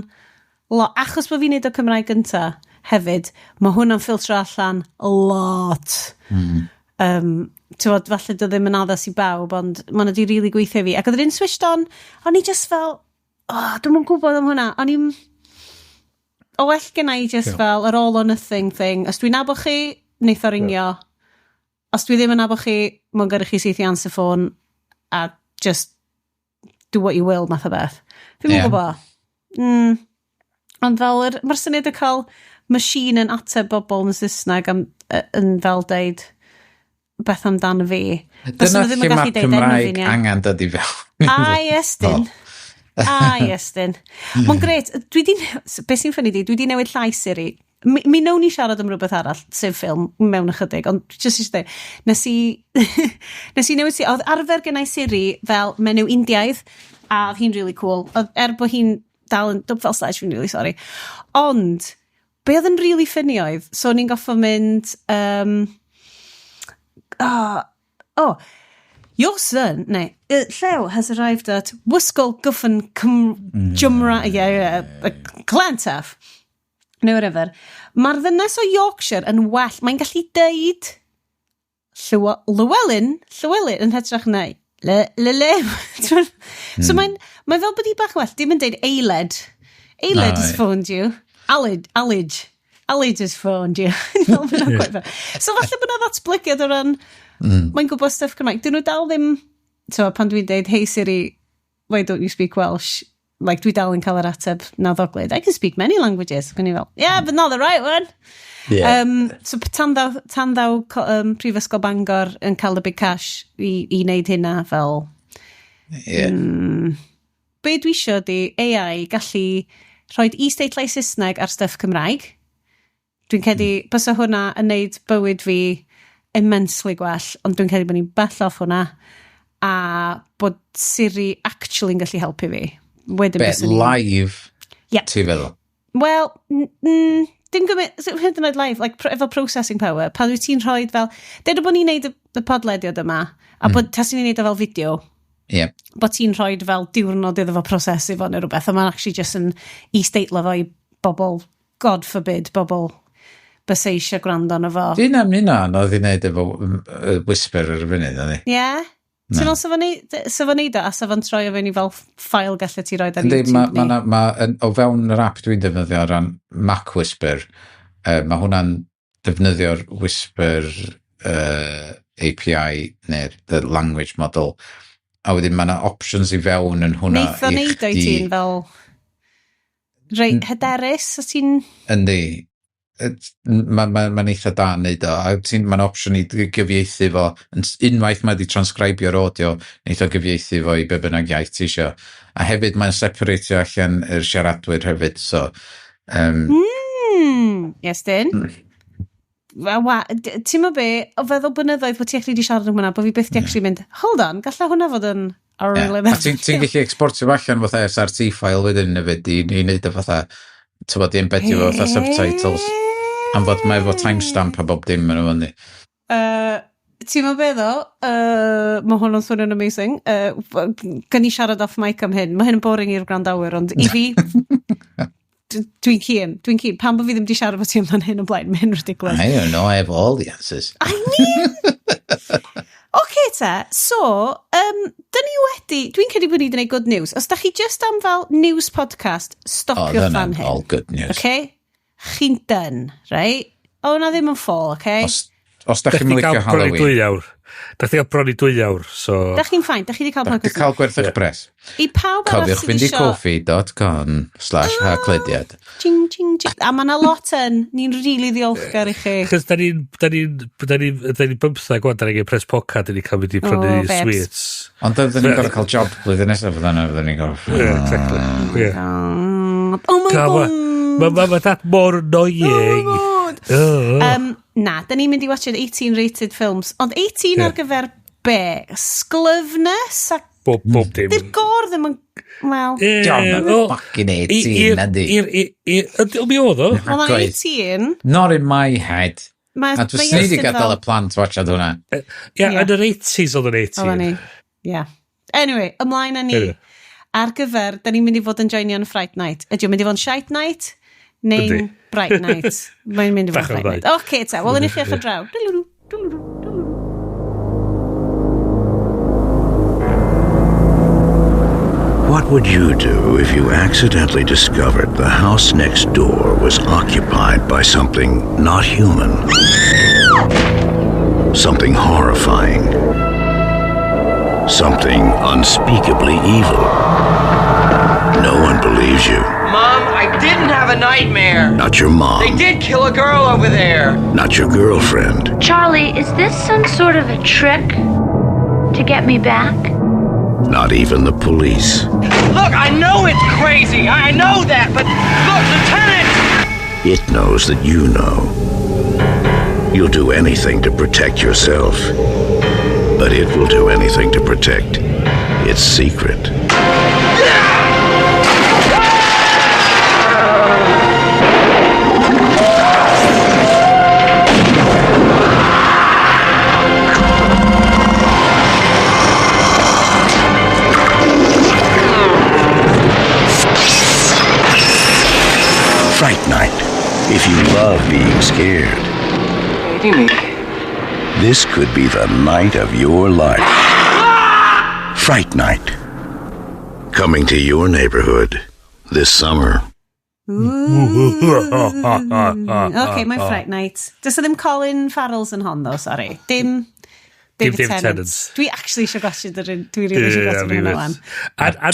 achos bod fi'n neud o Cymraeg gynta hefyd, mae hwnna'n ffiltro allan lot. Ti'n fod, falle do ddim yn addas i bawb, ond mae hwnna di really gweithio i fi. Ac oedd yr un switched on, o'n i just fel, oh, dwi'm yn gwybod am hwnna. O'n i'n, o well gen i just fel yr all or nothing thing. Os dwi'n nabod chi, neith o ringio. Os dwi ddim yn nabod chi, mae'n gyrru chi syth i answer phone a just do what you will math o beth. Dwi'm yn gwybod. Ond fel, mae'r syniad o cael machine yn ateb bobl yn Saesneg am, yn fel deud beth amdano fi. Dyna ddim yn lle gallu mae deud enw Cymraeg fi'n iawn. angen dod i fewn. A Iestyn. A Iestyn. Mae'n gret. Dwi di, beth sy'n funny di, dwi di newid llais Siri. Mi wnawn ni siarad am rhywbeth arall, sef ffilm, mewn ychydig, ond jyst eisiau dweud, nes i newid Siri, oedd arfer gennau Siri fel menyw Indiaidd, a oedd hi'n really cool. Oedd, er bod hi'n dal yn dwb fel slash, fi'n really sorry. Ond, be oedd yn really funny oedd, so o'n i'n goffo mynd, oh, your son, neu, Llew has arrived at Ysgol Gyfun Jumra, yeah, Glantaf, neu whatever. Mae'r ddynes o Yorkshire yn well, mae'n gallu deud Llewellyn, Llewellyn yn hytrach na le, le, le. So mae'n fel bod hi bach well, dim yn deud Eiled. Eiled has phoned you. Alid, Alid. Alid has phoned you. Fel bod nhw'n quite fair. So falle bod yna ddatblygiad o ran, mae'n gwybod stuff Cymraeg. Dyn nhw dal ddim, so, pan dwi'n deud, "Hey Siri, why don't you speak Welsh?" Like, dwi dal yn cael yr ateb nawddoglyd. "I can speak many languages." Gwni fel, "Yeah, but not the right one." So tan ddaw Prifysgol Bangor yn cael y big cash i wneud hynna fel. Be dwi isio di AI gallu rhoi isdeitlau Saesneg ar stuff Cymraeg. Dwi'n credu mm. bysa hwnna yn neud bywyd fi immensely gwell, ond dwi'n credu bod ni'n bell off hwnna a bod Siri actually yn gallu helpu fi. Wedyn Be, live? Yeah. Ti'n feddwl? Wel, dim gymaint, hyd yn oed live, like, efo processing power, pan wyt ti'n rhoi fel, dweud bod ni'n neud y podlediad yma, a bod taswn ni'n neud o fel fideo, bod ti'n rhoi fel diwrnod iddo fo prosesu fo neu rhywbeth, a mae'n actually just yn isdeitlo fo i bobl, God forbid, bobl bysa eisiau gwrando arno fo. Dwi'n am hynna anodd i wneud efo Whisper ar y funud, ydy? Ie? Yeah? Ti'n meddwl sa fo'n neud o, a sa fo'n troi o fewn i fel ffael gallu ti roed ar YouTube? Ma, o fewn yr app dwi'n defnyddio ar ran Mac Whisper, mae hwnna'n defnyddio'r Whisper API neu'r the language model, a wedyn mae yna options i fewn yn hwnna. Neith o neud o i ti'n fel reit hyderus, o ti'n? Yndi. Mae'n ma eitha da yn neud o. A mae'n opsiwn i gyfieithu fo. Unwaith mae wedi transcribio'r audio, neith o gyfieithu fo i be bynnag iaith ti isio. A hefyd mae'n separatio allan yr siaradwyr hefyd. So, Yes, dyn. Ti'n meddwl be, o feddwl blynyddoedd bod ti actually di siarad am hwnna, bod fi byth di actually mynd, "Hold on, gallai hwnna fod yn a really." A ti'n gallu exportio fo allan fatha SRT file wedyn hefyd i wneud o fatha, ti'n bod, i embedio fo fatha subtitles. Am fod mae efo timestamp a bob dim yn fyny. Ti'n meddwl be ddo? Mae hwn yn swnio'n amazing. Gan i siarad off mic am hyn. Mae hyn yn boring i'r gwrandawyr, ond i fi, dwi'n keen. Dwi'n keen. Pam bod fi ddim di siarad efo ti amdan hyn o blaen? Mae hyn ridiculous. I don't know, I have all the answers. I mean... Oce te, so, dyn ni wedi, dwi'n credu bod ni wedi gwneud good news. Os da chi just am fel news podcast, stopiwch oh, fan hyn. All good news. Okay? Chi'n done, right? O, na ddim yn ffôl, okay? Os da chi'n licio Halloween. 2 awr. Da chi gael bron i 2 awr, so. Da chi'n fine, da chi wedi cael Da chi cael gwerth eich pres. I pawb arall Cofiwch sydd fynd i isio ko-fi.com/haclediad. Ching, ching, ching. A mae yna lot yn, ni'n rili really ddiolchgar i chi. Chos da ni'n 15 gwan, da ni'n pres pocad, da ni'n cael mynd i prynu Oh, babes. sweets. Ond oedden ni'n gorfod cael job blwyddyn nesaf fydden nhw, fydden ni'n gorfod. Yeah, exactly. Yeah. Oh my God, God. Ma that mor annoying. Oh my God. Oh. Na, da ni'n mynd i watch 18 rated films. Ond 18 ar gyfer be? Sglyfness a Bob dim. Di'r gore ddim yn... Wel, Ie, John, o, fucking 18, nadi. Ydy, mi oedd o? Oedd o'n Gwaith. 18. Not in my head. Mae, A dwi'n ni wedi gadael y plant watchad hwnna. Ie, yn yr 80s oedd yn 18. Oedd ni. Yeah. Anyway, ymlaen â ni. Anyway. Ar gyfer, da ni'n mynd i fod yn joinio yn Fright Night. Ydy o'n mynd i fod yn Shite Night? Neu'n Bright Night? Mae'n mynd i fod yn Fright Night. Oce, ta, wel, yn i chi ochr draw. What would you do if you accidentally discovered the house next door was occupied by something not human? Something horrifying. Something unspeakably evil. No one believes you. Mom, I didn't have a nightmare. Not your mom. They did kill a girl over there. Not your girlfriend. Charlie, is this some sort of a trick to get me back? Not even the police. Look, I know it's crazy. I know that, but look, Lieutenant! It knows that you know. You'll do anything to protect yourself. But it will do anything to protect its secret. Fright Night. If you love being scared, this could be the night of your life. Fright Night. Coming to your neighborhood this summer. Ooh. OK, mae'n Fright Night. Does ddim Colin Farrell's yn hon, though, sorry. Dim David, David Tennant. Tennant. Dwi actually eisiau gwachio yr un. Dwi really eisiau gwachio hwnna wan.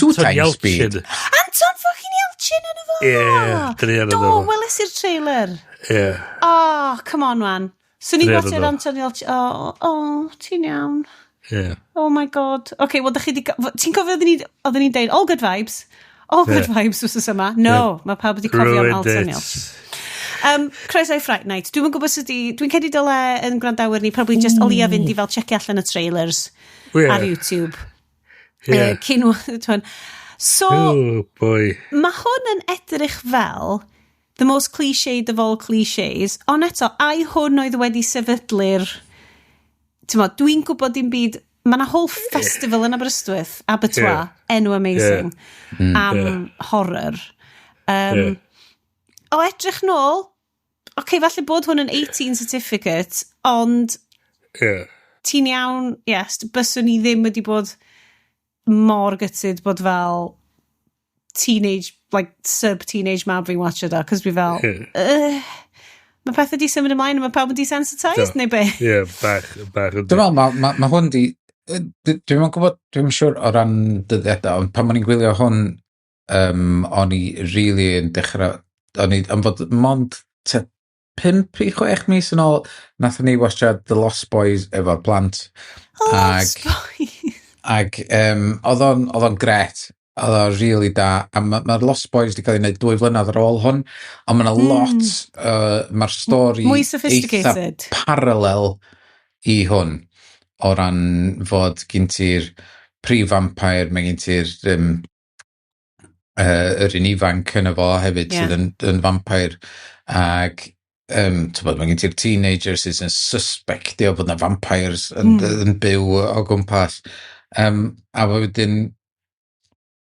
Two times speed. Anton fucking Yelchin yn efo! Ie, dri Do, weles i'r trailer. Ie. Oh, come on, man. Swn i'n gwachio'r Anton Yelchin. Oh, oh, ti'n iawn. Yeah. Oh my God. OK, wel, chi di... Ti'n cofio oedden ni'n deud, all good vibes. All good vibes wrth yma. No, yeah. Mae pawb wedi cofio am Anton Yelchin. Croeso i Fright Night. Dwi'm yn gwybod sut i... Dwi'n credu dyle yn gwrandawyr ni probably just o leia fynd i fel checio allan y trailers ar YouTube. Yeah. Cyn... So, oh, boy. Mae hwn yn edrych fel the most cliched of all clichés, ond eto, ai hwn oedd wedi sefydlu'r... T'mo, dwi'n gwybod dim byd... Mae yna whole festival yn Aberystwyth, Abertoir, enw amazing, am horror. O edrych nôl, oce, falle bod hwn yn 18 certificate, ond ti'n iawn, yes, byswn ni ddim wedi bod mor gutted bod fel teenage, like sub-teenage mab fi'n watch o, cos dwi fel, mae pethau di symud ymlaen a mae pawb yn desensitised, neu be? Ie, bach. Dwi'n meddwl, mae hwn di, dwi'n gwybod, dwi'n siŵr o ran dyddiadau, ond pan o'n i'n gwylio hwn, o'n i really yn dechrau, o'n i, am fod mond 5 i 6 mis yn ôl, nathon ni watchad The Lost Boys efo'r plant. Lost Boys! Ac oedd o'n gret, oedd o'n really da, a mae'r Lost Boys wedi cael ei wneud 2 flynedd ar ôl hwn, ond mae yna lot, mae'r stori mwy sophisticated, eitha parallel i hwn, o ran fod gen ti'r prif vampire, mae gen ti'r yr un ifanc yn efo hefyd sydd yn vampire, ac t'bod, mae gen ti'r teenagers sydd yn suspectio bod na vampires yn byw o gwmpas. A wedyn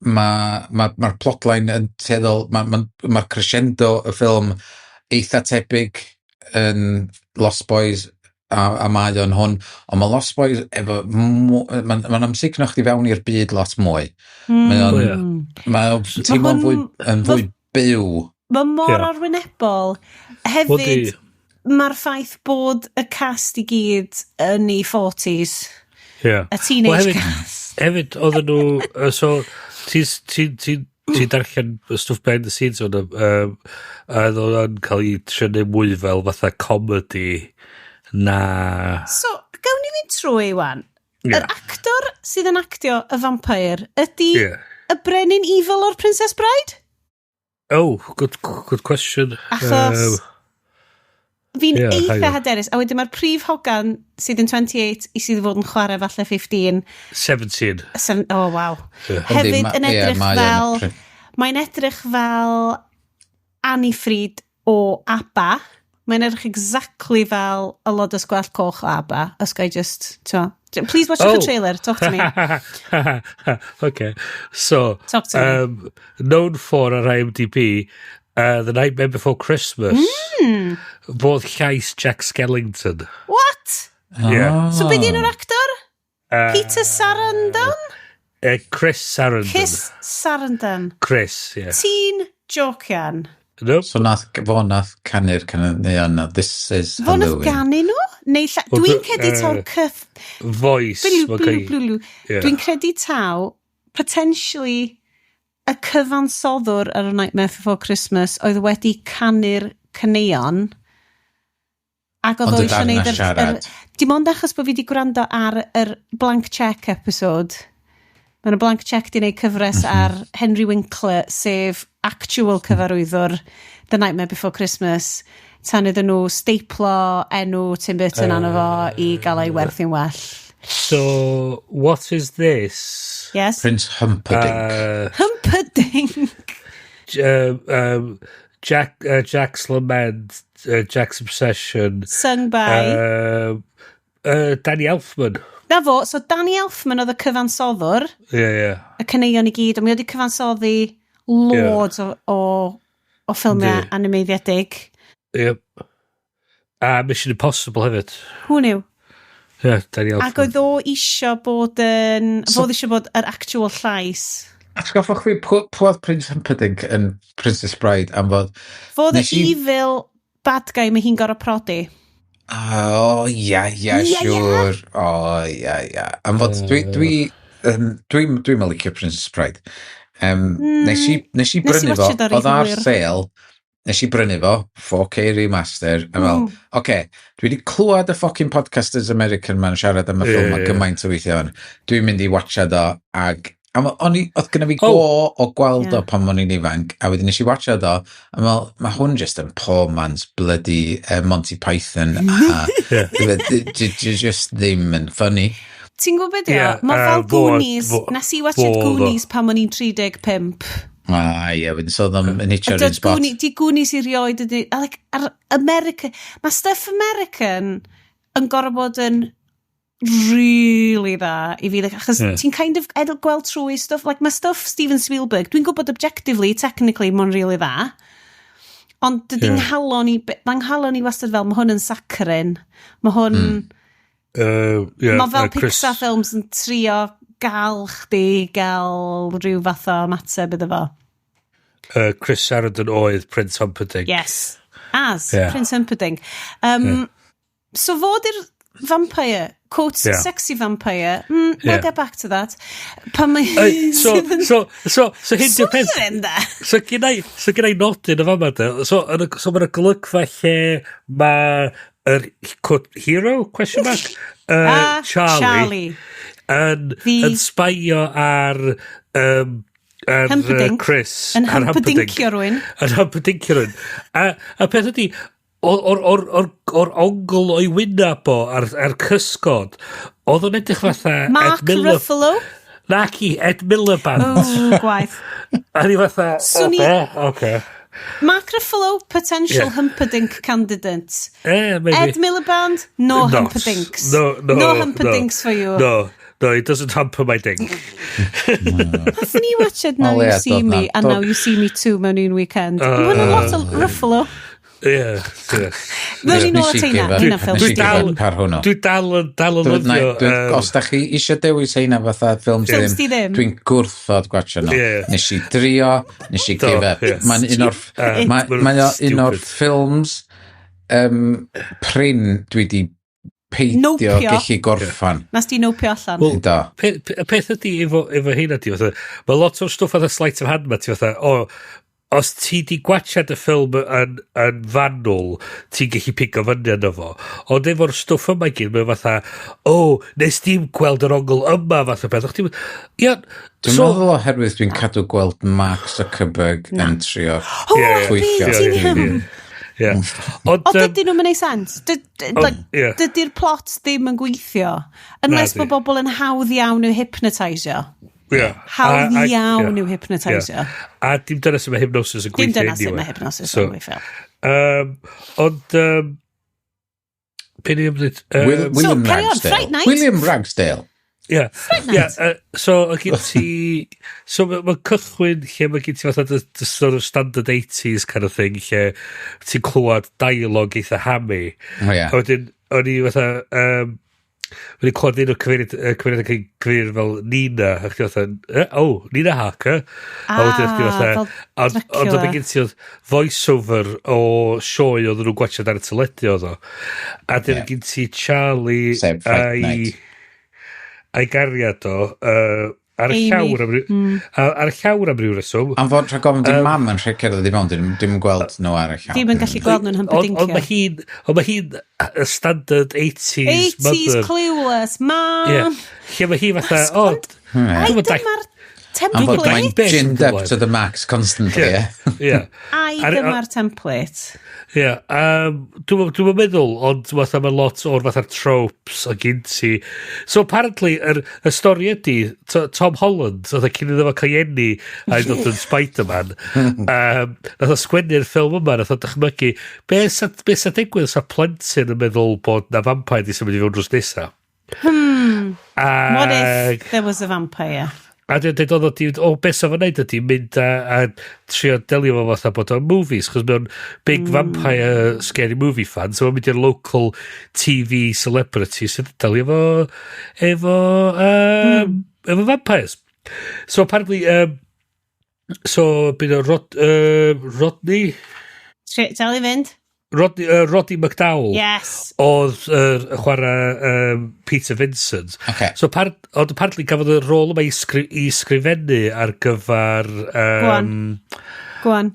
mae'r plotline yn tueddol, mae'r crescendo y ffilm eitha tebyg yn Lost Boys a mae o'n hwn, ond mae Lost Boys efo, mae'n amsugno chdi fewn i'r byd lot mwy. Mae o'n teimlo'n fwy byw. Mae mor arwynebol. Hefyd, mae'r ffaith bod y cast i gyd yn ei 40s. Yeah. Y teenage cast. Hefyd, oedden nhw, so, ti'n darllen y stwff behind the scenes o'n, a oedd o'n cael ei trio neud mwy fel fatha comedy na... So, gawn ni fynd trwy, wan. Yr actor sydd yn actio y vampire ydy y brenin evil o'r Princess Bride? Oh, good question. Achos fi'n eitha hyderus. A wedyn mae'r prif hogan sydd yn 28 i sydd fod yn chwarae falle 15. 17. Oh, wow. Yeah. Hefyd yn edrych fel... Mae'n edrych fel Annie Fried o ABBA. Mae'n edrych exactly fel y lodos gwallt coch o ABBA. Os ga i just, Please watch the trailer. Talk to me. Okay. So, Talk to me. Known for ar IMDb, The Nightmare Before Christmas. Fodd llais Jack Skellington. What? Yeah. So be di enw'r actor? Peter Sarandon? Chris Sarandon. Chris Sarandon. Chris, yeah. Ti'n jocian? Nope. So nath canu'r caneuon na This Is Fo nath Halloween. ganu nhw? Neu dwi'n credu taw cyff... Voice. Blw, ma' blw, blw, blw. Yeah. Dwi'n credu taw, potentially, y cyfansoddwr ar y Nightmare Before Christmas oedd wedi canu'r caneuon ac oedd Ond o y eisiau darn neud na siarad. Dim ond achos bod fi wedi gwrando ar yr Blank Check episode. Mae yna Blank Check di wneud cyfres ar Henry Winkler, sef actual cyfarwyddwr The Nightmare Before Christmas, tan iddyn nhw steiplo enw Tim Burton arno fo i gael ei werthu'n well. So, what is this? Yes? Prince Humperdinck. Humperdinck. Jack's Lament, Jack's Obsession. Sung by... Danny Elfman. Na fo, so Danny Elfman oedd y cyfansoddwr, Yeah. y caneuon i gyd, ond mi oedd wedi cyfansoddi loads o ffilmiau animeiddiedig. Yep. A Mission Impossible hefyd. Who knew? Yeah, Danny Elfman. Ac oedd o isio bod yn... So, fod isio bod yr actual llais. Atgoffwch fi, pwy oedd Prince Humperdinck yn Princess Bride am fod... Fod y Nes evil bad guy mae hi'n gorau prodi. O, ia, ia, Ia, ia. siŵr. O, ia, ia. Am fod dwi'n licio Princess Bride. Nes i Nes i brynu fo, watchad o oedd ar reit hwyr. sale, nes i brynu fo, 4K remaster, a fel, oce, dwi wedi clywed y fucking podcasters American ma'n siarad am y ffilm ma Ie. gymaint o weithiau hwn. Dwi'n mynd i watchad o, ag o'n i, oedd gynna fi go o gweld o pan o'n i'n ifanc, a wedyn nes i watchad o, a fel, mae hwn just yn poor man's bloody Monty Python, a just ddim yn funny. Ti'n gwybod beth yw? Ie, Mae fel Goonies. Nes i watchad fo oedd o. Goonies pan o'n i'n 35. Ah, ie, wedyn so oedd o'n hitio'r un Dod spot. Di Goonies i rioed ydi... a like, ar America... Mae stuff American yn gorfod bod yn really dda i fi. Like, achos ti'n kind of edl gweld trwy stuff. Like, mae stuff Steven Spielberg, dwi'n gwybod objectively, technically, mae'n really dda. Ond dydy nghalon i... Mae nghalon i wastad fel, mae hwn yn saccharine. Mae hwn... Yeah, Mae fel Chris, Pixar films yn trio gael chdi gael rhyw fath o ymateb iddo fo. Chris Sarandon oedd Prince Humperdinck. Yes. As Prince Humperdinck. So fod i'r vampire, quote, sexy vampire, we'll get back to that. Pan mae... So hyn di'r peth. Swnio de. So gynna i nodyn y fama de. So mae'n golygfa lle mae yr quote, hero, question mark? Ah, Charlie, Charlie. Yn sbaio ar Humperdinck. Chris. Yn ar Humperdinckio rywun. Yn Humperdinckio rhywun. A peth ydi, o'r ongl o'i wynab o ar cysgod, oedd o'n edrych fatha Mark Ed Miller. Ruffalo. Naci, Ed Miliband. Oh, gwaith. A ni fatha, Swn o be? Oce. Mark Ruffalo, potential Humperdinck candidate. Maybe. Ed Miliband, no Not. Humperdinks. No, No Humperdinks for you. No, it doesn't humper my dink. Nathon ni watched Now O, You ie, See dod Me and Now You See Me Too mewn un weekend. Uh, Mae'n lot o Ruffalo. Yeah. Ddown ni nôl Nes at i heina, give up. heina ffilm. Nes i Dwi give dal- up ar hwnnw. Dwi dal yn lyfio. Os da chi eisiau dewis heina fatha ffilms Ffilms di ddim, ddim. dwi'n gwrthod gwatcha nhw. Nes i drio, nes i Do, give up. ie. Mae'n un o'r Ma'n mae o un o'r stupid. ffilms prin dwi di peidio Nopio. gallu gorffan. Nas di nopio allan. Wel, Do. Y peth ydi efo heina di, fatha, mae lot o'r stwff fatha sleight of hand ma, ti fatha, o, os ti di gwachad y ffilm yn fanwl, ti'n gallu pigo fyny arno fo. Ond efo'r stwff yma i gyd, mae'n fatha, o, nes di'm gweld yr ongl yma fath o beth. O'ch ti'n- Ia, Dwi'n so, meddwl oherwydd dwi'n cadw gweld Mark Zuckerberg yn trio Oh, Ie, twyllo. be ti'n hym? Ie. Ond, O, dydyn nhw'n mynd sens. Like, ie. dydy'r plot ddim yn gweithio. Unless Nadi. bod bobl yn hawdd iawn i'w hypnotisio. Ie. Hawdd iawn ie. i'w hypnotisio. Ie. A dim dyna sut mae hypnosis yn Dim gweithio dyna sut anyway. mae hypnosis So, yn gweithio. Ond, Be ni'n ymwneud? William So, carry on, Ragsdale. Fright Night. William Ragsdale. Ie. Night. Ie, so, o gen ti... So, mae cychwyn lle mae gen ti fatha the sort of standard 80s kind of thing, lle ti'n clywed dialogue eitha hammy. O ie. A wedyn, o'n i fatha... O'n i'n clywed un o'r cyfeiriad, cyfeiriad yn cael cyfeirio fel Nina, a chdi fatha, "Oh, Nina Harker." A wedyn chdi fatha, Ah, fel ond Dracula. oedd gen ti oedd voice-over o sioe oedden nhw'n gwachod ar y teledu oedd o. A dyn gen ti Charlie Sef Fright Night. A'i gariad o, ar y Amy. llawr am ryw, ar y llawr am ryw reswm. Am fod rhag ofn di mam yn rhaid cerdded i mewn, dim gweld nhw ar y llawr. Dim yn gallu gweld nhw'n Ond mae humperdincio. hi'n, ond mae hi'n y standard 80s 80s mother. clueless, mam. Ie. Lle mae hi fatha, o, Ai, dwi'm yn dyma'r Am fod template. mae'n Beth ginned yn up ymlaen. to the max constantly, ie. Ie. Ai, dyma'r template. Ie, dwi'n meddwl, ond fatha mae lot o'r fatha'r tropes o gyn ti. So apparently, y stori ydy, Tom Holland, oedd cyn iddo fo cael ei eni a i ddod yn Spider-Man, nath o sgwennu'r ffilm yma, nath o dychmygu, be sa digwydd sa plentyn yn meddwl bod na vampire di symud i fewn drws nesa? What if there was a vampire? A dwi'n dweud oedd o di, o, beth sa fo'n neud ydi mynd a trio delio fo fatha bod o'n movies, chos mae'n big vampire scary movie fan, so mae'n mynd i'r local TV celebrity sydd yn delio efo vampires. So apparently, so bydd o Rodney, Dal i fynd? Rodney, Roddy McDowell. Yes. Oedd chwarae Peter Vincent. Ocê. So ond apparently gafodd y rôl yma i sgrifennu ar gyfer... Go on. Go on.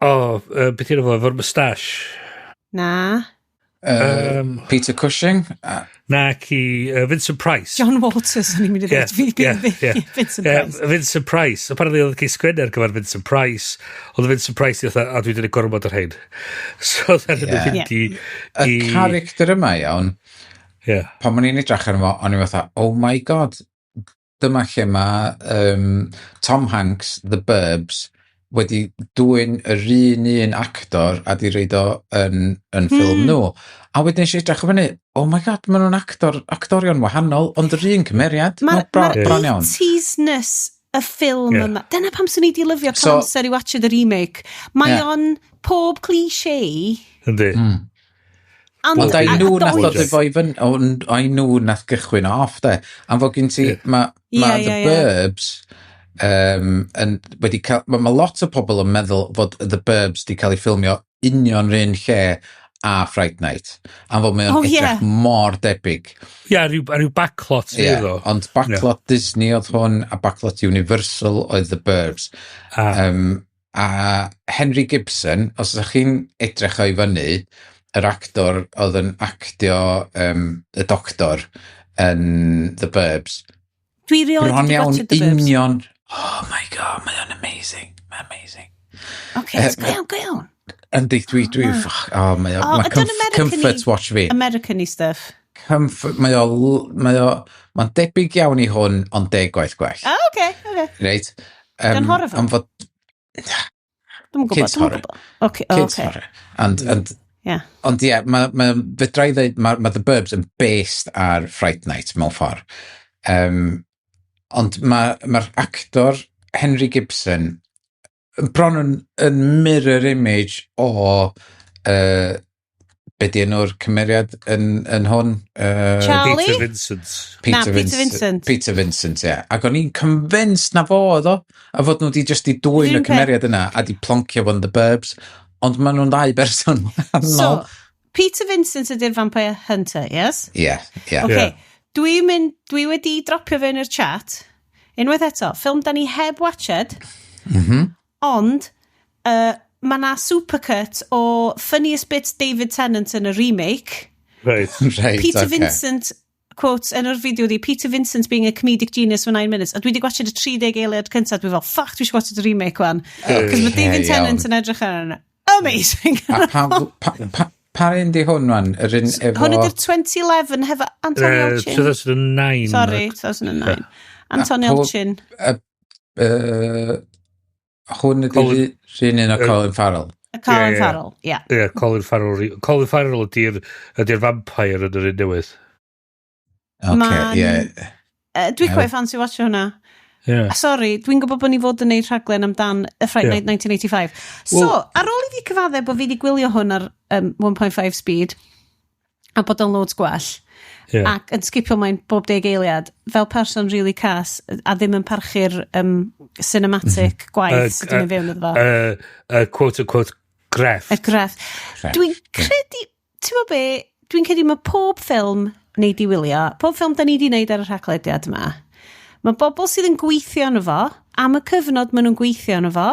O, beth yw'n efo, efo'r moustache. Na. Peter Cushing? Na ci Vincent Price. John Waters, o'n i'n mynd i Ie, ddweud. ie. Vincent Ie, Price. Vincent Price. Apparently oedd cael sgwennu ar gyfer Vincent Price. Oedd Vincent Price i fatha, a dwi wedi gwneud gormod o'r rhain. So oedd e'n mynd i... Y character yma, iawn, pan o'n i'n edrych arno fo, o'n i'n fatha, "Oh my God, dyma lle mae Tom Hanks, The Burbs, wedi dwyn yr un actor a di roid o yn ffilm nhw." A wedyn eisiau edrych o fyny, oh my God, maen nhw'n actorion wahanol, ond yr un cymeriad. Mae'r Ma'n bron iawn. 80s-ness y ffilm yma. Dyna pam swn i di lyfio cael amser i watch the remake. Mae o'n pob cliché. Yndi. Ond ai nhw nath ddod efo i fyny, ond ai nhw nath gychwyn off, de. Am fod gen ti, ma The Burbs, yn, wedi cael, ma lot o pobl yn meddwl fod The Burbs di cael ei ffilmio union rhan lle a Fright Night. Am fod mae o'n edrych mor debyg. Ie, ryw backlot Ie, yeah, iddo. ond backlot Disney oedd hwn a backlot Universal oedd The Burbs. Ah. A Henry Gibson, os ydych chi'n edrych o'i fyny, yr actor oedd yn actio y doctor yn The Burbs. Dwi rioed Bron wedi iawn watched The Burbs. union. Oh my God, mae o'n amazing. Mae'n amazing. Oce, go iawn, go iawn. Yndi, dwi, fuck, oh, mae o, O, mae ydy'n American-y- comfort watch fi. American-y stuff. Comfort, mae o, mae'n debyg iawn i hwn, ond 10 gwaith gwell. O, oce. Reit? Ydy'n horror film? Am fod Dwi'm yn gwybod, Kids dwi'm yn horror. gwybod. Oce, o, Kids oce. horror. And Ond ie, ma, fedra i ddeud, ma The Burbs yn based ar Fright Night mewn ffordd. Ond mae'r ma actor Henry Gibson yn bron yn mirror image o be di enw'r cymeriad yn hwn? Charlie? Peter Vincent. Na, Peter Vincent. Peter Vincent, ie. Ac o'n i'n convinced na fo oedd o. A fod nhw wedi just i dwyn Yr y un peth. cymeriad yna a di ploncio fo'n The Burbs. Ond maen nhw'n ddau berson wahanol. So, Peter Vincent ydy'r Vampire Hunter, yes? Ie. Okay. Ie. Dwi wedi dropio fewn i'r chat. Unwaith eto, ffilm da ni heb watched, ond mae na supercut o funniest bits David Tennant yn y remake. Peter Vincent, quotes yn o'r fideo di, "Peter Vincent being a comedic genius for 9 minutes." A dwi wedi gwatchad y 30 eiliad cyntaf, dwi fel, "Fuck, dwi eisiau gwatchad y remake wan." Cos mae David Tennant yn edrych ar yna. Amazing. A pa un di hwn wan? Yr un efo... Hwn ydy'r 2011 hefo Anton Yelchin. 2009. Sorry, 2009. Anton Yelchin. Hwn ydy'r un un o Colin Farrell. Colin Farrell, ie. Yeah. Yeah, Colin Farrell. Colin Farrell ydy'r vampire yn yr un newydd. Okay, yeah. Dwi'n quite fancy watch hwnna. Yeah. Sorry, dwi'n gwybod bod ni fod yn neud rhaglen amdan y Fright Night 1985. So, Well- ar ôl i fi cyfadde bod fi wedi gwylio hwn ar 1.5 speed, a bod o'n loads gwell, ac yn skipio mlaen bob 10 eiliad, fel person really cas, a ddim yn parchu'r cinematic gwaith sydd wedi mynd fewn iddo fo. Quote unquote grefft. Y grefft. Grefft, Dwi'n credu, ti'n gwybod be, dwi'n credu mae pob ffilm ni di wylio, pob ffilm da ni di wneud ar y rhaglediad yma, mae bobl sydd yn gweithio arno fo, am y cyfnod maen nhw'n gweithio arno fo,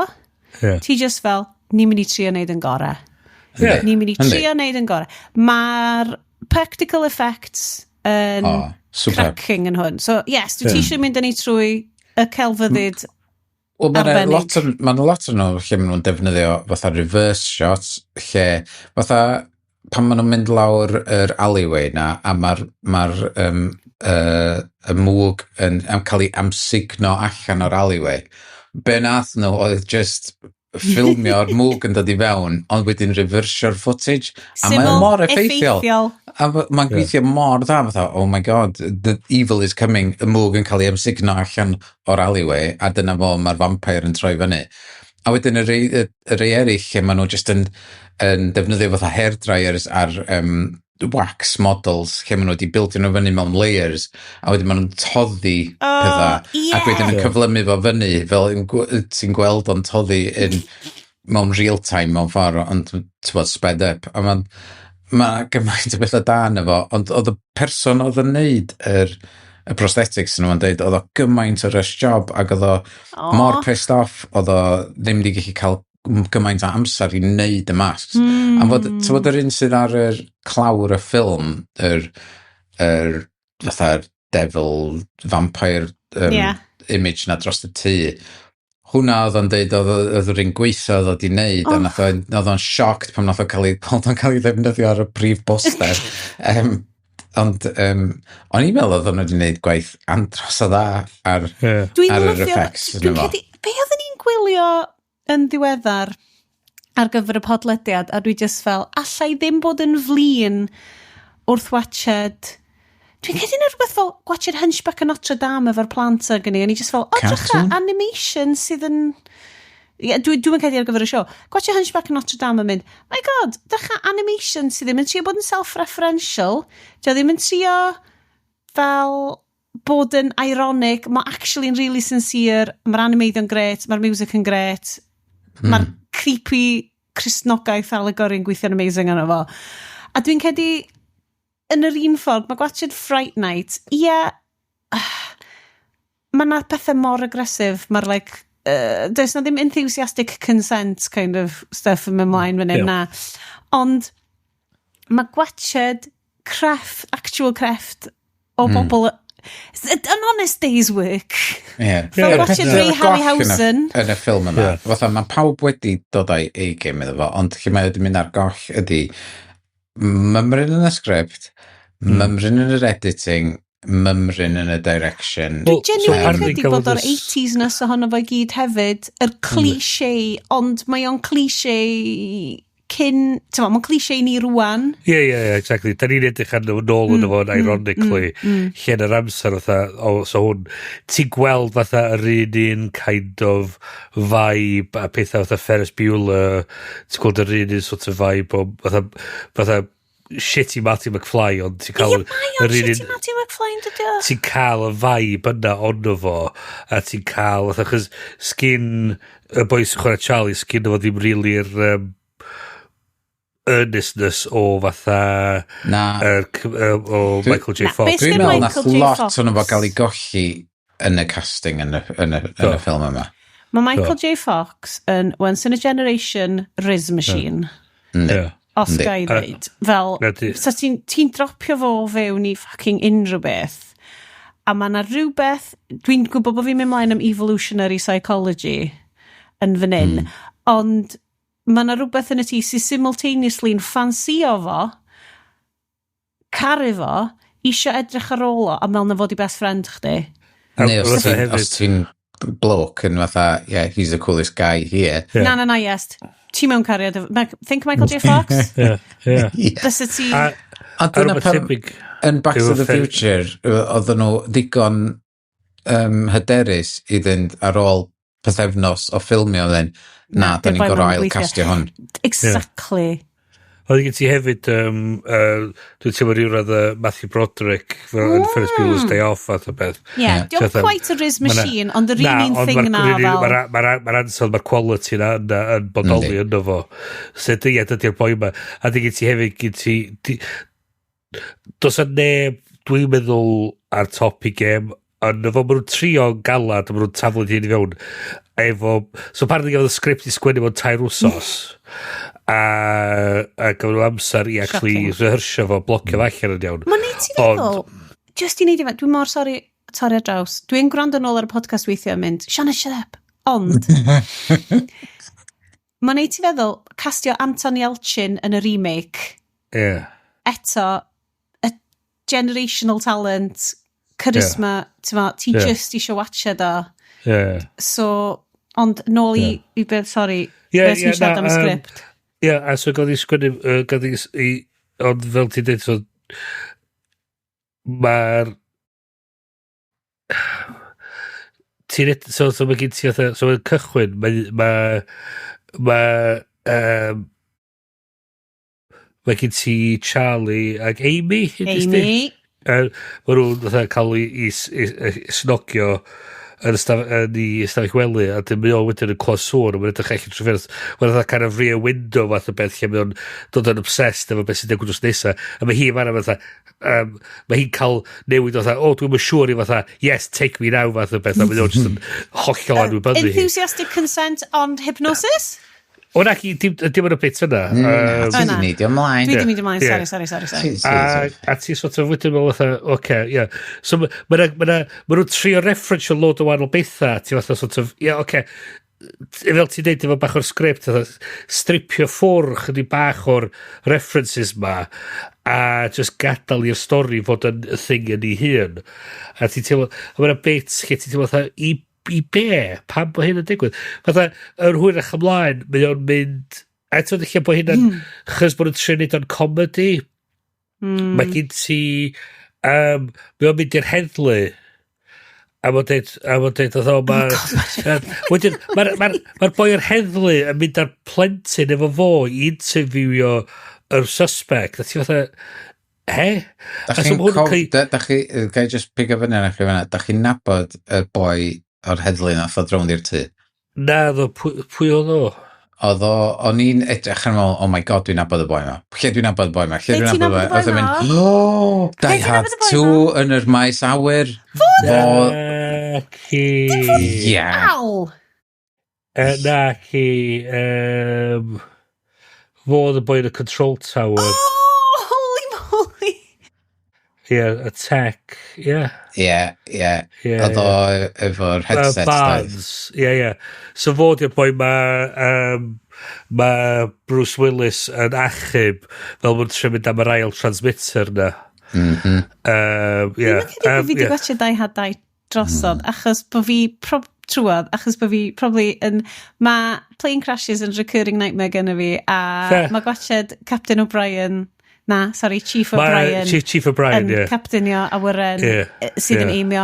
ti just fel, ni'n mynd i trio wneud yn gorau. Ni'n mynd i trio wneud yn gorau. Mae'r practical effects yn Oh, superb. cracking yn hwn. So, yes, dwi ti eisiau mynd â ni trwy y celfyddyd Wel, mae'n arbennig. lot o nhw lle maen nhw'n defnyddio fatha reverse shots, lle fatha pan maen nhw'n mynd lawr yr alleyway na, a mae'r ma y mwg yn am cael ei amsugno allan o'r alleyway. Be nath nhw oedd just ffilmio'r mwg yn dod i fewn, ond wedyn reversio'r footage. A mae'n Syml, mor effeithiol. effeithiol. A mae'n gweithio mor dda, fatha, "Oh my God, the evil is coming," y mwg yn cael ei amsugno allan o'r alleyway, a dyna fo, mae'r vampire yn troi fyny. A wedyn y rei eraill lle maen nhw just yn defnyddio fatha hairdryers ar wax models, lle maen nhw wedi buildio nhw fyny mewn layers, a wedyn maen nhw'n toddi pethau, ac wedyn yn cyflymu fo fyny, fel ti'n gweld o'n toddi mewn real time mewn ffordd, ond ti'n bod, sped up. A mae'n ma gymaint o bethau da yna fo, ond oedd y person oedd yn neud y prosthetics yn nhw'n deud, oedd o gymaint o rush job, ac oedd o mor pissed off, oedd o ddim wedi gallu cael gymaint o amser i wneud y masks. A fod, ti'n bod yr un sydd ar yr clawr y ffilm, yr fatha'r devil vampire image na dros y tŷ, hwnna oedd o'n deud oedd yr un gweithio oedd o di wneud, a nath oedd o'n shocked pan nath o cael ei, oedd o'n cael ei ddefnyddio ar y prif poster. Ond o'n i'n meddwl oedd o'n wedi wneud gwaith andros o dda ar, Dwi'n ar yr lyfio effects Dwi'n yna fo. credu, be oedden ni'n gwylio yn ddiweddar ar gyfer y podlediad, a dwi just fel, allai ddim bod yn flin wrth watched. Dwi'n credu na rhywbeth fel watched Hunchback of Notre Dame efo'r plant ag ni, a ni just fel, o, drycha, Cartoon? animation sydd yn. Ie, dwi'n credu ar gyfer y siow. Gwatcha Hunchback of Notre Dame yn mynd, "My God, drycha animation sydd ddim yn trio bod yn self-referential, dio ddim yn trio fel bod yn ironic, mae actually yn really sincere, mae'r animeiddio'n gret, mae'r music yn gret, mae'r creepy Cristnogaeth allegory yn gweithio'n amazing arno fo." A dwi'n credu, yn yr un ffordd, mae gwatchad Fright Night, ie, mae yna pethau mor aggressive, mae'r like, does na ddim enthusiastic consent kind of stuff yn mynd mlaen fan hyn, na. Ond mae gwatchad crefft, actual crefft o bobl, an honest day's work. Fel gwatchad Ray Goll yn y- Harryhausen. Yn y ffilm yma. Fatha, mae pawb wedi dod â'i A-game iddo fo, ond lle mae wedi mynd ar goll ydy mymryn yn y sgript, mymryn yn yr editing, mymryn yn y direction. Wel, Dwi'n genuinely apparently credu bod gafodd o'r 80s-ness ohono fo i gyd hefyd, yr cliché, ond mae o'n cliché cyn, ti'n mae'n cliché ni rwan. Ie, exactly. Da ni'n edrych arno fo nôl yn fo ironically, lle yn yr amser fatha, o, so hwn, ti'n gweld fatha yr un un kind of vibe a pethau fatha Ferris Bueller, ti'n gweld yr un un sort of vibe o fatha shitty Marty McFly, ond ti'n cael Ie, mae o'n yr un shitty un Marty McFly yn dydi o? Ti'n cael y vibe yna ono fo, a ti'n cael, fatha, chos sgin y boi sy'n chwarae Charlie, sgin fo ddim really'r earnestness o fatha Na. o Michael J. Na, Fox. beth Dwi'n sgyn meddwl nath Michael J. lot Fox? o'n fo gael ei golli yn y casting yn y ffilm yma. Mae Michael J. Fox yn once in a generation Riz machine. Os Yndi. ga i ddweud. Fel, Na so ti dropio fo fewn i fucking unrhyw beth. A mae yna rhywbeth, dwi'n gwybod bod fi'n mynd mlaen am evolutionary psychology yn fan hyn, ond mae yna rhywbeth yn y ti sy'n simultaneously'n ffansio fo, caru fo, isio edrych ar ôl o, a meddwl na fod i best friend chdi. A Neu os fatha ti'n hefyd- os ti'n bloke yn fatha, "Yeah, he's the coolest guy here." Na, na, na, yes. Ti mewn cariad. Think Michael J. Fox? Yeah. Fysa ti. A dyna pam yn Back to the Future, oedden nhw ddigon hyderus i fynd ar ôl pythefnos o ffilmio ddyn. Na, da ni'n gorau ail castio hwn. Exactly. Yeah. Oedd gen ti hefyd, dwi'n teimlo rhyw radd Matthew Broderick fel yn Ferris Bueller's Day Off fath o beth. Yeah, diolch quite a Riz Machine, ond yr un thing na fel. Mae'r ansawdd, mae'r quality na yn bodoli yno fo. So, ie, dydy'r boi yma. A di gen ti hefyd, gen ti, does 'na neb, dwi'n meddwl, ar top i gêm, ond efo maen nhw'n trio galad, a maen nhw'n taflu hyn i fewn. Efo, so pan gafodd y sgript i sgwennu mewn 3 wsos, a gafodd nhw amser i actually rehearsio fo, blocio fo allan yn iawn. Mae'n neud ti feddwl, just i neud i fe, dwi'n mor sori torri ar draws, dwi'n gwrando nôl ar y podcast weithio yn mynd, "Sian, shut up," ond mae'n neud ti feddwl, castio Anton Yelchin yn y remake, eto, y generational talent, charisma, yeah. Ti just isio watchad o. So, ond nôl i beth, sorry, beth ti'n siarad am y sgript? Ie, yeah, a so gael ei sgwennu, gael ei, ond fel ti'n dweud, so, mae'r so mae gen ti fatha, so mae'n cychwyn, mae gen ti Charlie ag Amy. Amy. Mae nhw'n fatha cael ei snogio yn i ystafell wely a dyn mae o wedyn yn clywed sŵn a mae'n edrych allan trwy ffenest. Mae'n fatha kind of rear window fath o beth lle mae o'n dod yn obsessed efo beth sy'n digwydd drws nesa a mae hi fanna fatha mae hi'n cael newid fatha, "Oh, dwi'n siŵr," i fatha, "Yes, take me now," fath o beth, a mae o'n just yn hollol anwybyddu hi. Enthusiastic consent on hypnosis? O na, dim yn y bit yna. Ti di neidio ymlaen. Dwi di neidio ymlaen, sorry, sorry, sorry. Sorry. A ti sort of wedyn meddwl fatha, oce, ie. So ma nhw'n trio reference o load o wahanol bethau, ti fatha sort of, ie, oce, fel ti'n deud efo bach o'r sgript, fatha, stripio ffwr chydig bach o'r references ma, a just gadael i'r stori fod yn y thing yn ei hun. A ti'n teimlo, a mae'na bits lle ti'n teimlo fatha, i be? Pam bod hyn yn digwydd? Fatha, yr hwyrach ymlaen, mae o'n mynd. Eto, lle bod hyn yn chys bod yn trio neud o'n comedy. Mae gen ti. Mae o'n mynd i'r heddlu. A mae'n deud, oedd o, ma. Wedyn, mae'r ma boi o'r heddlu yn mynd ar plentyn efo fo i interviewio yr suspect. A ti fatha, he? Da chi'n da chi, ga i just pick up fyny arna chi fan'na, da chi'n nabod y boi o'r heddlu nath o rownd i'r tŷ? Na, ddo, pwy oedd o? Oedd o, o'n i'n edrych ar meddwl, "Oh my God, dwi'n nabod y boi ma. Lle dwi'n nabod y boi ma? Lle dwi'n nabod y boi ma?" Oedd o'n mynd, "Oh, Die Hard 2 yn yr maes awyr." Fo? Na ci. Ie. Al! Na ci. Fo oedd y boi yn y control tower. Oh, holy moly! Yeah, a tech, yeah. Ie. Oedd o efo'r headset. Barnes, ie. So fo di'r boi ma, ma Bruce Willis yn achub fel mwyn trio mynd am yr ail transmitter na. Yeah. Dwi'n credu bod fi wedi gwachio Die Hard 2 drosodd, achos bod fi trwodd, achos bod fi probably yn. Mae plane crashes yn recurring nightmare gyda fi, a mae gwachod Captain O'Brien, na, sorry, Chief O'Brien. Chief O'Brien, ie. Yn captainio awyren sydd yn aimio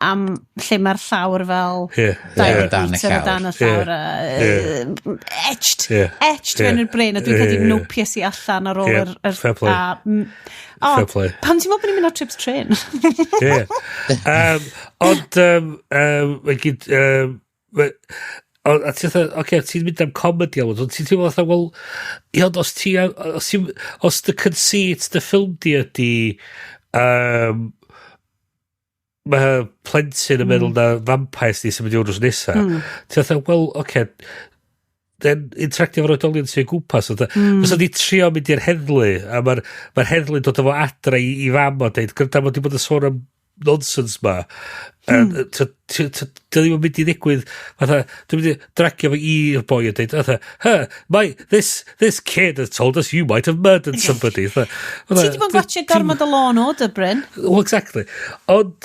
am lle mae'r llawr fel 2 meter o dan y llawr. Etched, etched fewn i'r brain, a dwi'n credu nopies i allan ar ôl yr Fair play. Oh, Fair play. Pam ti'n meddwl bod ni'n mynd ar trips train? Yeah. Ond, mae gyd, a ti'n fatha, oce, ti'n mynd am comedy element, ond ti'n teimlo fatha, wel, ie, ond os dy conceit dy ffilm di ydi, mae plentyn yn meddwl na vampires di sy'n mynd i wrth nesa. Ti'n fatha, wel, oce, then interactio efo'r oedolion sy'n gwmpas. Mm. Fysa di trio mynd i'r heddlu, a mae'r ma heddlu'n dod efo adra i fam o deud, "Gwranda, mae di bod yn sôn am nonsense ma." Dy ddim yn mynd i ddigwydd, fatha, dwi'n mynd i dragio fo i'r boi a deud, fatha, "Huh, this kid has told us you might have murdered somebody." Fatha, Ti di bod yn gwachio gormod o Law and Order, Bryn? Well, exactly. Ond,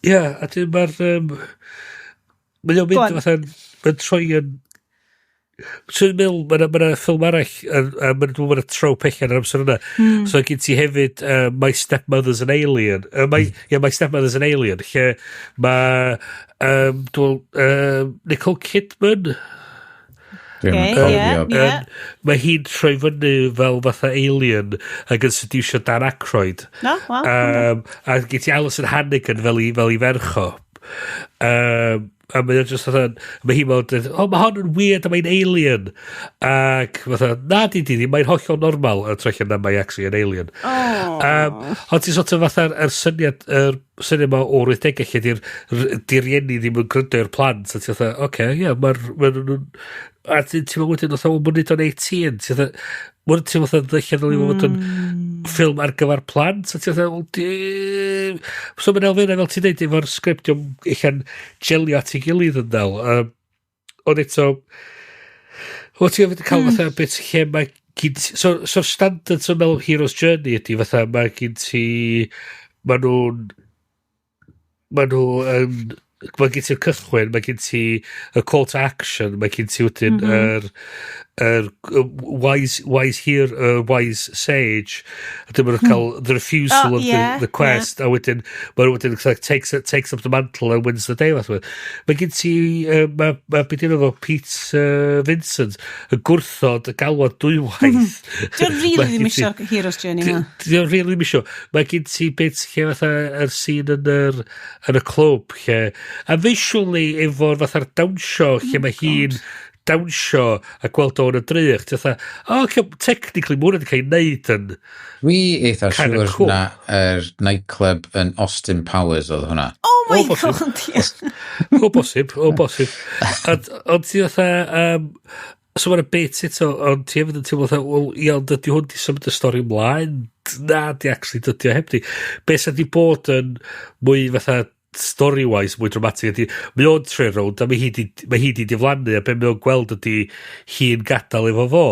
yeah, a dyn mae'r, mae'n Go on. mynd fatha, mae'n troi yn. So dwi'n meddwl, mae yna ma ffilm arall, a mae'n dwi'n meddwl trope allan yr amser yna. So gen ti hefyd My Stepmother's an Alien. Yeah, My Stepmother's an Alien, lle mae dwi'n Nicole Kidman. Dwi'n Okay, cofio. ie. Mae hi'n troi fyny fel fatha alien ac yn seducio Dan Aykroyd. No, wel. A gen ti Alison Hannigan fel i ferch o. A mae o'n just fatha, mae hi'n meddwl, "O, oh, mae hon yn weird a mae'n alien." Ac fatha, "Na di di, mae'n hollol normal." A troi allan na mae actually an alien. Oh. Ond ti'n sort of fatha'r yr syniad yma o'r 80au lle di rieni ddim yn gryndo i'r plant. A ti'n fatha, oce, okay, ie, mae'r... Ma nhw'n... A ti'n meddwl wedyn, fatha, wel, mae'n neud o'n 18. Ti'n fatha, mae'n ti'n fatha, ddechrau ddylai fod yn ffilm ar gyfer plant. A ti'n fatha, wel, di... So mae'n elfennau, fel ti'n deud, efo'r sgript, diolch ella'n gelio at ei gilydd yn dal. Ond eto, o ti'n hefyd yn cael fatha bit lle mae gyn ti... So standard o mewn Hero's Journey ydy fatha mae gyn ti... Mae nhw yn... Mae gen ti'r cychwyn, mae gen ti y call to action, mae gen ti wedyn yr wise here, wise sage, a dyma nhw'n cael the refusal of the quest, a wedyn mae nhw wedyn like, takes up the mantle and wins the day. Fath o beth. Mae gen ti, mae beth yw'n efo Pete Vincent, yn gwrthod y galwad dwywaith. Dwi'n really Mae ddim gen ti- isio Hero's Journey yma. Dwi'n really ddim isio. Mae gen ti bit lle fatha yr scene yn y clwb lle, a visually efo'r fatha'r dawnsio lle mae hi'n dawnsio a gweld o'n y drych. Ti'n fatha, oh, okay, technically mae hwnna wedi cael ei wneud yn Dwi eitha kinda siŵr cool. na yr nightclub yn Austin Powers oedd hwnna. Oh my O, bosib. God, yeah. O bosib, o bosib. Ond ti fatha, so mae'n bit eto, ond ti hefyd yn teimlo fatha, wel, ia, ond dydy hwn di symud y stori ymlaen. Na, di actually dydy o heb di. Be sydd di bod yn mwy fatha story-wise mwy dramatic ydy, mae o'n troi rownd a mae hi di diflannu a be mae o'n gweld ydy hi'n gadael efo fo.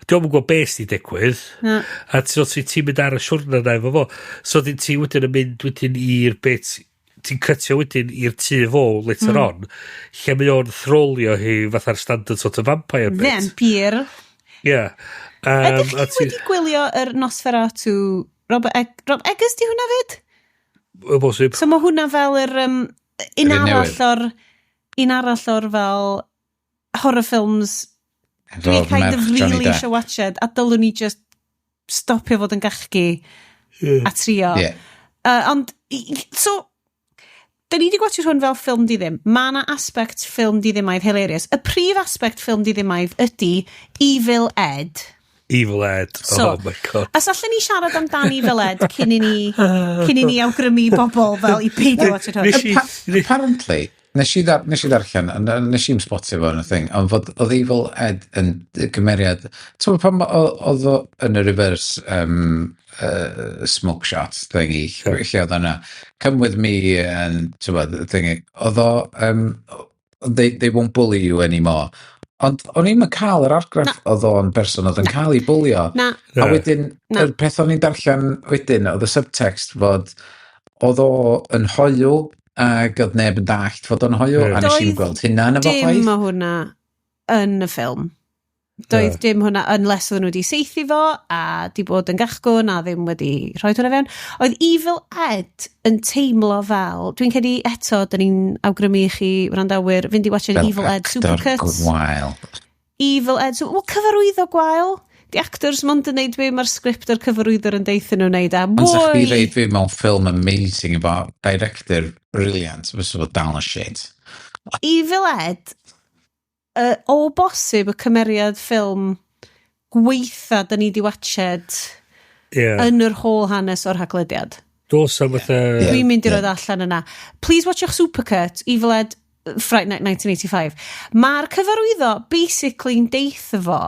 Dio'm yn gwybod beth sydd di digwydd. Na. A ti ti'n mynd ar y siwrna na efo fo. So dyn ti wedyn yn mynd wedyn i'r bit ti'n cytio wedyn i'r tŷ fo later on, lle mae o'n throlio hi fatha'r standard sort of vampire bit. Vampire. Yeah. Ydych A chi wedi gwylio yr Nosferatu Rob Eggers di hwnna fyd? O bosib. So mae hwnna fel yr un Yr un arall newydd. o'r un arall o'r fel horror films Efo dwi kind of merch Johnny really Depp. eisiau watched a dylwn ni just stopio fod yn gachgi a trio. Ond, so, da ni wedi gwatchio hwn fel ffilm di ddim. Mae yna aspect ffilm di ddimaidd hilarious. Y prif aspect ffilm di ddimaidd ydy Evil Ed. Evil Ed. So, oh my God. Os allan ni siarad amdan Evil Ed cyn i ni awgrymu bobl fel i beidio watchio hwn. Apparently, nes i ddarllen, a nes i'n spotio fo yn y thing, ond fod oedd Evil Ed yn gymeriad, ti'n gwbod pan oedd o yn y reverse smoke shot thingy, lle oedd yna, "Come with me," and ti'n gwbod, thingy, oedd o, they won't bully you anymore. Ond o'n i'n cael yr argraff oedd o'n berson oedd yn cael ei bwlio. Na. A wedyn, Na. yr peth o'n i'n darllen wedyn, oedd y subtext fod oedd o yn hoyw ac oedd neb yn dallt fod o'n hoyw, a nes i'n Doedd gweld hynna yn y fo Dim chwaith. o hwnna yn y ffilm. Doedd dim hwnna, unless oedden nhw wedi saethu fo a di bod yn gachgwn a ddim wedi rhoi hwnna fewn. Oedd Evil Ed yn teimlo fel, dwi'n credu eto, dyn ni'n awgrymu i chi wrandawyr, fynd i watch Fel Evil Ed actor Supercuts. gwael. Evil Ed, so, wel, cyfarwyddo gwael. Di actors mond yn neud be mae'r sgript o'r cyfarwyddwr yn deithio nhw'n neud a Ond sa chdi mwy. reid fi mewn ffilm amazing efo director brilliant, fysa fo dal yn shit. Evil Ed, o bosib y cymeriad ffilm gweitha da ni di watched yn yr whole hanes o'r haglediad. Dos am fatha... Dwi'n mynd i roed allan yna. Please watch your Supercut, Evil Ed, Fright Night 1985. Mae'r cyfarwyddo basically'n deitha fo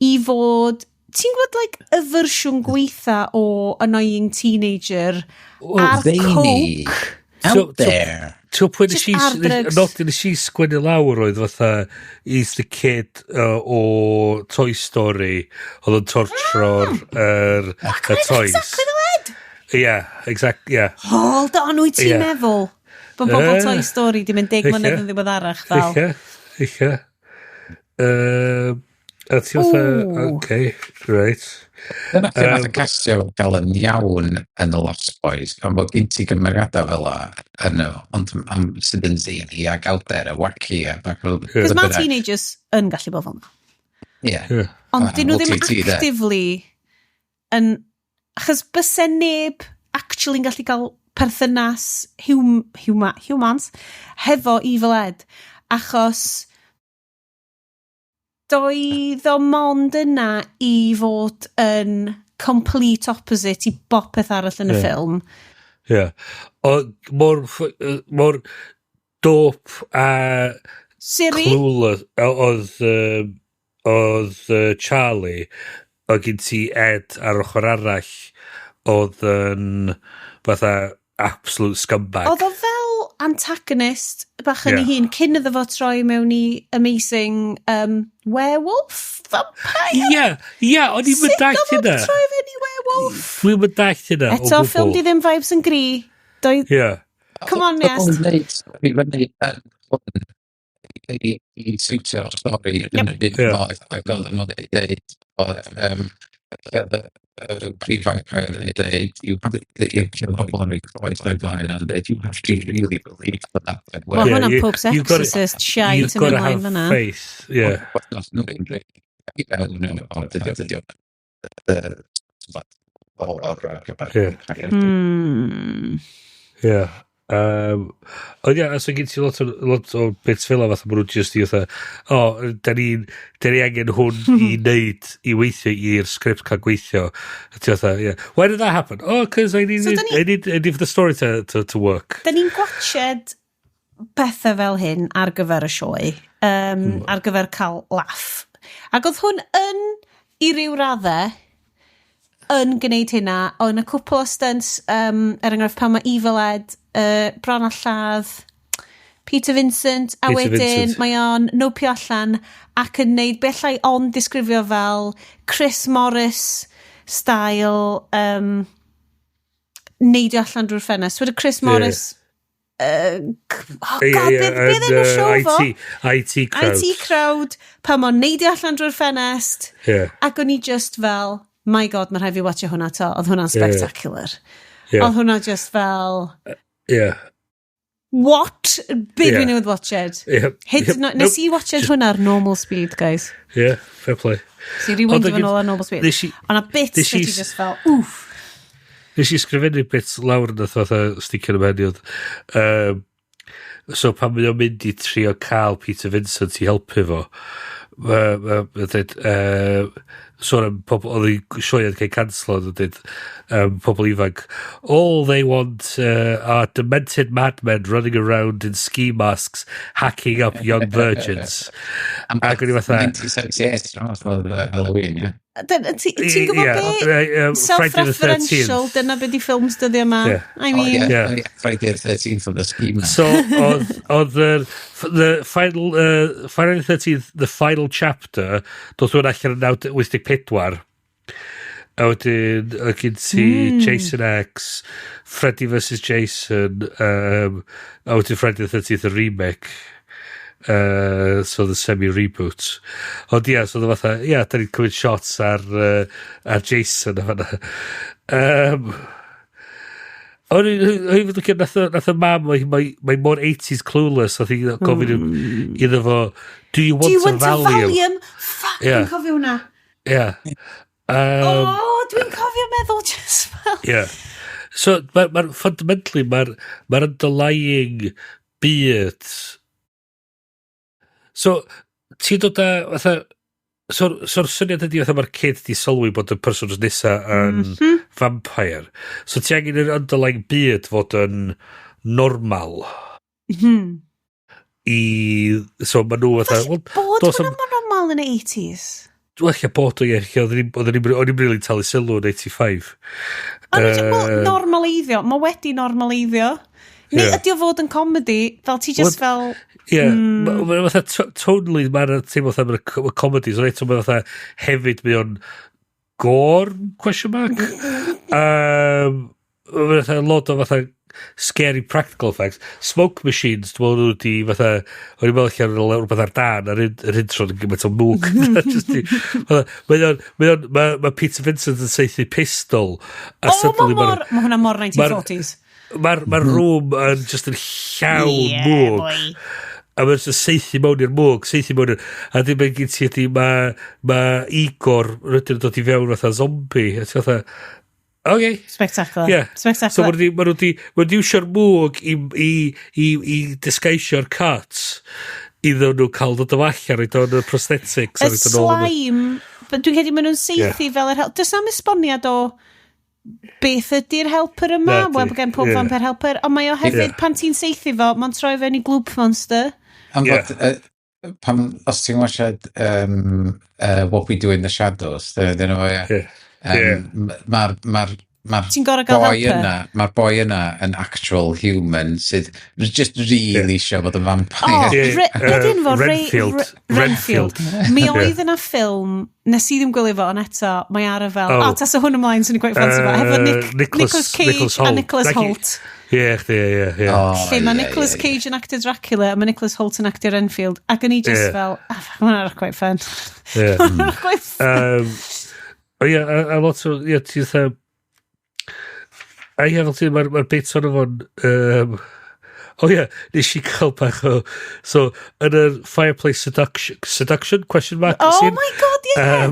i fod, ti'n gwybod, like, y fersiwn gweitha o annoying teenager ar Zany. coke? Out there. Ti'n pwy nes Just i, ar drugs. y nodyn nes i sgwennu lawr oedd fatha, he's the kid o Toy Story, oedd yn torturo'r y toys. Exactly fel Ed! Yeah, exact, yeah. Hold on, wyt ti'n meddwl bod bobl Ie. Toy Story di mynd 10 Ella. mlynedd yn ddiweddarach fel? Ella, ella. A ti fatha, okay, right. Dyna lle nath y castio gael yn iawn yn y Lost Boys, pan bod gen ti gymeriadau fel 'a yn y, ond am sydd yn zany ac out there a wacky a bach o Cos mae teenagers yn gallu bod fel yna. Ie. Ond dyn nhw ddim OTT, de. actively yn. Achos byse neb actually'n gallu cael perthynas humans hefo Evil Ed. Achos doedd o mond yna i fod yn complete opposite i bopeth arall yn y ffilm. Ie. Yeah. O, mor dope a Siri? clueless oedd Charlie, oedd gen ti Ed ar ochr arall oedd yn fatha absolute scumbag. Oedd o fel antagonist bach yn ei hun cyn iddo fo troi mewn i amazing werewolf vampire? Ie, o'n i'n Sut dallt oedd o hynna. 'di troi fewn i werewolf? Dwi'n mynd dallt hynna o Eto, ffilm gwbl. di ddim vibes yn gry. Doedd. Come on, yes. Oedd o'n neud stori fyny yn hwn i siwtio'r stori yn y byd mor, ac oedd nhw'n dweud oedd lle oedd y prif vampire yn dweud you have to you pobl yn rhoi croes o'i blaen a dweud, "You have to really believe that that Wel, Yeah, hwnna'n Pope's Exorcist shite You've yn got mynd to mlaen have fan'na. faith. Yeah. Nath nhw ddim rhaid i fewn nhw, ond dydy o o'r Yeah. Ond ia, so gen ti lot o bits fel 'a, fatha maen nhw just i fatha, o, oh, da ni angen hwn i wneud, i weithio i'r sgript cael gweithio. A ti fatha, yeah. "Why did that happen?" "Oh, because I need, So it, da ni- I need for the story to work." Da ni'n gwatched pethau fel hyn ar gyfer y sioe, ar gyfer cael laugh. Ac oedd hwn yn, i ryw raddau, yn gwneud hynna. Oedd yna cwpl o stunts, er enghraifft pan mae Evil Ed bron a lladd Peter Vincent, a Peter wedyn Vincent. mae o'n nopio allan ac yn neud beth allai ond disgrifio fel Chris Morris style neidio allan drwy'r ffenest. Wedi Chris Morris. Oh God, beth enw show fo? IT, IT Crowd. IT Crowd, pan mae'n neidio allan drwy'r ffenest. Ac o'n i just fel, "My God, mae rhaid fi watcho hwnna to." Oedd hwnna'n spectacular. Oedd hwnna just fel, "What? Be dwi'n newydd watched?" Hyd yn oed, nes i watched hwnna ar normal speed, guys. Yeah, fair play. So i rewind Ond fo nôl ar normal speed. Ond a bits lle ti just fel, "Oof." Nes i sgrifennu bits lawr nath fatha sticio yn y mhen i oedd. So pan mae o'n mynd i trio cael Peter Vincent i helpu fo, ma dweud, sôn am pobl, oedd ei sioe yn cael canslo, oedd yn dweud, pobl ifanc, "All they want are demented madmen running around in ski masks, hacking up young virgins." Ac o'n i fatha, 1978, oedd Halloween, ie. Ti'n gwybod be? Friday the 13th. Self-referential, dyna be di ffilms dyddiau yma. I Oh, mean, yeah, Yeah. Friday the 13th of the ski mask. So oedd the final Friday the 13th, the final chapter, doedd hwn allan yn 84. A wedyn oedd gen ti Jason X, Freddy vs Jason, a wedyn Friday the 13th, the remake. So the semi-reboot. Ond ia, so oedd o fatha, ia, da ni'n cymryd shots ar Jason a fanna. O'n i'n fod yn nath y mam, mae mor 80s clueless, nath hi gofyn iddo fo, "Do you want, "Do you want a a Valium?" Valium?" Fuck, dwi'n cofio hwnna. Yeah. Oh, dwi'n cofio meddwl just fel. Yeah. So, mae'r ma fundamentally, mae'r ma underlying byd. So, ti'n dod â, fatha, so'r syniad ydy fatha mae'r kid di sylwi bod y person nesa yn vampire. So ti angen yr underlying byd fod yn normal i. So ma nhw fatha, well, Bod dos hwnna mor normal yn y 80s. Wel, lle bod o, ie, lle o'n i'n really talu sylw yn 85. Ond well, normaleiddio. Mae wedi normaleiddio. Neu ydy o fod yn comedy, fel ti just fel. Ie, yeah, fatha tonally, mae'n teimlo fatha mae'n comedies, ond eto mae'n fatha hefyd mae o'n gore, question mark? Mae'n fatha lot o fatha scary practical effects. Smoke machines, dwi'n meddwl nhw wedi fatha, o'n i'n meddwl allan o'n rhywbeth ar dan, ar yr intro yn gymaint o mwg. Just mae Peter Vincent yn saethu pistol. A oh, mae mor, ma hwnna mor 1940s. Mae'r ma room yn just yn llawn mwg. Boy. A mae'n just saethu mewn i'r mwg, saethu mewn i'r. A ddim yn gyd ti ydi, ma Igor rydyn yn dod i fewn fatha zombie. A ti fatha, okay. Spectacular. Yeah. Spectacular. So ma nhw wedi iwsio'r mwg i disguisio'r cuts iddyn nhw cael dod o allan, rhaid o'n y prosthetics. Y slime, but dwi'n credu maen nhw'n saethu fel yr help. Does am esboniad o beth ydy'r helper yma. Wel, bod gen pob vampire helper. Ond mae o hefyd, pan ti'n saethu fo, mae'n troi fewn i gloop monster. Am fod, pam, os ti'n watchad What We Do in the Shadows, dyna fo, ie. Mae'r ma Ti'n gorfod gael boi helper? Yna, mae'r boi yna yn actual human sydd just really eisiau bod yn vampire. Oh, be di enw fo? Renfield. Renfield. Mi oedd yna ffilm, nes i ddim gwylio fo, ond eto, mae ar y fel, oh, tasa hwn ymlaen, sy'n quite fancy fo, hefo Nicolas Cage Nicholas a Hoult. Nicholas Hoult. Ie, chdi, ie. Oh, Lle mae Nicolas Cage yn actio Dracula a mae Nicholas Hoult yn actio Renfield. Ac o'n i just fel, ah, fuck, ma' hwnna'n quite fun. Ma' hwnna'n quite fun. O ie, a lot o, ie, ti'n fatha. A ie, fel ti'n, mae'r ma bit o'n fo'n. O ie, nes i cael bach o. So, yn yr fireplace seduction, question mark, Oh scene, my God, yeah!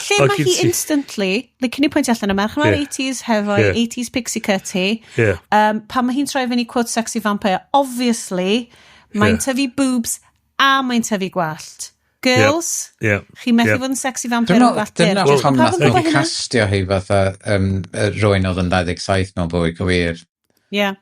Lle o mae gyn hi instantly, like, cyn i pwyntio allan y merch yma'r 80s hefo 80s pixie cut hi, pan mae hi'n troi fyny quote sexy vampire, obviously, mae'n tyfu boobs a mae'n tyfu gwallt. Girls, chi methu fod yn sexy vampire Dwi'n o meddwl, gwallt byr. dyna Wel- pam Pawb nath yn nhw gwybod hynna? castio hi fatha rhywun oedd yn 27 mewn bywyd gwir. Yeah.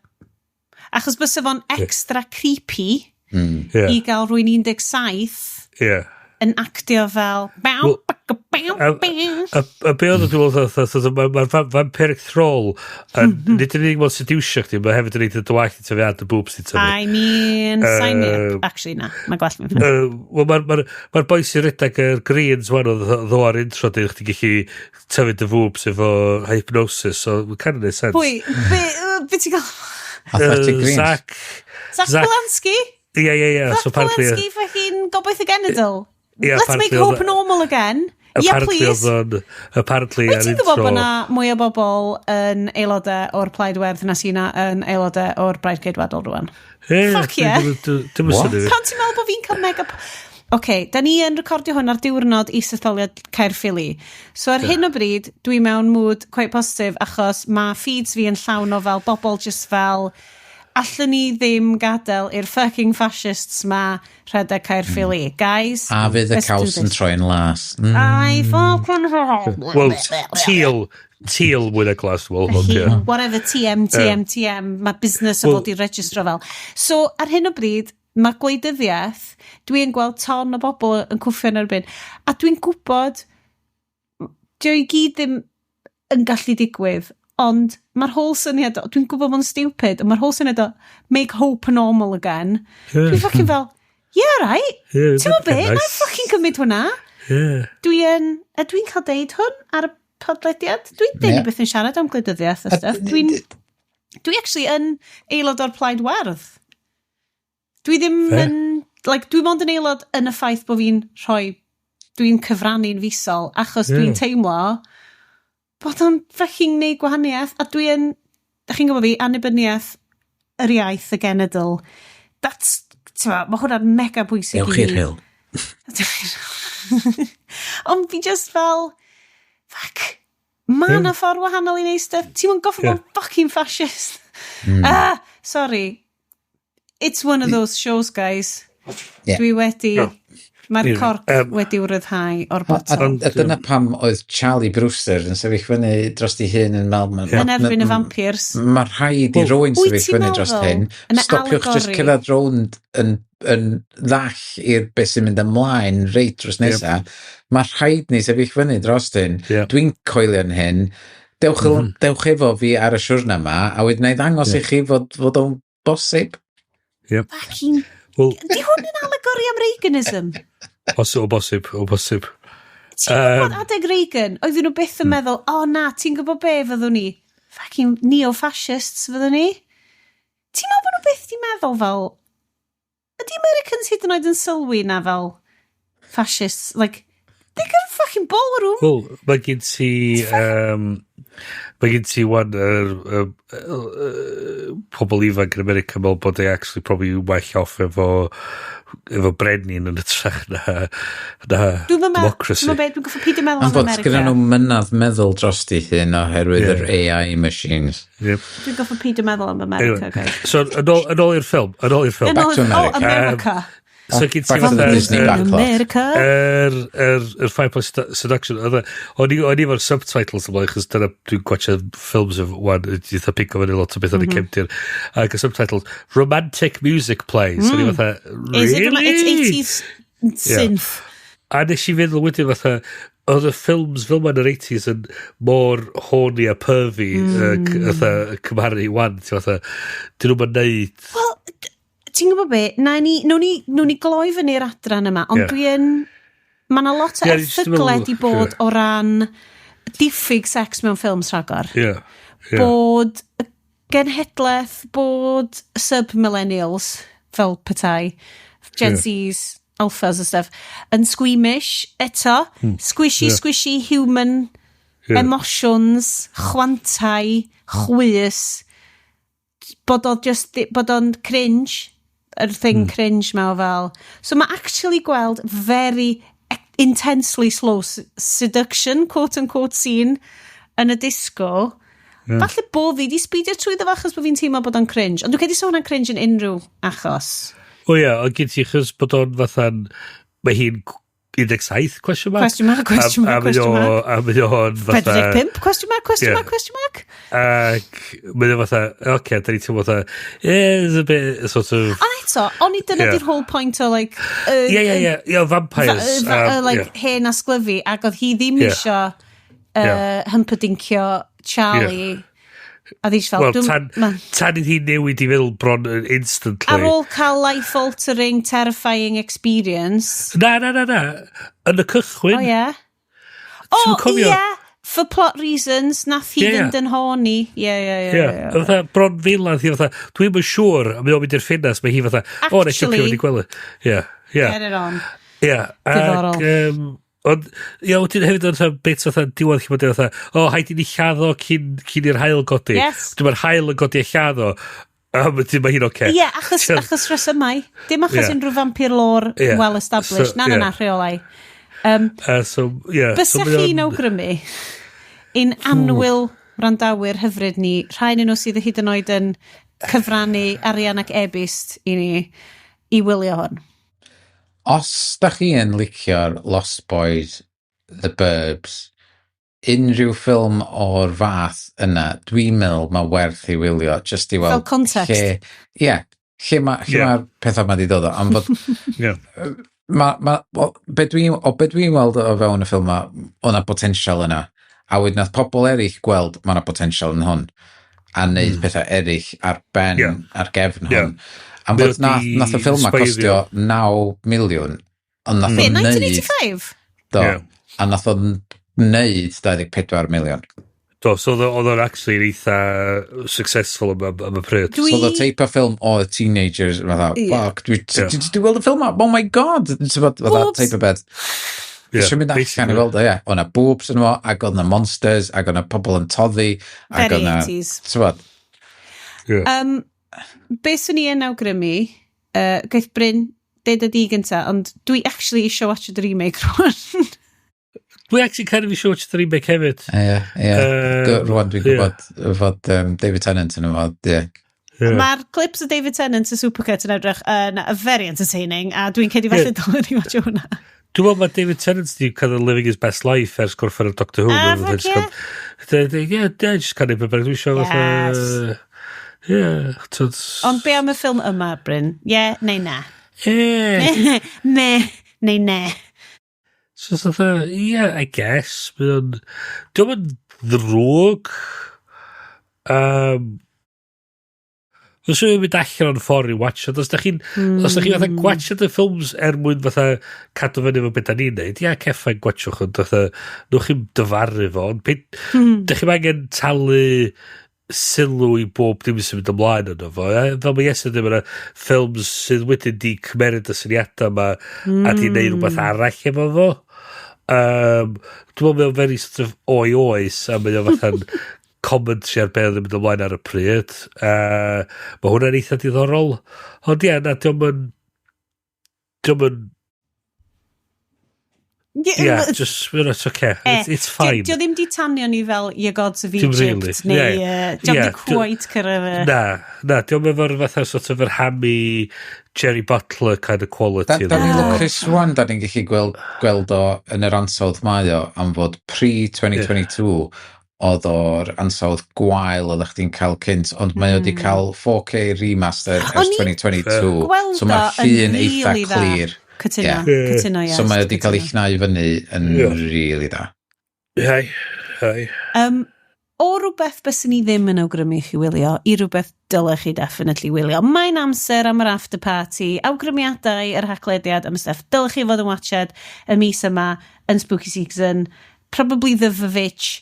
Achos bysa fo'n extra creepy i gael rhywun 17 yn actio fel bow, Wel, bow, bow, bow. A be oedd dwi'n meddwl, mae'r vampiric thrall yn, nid yn unig mewn seducio chdi, mae hefyd yn neud y dwallt i tyfu a dy boobs i tyfu. I mean, sign me up. Actually, na, mae gwallt fi'n fine. Wel, mae'r ma, ma boi sy'n redag yr Greens wan oedd ddo ar intro dweud chdi gallu tyfu dy boobs efo hypnosis, so it kind of makes sense. Pwy? Be ti'n gael? Athletic Greens. Zach. Zach Zach- Polanski? Ie. Zach So apparently, Polanski fucking gobaith y genedl. Ie, Let's make apparently hope normal again. Yeah, apparently please. oedd o'n, apparently Wyt ar ti'n gwybod intro. bod na mwy o bobl yn aelodau o'r Plaid Werdd na sy'n yn aelodau o'r Blaid Ceidwadol rwan? Ie, Fuck yeah. Dim yn What? synnu fi. Pan ti'n meddwl bod fi'n cael mega. OK, da ni yn recordio hwn ar diwrnod isetholiad Caerffili. So ar hyn o bryd, dwi mewn mood quite positive achos mae feeds fi yn llawn o fel bobl just fel allwn ni ddim gadael i'r fucking fascists ma rhedeg Caerffili. Guys, A fydd y let's do caws yn this. troi'n las. I fucking. Wel, teal mwy na glas, dwi'n meddwl, ond ie. Whatever, TM, TM, TM, mae busnes o Wel- fod i registro fel. So, ar hyn o bryd, mae gwleidyddiaeth, dwi'n gweld ton o bobl yn cwffio yn erbyn, a dwi'n gwybod, dio i gyd ddim yn gallu digwydd, ond mae'r whole syniad, dwi'n gwybod bod yn stupid, ond mae'r whole syniad o make hope normal again, dwi'n fucking fel, yeah, right, Yeah, ti'n gwybod be, that'd be na i nice. fucking cymryd hwnna. Dwi yn, a dwi'n cael deud hwn ar y podlediad. Dwi'n ddim byth yn siarad am gwleidyddiaeth a stuff. Dwi actually yn aelod o'r Plaid Werdd. Dwi ddim yn, like, dwi mond yn aelod yn y ffaith bod fi'n rhoi, dwi'n cyfrannu'n fisol, achos dwi'n teimlo bod o'n fucking neud gwahaniaeth, a dwi yn, da chi'n gwybod fi, annibyniaeth yr iaith, y genedl. That's, ti'n ma, mae hwnna'n mega bwysig Ewch i i'r fi. Rhyl. Ond fi just fel, fuck, mae yna ffordd wahanol i wneud stuff. Ti'n mynd gorfod bod yn fucking fascist. Ah, sorry. It's one of those shows, guys. Dwi wedi. Mae'r corc wedi wrthau o'r botol. A dyna pam oedd Charlie Brewster yn sefyll fyny dros ei hun yn meddwl. Yn erbyn y vampires. Mae rhaid i rywun Wyt sefyll ti'n fyny dros meddwl hyn. yn y Stopiwch just alegori? cerdded rownd yn ddall i'r beth sy'n mynd ymlaen reit dros nesa. Mae rhaid ni sefyll fyny dros hyn. Dwi'n coelio yn hyn. Dewch, dewch efo fi ar y siwrna yma, a wedyn na i ddangos i chi fod o'n bosib. Fucking. Wel, Di hwn yn alegori am Reaganism? O bosib, o bosib. Ti'n gwybod adeg Reagan, oedden nhw byth yn meddwl, o oh, na, ti'n gwybod be fyddwn ni? Fucking neo-fascists fyddwn ni? byth di meddwl fel, ydy Americans hyd yn oed yn sylwi na fel fascists, like, they got a fucking ballroom. Wel, mae gen ti wan yr pobl ifanc yn America mewn bod they actually probably well off efo brenin yn hytrach na Dwi'n meddwl, democracy. Dwi'n meddwl, dwi'n goffo peidio meddwl Am am bod America. gyda nhw mynadd meddwl dros di hun oherwydd Ie. yr AI machines. Yep. Dwi'n goffo peidio meddwl am America, Anyway, guys. so yn ôl i'r ffilm, yn ôl i'r ffilm. Yn Back to ôl- America. Oh, America. So gen ti Back to the fatha Disney backlot. America. Yr Fireplace Seduction, o'n i efo'r subtitles ymlaen, chos dyna dwi'n gwatcha ffilms of one, ydy eitha pigo fyny lot o beth yn y cefndir. Ac y subtitles, "Romantic music plays." Mm. O'n i fatha, really? Is it, it's 80s synth. A nes i feddwl wedyn fatha, oedd y ffilms fel ma'n yr 80s yn mor horny a pervy, fatha, cymharu i wan, ti fatha, dyn nhw'n neud. Wel, ti'n gwybod be, na ni, nawn ni gloi fyny'r adran yma, ond dwi yn... Mae yna lot o Ie, jyst yn erthyglau meddwl- di bod o ran diffyg sex mewn ffilms rhagor. Ie. Bod y genhedlaeth, bod sub-millennials, fel petai, Gen Zs, Alphas a stuff, yn squeamish eto. Squishy, squishy human emotions, chwantau, chwys, bod o just, bod o'n cringe, yr thing cringe ma o fel. So mae actually gweld very intensely slow seduction, quote unquote, scene yn y disco. Falle bo fi di speedio trwy fo achos bod fi'n teimlo bod o'n cringe. Ond dwi'n credu sa hwnna'n cringe yn unrhyw achos. O ie, ond gen ti chos bod o'n fatha'n... Mae hi'n 17, question mark? Question mark, question mark, a mae question mark. A mae o'n fatha 45, question mark, question mark, question mark. Ac mae o fatha, oce, okay, da ni teimlo fatha, yeah, it's a bit sort of Ond eto, o'n i dyna di'r whole point o, like, Ie, vampires. Like, hen asglyfu, ac oedd hi ddim isio humperdincio Charlie. A ddi fel, Wel, tan iddi hi newid i feddwl bron yn instantly. Ar ôl cael life-altering, terrifying experience. Na, na, na, na. Yn y cychwyn. O, ie. Ti'n O, cofio? ie. For plot reasons, nath hi fynd yn horny. Ie. Ie, fatha bron fel hi fatha, dwi'n yn siŵr, a mae o'n mynd i'r ffenast, mae hi fatha, o, nes i Actually- fynd i gwely. Ie. Get it on. Ie. Diddorol. Ac, ond, ie, wedyn hefyd o'n bit fatha diwedd lle mae'n fatha, o, haid i ni lladdo cyn i'r haul godi. Yes. Wedyn mae'r haul yn godi a lladdo, a wedyn mae hi'n oce. Ie, achos rhesymau. Dim achos unrhyw vampire lore well established. So, Na, na, na, rheolau. So, yeah. Bysa so mae o'n chi'n awgrymu ein annwyl wrandawyr hyfryd ni, rhai nhw sydd hyd yn oed yn cyfrannu arian ac e-byst i ni, i wylio hwn? Os da chi yn licio'r Lost Boys, The Burbs, unrhyw ffilm o'r fath yna, dwi'n meddwl mae werth i wylio, just i weld Fel context. Lle, ie, lle mae'r lle ma pethau ma di dod o. Am fod, ma, well, o be dwi'n weld o fewn y ffilm ma, o'na potensial yna. A wedyn nath pobl eraill gweld mae yna potensial yn hwn. A neud pethau eraill ar ben, ar gefn hwn. Am Mae fod o 'di nath y ffilm ma costio sbeiddio. 9 miliwn, ond nath Be, o neud, 1985? Do, Ie. a nath o neud 24 miliwn. Do, so oedd o'n actually yn eitha successful am y pryd. So oedd o teip o ffilm o teenagers, fatha, fuck, dwi weld y ffilm ma, oh my God, ti'n bod, fatha Boobs. teip o beth. Ie, Eisiau mynd allan i basically. weld o, ie. O'na boobs yn fo, ac oedd na monsters, ac oedd na pobl yn toddi, ac Very oedd na 80s. Ti'n bod? Ie. Be swn i yn awgrymu, gaeth Bryn deud y di gynta, ond dwi actually eisiau watch the remake rwan. Dwi actually kind of eisiau watch the remake hefyd. Ie. Rwan dwi'n gwybod fod David Tennant yn fo, ie. Ie. Mae'r clips o David Tennant y Supercut yn edrych yn very entertaining, a dwi'n credu falle dylen ni watch hwnna. Dwi'n meddwl mae David Tennant di kind of living his best life ers gorffen ar Doctor Who. Ah, Mae'n fuck fatha just yeah, just kind of beth dwi eisiau fatha. Yeah, twyd. Ond be am y ffilm yma, Bryn? Ie, yeah, neu na? Yeah. Ne, neu ne. So, fatha, yeah, I guess. Mae o'n... Dwi'n yn ddrwg. Os yw'n mynd allan o'n ffordd i watch it, os da chi'n fatha gwatchad y ffilms er mwyn fatha cadw fyny efo beth da ni'n neud, ia, ceffa'n gwatchwch, ond fatha, nwch chi'n dyfaru fo, ond da chi'n angen talu sylw i bob dim sy'n mynd ymlaen yno fo. Fel mae Iesu ddim yna ffilms sydd wedyn di cymeryd y syniadau yma a di neud rhywbeth arall efo fo. Dwi'n meddwl mae o'n very sort of o'i oes a mae o fatha'n commentary ar beth oedd yn mynd ymlaen ar y pryd. Mae hwnna'n eitha diddorol. Ond ie, na, dio'm yn yeah, just, it's okay. It's fine. Dio ddim di tanio ni fel Ye Gods of Dim Egypt, really. neu dio'm di quite cyrraedd y. Na, dio'm efo'r fatha sort of yr hammy Jerry Butler kind of quality. Da ni'n iddo fo. lwcus rwan, da ni'n gallu gweld o yn yr ansawdd mae o, am fod pre-2022 oedd o'r ansawdd gwael oeddech chdi'n cael cynt, ond mae o wedi cael 4K remaster ers O'n i'n 2022. gweld So mae'r o yn llun eitha really dda. clir. Cytuno, cytuno, yes. So mae o wedi cael ei cytuno. llnau fyny yn really da. Hei, hei. O rhywbeth byswn ni ddim yn awgrymu i chi wylio, i rhywbeth dylech chi definitely wylio. Mae'n amser am yr after party, awgrymiadau yr Haclediad am y stuff dylech chi fod yn watched y mis yma yn spooky season, probably The Vavitch,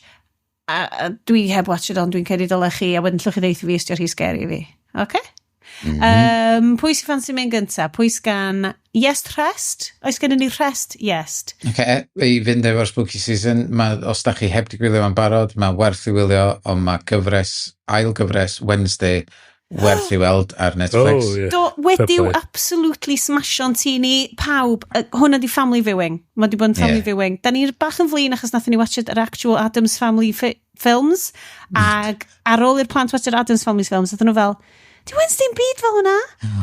a dwi heb watched ond dwi'n credu dylech chi, a wedyn llwch chi ddeutha fi os 'di o rhy scary i fi. Okay? Pwy sy'n ffansi mynd gynta? Pwy sgan? Yes, rest? Oes gennym ni rest? Yes. Okay, i fynd efo'r spooky season, ma, os da chi heb di gwylio fo'n barod, mae werth i wylio, ond mae cyfres, ail gyfres Wednesday, werth i weld ar Netflix. Oh, yeah. Do, wedi'w Fair play. absolutely smasho'n tŷ ni, pawb, hwnna di family viewing. Mae di bod yn family viewing. Da ni'r bach yn flin achos nathon ni watched yr actual Addams Family films, ag ar ôl i'r plant watched yr Addams Family films, oedden nhw fel, "Di Wednesday'n byd fel hwnna?"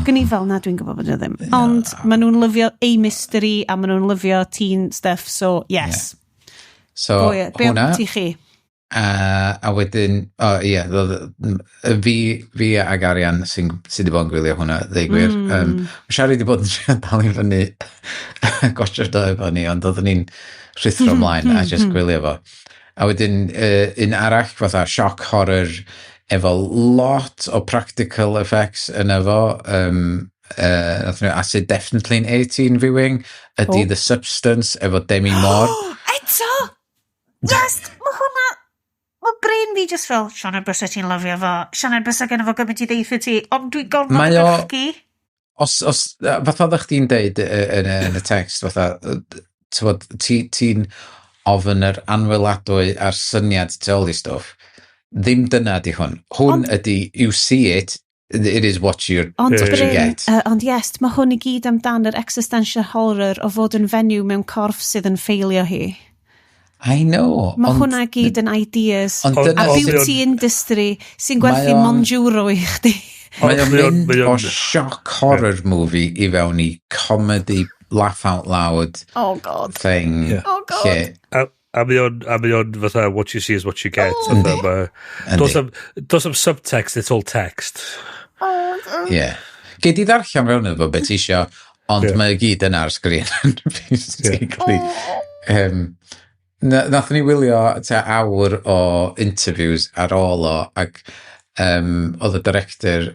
Gan i fel, "Na, dwi'n gwybod bod nhw ddim." Ond maen nhw'n lyfio a mystery a maen nhw'n lyfio teen stuff, so yes. So, Go, ie. Be hwnna, am ti chi? A wedyn, o oh, ie, fi ag Arian sydd wedi bod yn gwylio hwnna, ddeud gwir. Mae Siari wedi bod yn trio dal i fyny, gotio'r do efo ni, ond oeddwn ni'n rhuthro ymlaen a just gwylio fo. A wedyn, un arall, fatha shock horror, efo lot o practical effects yn efo, nathon nhw, a sydd definitely yn 18 viewing, ydy Oh. The Substance efo Demi Moore. Eto! Yes! Mae hwnna. Mae brain fi just fel, "Sioned, bysa ti'n lyfio fo. Sioned, bysa gen fo gymaint i ddeutha ti, ond dwi'n gorfod dychgu." Os, fatha oeddech chdi'n deud yn y text, fatha, t'wod, ti'n ofyn yr anweladwy a'r syniad tu ôl i stwff, ddim dyna di hwn. Hwn ydy, you see it, it is what you're, Ond what you Bryn, get. Ond yes, mae hwn i gyd amdan yr existential horror o fod yn fenyw mewn corff sydd yn ffeilio hi. I know. Mae hwnna gyd yn ideas. Ond A beauty industry sy'n gwerthu Mounjaro i chdi. Mae o'n mynd o shock horror movie i fewn i comedy laugh out loud Oh God. thing. Oh God. A mae o'n fatha, what you see is what you get. Oh. Fatha, does am subtext, it's all text. Oh. Yeah. Gei di ddarllen fewn iddo fo beth ti isio, ond mae o gyd yna ar sgrin. Basically. Nathon ni wylio tua awr o interviews ar ôl o, ac oedd y director,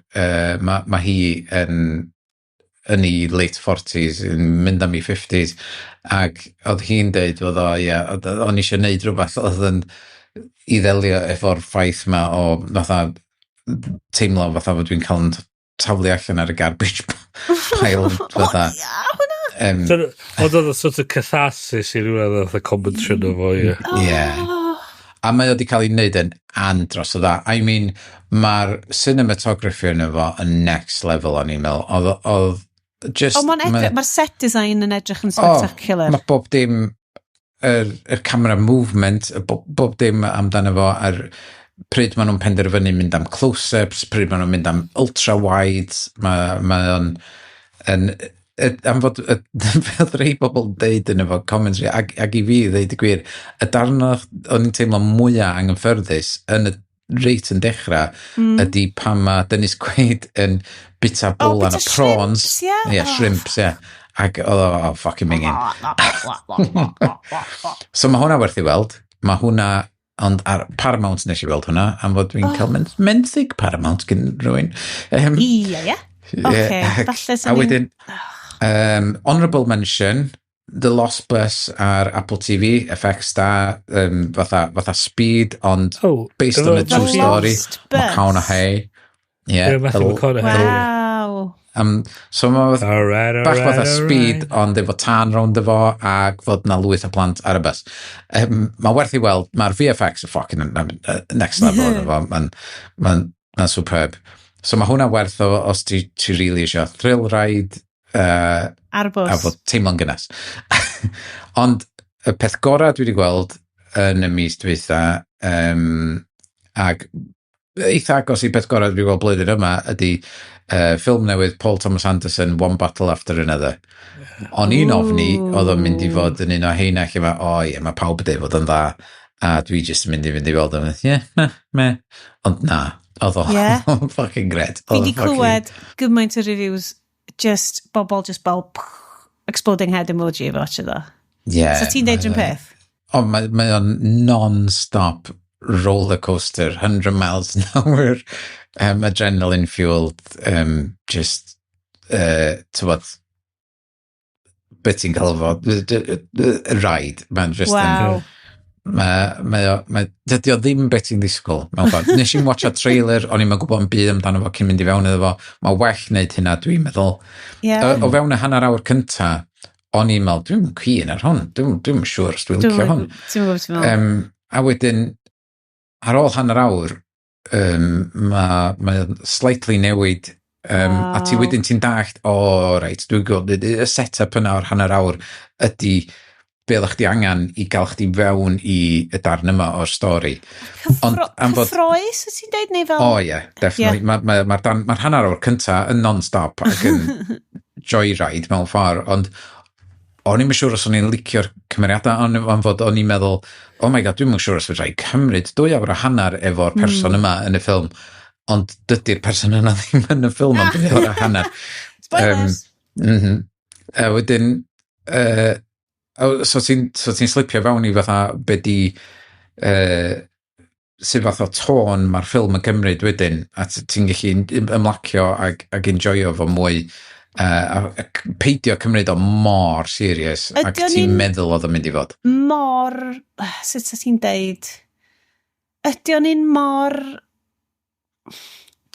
mae ma hi yn ei late 40s, yn mynd am ei 50s, ac oedd hi'n deud fod o, ie, o'n eisiau neud rhywbeth oedd yn i ddelio efo'r ffaith ma o fatha teimlo fatha fod dwi'n cael yn taflu allan ar y garbage pile fatha. Ond oedd o sort of catharsis i rhywun oedd y commentary yno fo, ie. Yeah. A mae o wedi cael ei wneud yn andros o dda. I mean, mae'r cinematography yno fo yn next level o'n i'n meddwl. Oedd just O, mae'n edrych, mae'r set design yn edrych yn spectacular. Mae bob dim, yr camera movement, y bob dim amdano fo, a'r pryd maen nhw'n penderfynu mynd am close-ups, pryd maen nhw'n mynd am ultra-wide, mae o'n yn, am fod, fel rhai bobl yn deud yn efo commentary, ac i fi ddeud y gwir, y darn o'n i'n teimlo mwyaf anghyffyrddus yn y reit yn dechrau ydy pan mae Dennis Quaid yn bita Oh, bowlan o bita prawns. shrimps, ie? Ie, Oh. shrimps, ie. Ac oedd o, oh, fucking mingin. So mae hwnna werth i weld. Mae hwnna, ond ar Paramount nes i weld hwnna, am fod dwi'n cael menthyg Paramount gen rhywun. Ie. Oce, falle A swn i'n wedyn, honourable mention, The Lost Bus ar Apple TV, effects da, fatha Speed, ond Oh, based on a efo true The story. Lost Bus. McConaughey. Yeah. Yeah, Matthew McConaughey. Wow. So mae All right, all bach right, fatha all Speed, right. ond efo tân rownd efo, ac fod na lwyth o plant ar y bus. Mae werth i weld, mae'r VFX y fucking next level yn efo, mae'n ma superb. So mae hwnna werth o os ti really eisiau thrill ride, Ar y bws. a fod teimlo'n gynnes. Ond y peth gorau dwi wedi gweld yn y mis dwytha, ac eitha agos i peth gorau dwi wedi gweld blwyddyn yma, ydy ffilm newydd Paul Thomas Anderson, One Battle After Another. O'n i'n ofni oedd o'n mynd i fod yn un o heina lle mae, o ie, mae pawb yn dweud fod yn dda, a dwi jyst yn mynd i fynd i weld o'n, ie, meh, meh. Ond na, oedd o Ie. fucking great. Fi di clywed gymaint o reviews, just bobl just fel exploding head emoji efo watch iddo. Yeah, So ti'n deud rhywun peth? O, mae o'n non-stop roller coaster, 100 miles an hour, adrenaline fueled, just, tywod, beth ti'n cael fo, ride. Mae'n just yn, Wow. mae, dydy o ddim beth ti'n ddisgwyl mewn ffordd. Nes i'n watcha trailer, o'n i'n gwybod yn byd amdano fo cyn mynd i fewn iddo fo. Mae well wneud hynna, dwi'n meddwl. O fewn y hanner awr cynta, o'n i'n meddwl, dwi'n keen ar hwn, dwi'n siŵr os dwi'n licio hwn. Ti'n gwybod ti'n meddwl? A wedyn, ar ôl hanner awr, mae slightly newid, a ti wedyn ti'n dallt, o, reit, dwi'n gwybod, y set-up yna o'r hanner awr ydy be oeddech chdi angen i gael chdi fewn i y darn yma o'r stori. Ond am fod- Cyffroes, wyt ti'n deud, neu fel? O ie, definitely. Ie. Mae'r ma hanner awr cynta yn non-stop ac yn joyride mewn ffordd, ond o'n i'm yn siŵr os o'n i'n licio'r cymeriadau, ond am fod o'n i'n meddwl, oh my God, dwi'm yn siŵr os fedra i cymryd 2 awr a hanner efo'r person yma yn y ffilm, ond dydy'r person yna ddim yn y ffilm am 2 awr a hanner. Spoilers! A wedyn, oh, so ti'n slipio fewn i fatha be di, sut fath o tôn mae'r ffilm yn cymryd wedyn, a ti'n gallu ymlacio ac enjoyo fo mwy, a peidio cymryd o mor serious, ac Ydy o'n ti'n meddwl oedd o'n mynd i fod. Mor, sut sa ti'n deud, ydy o'n un mor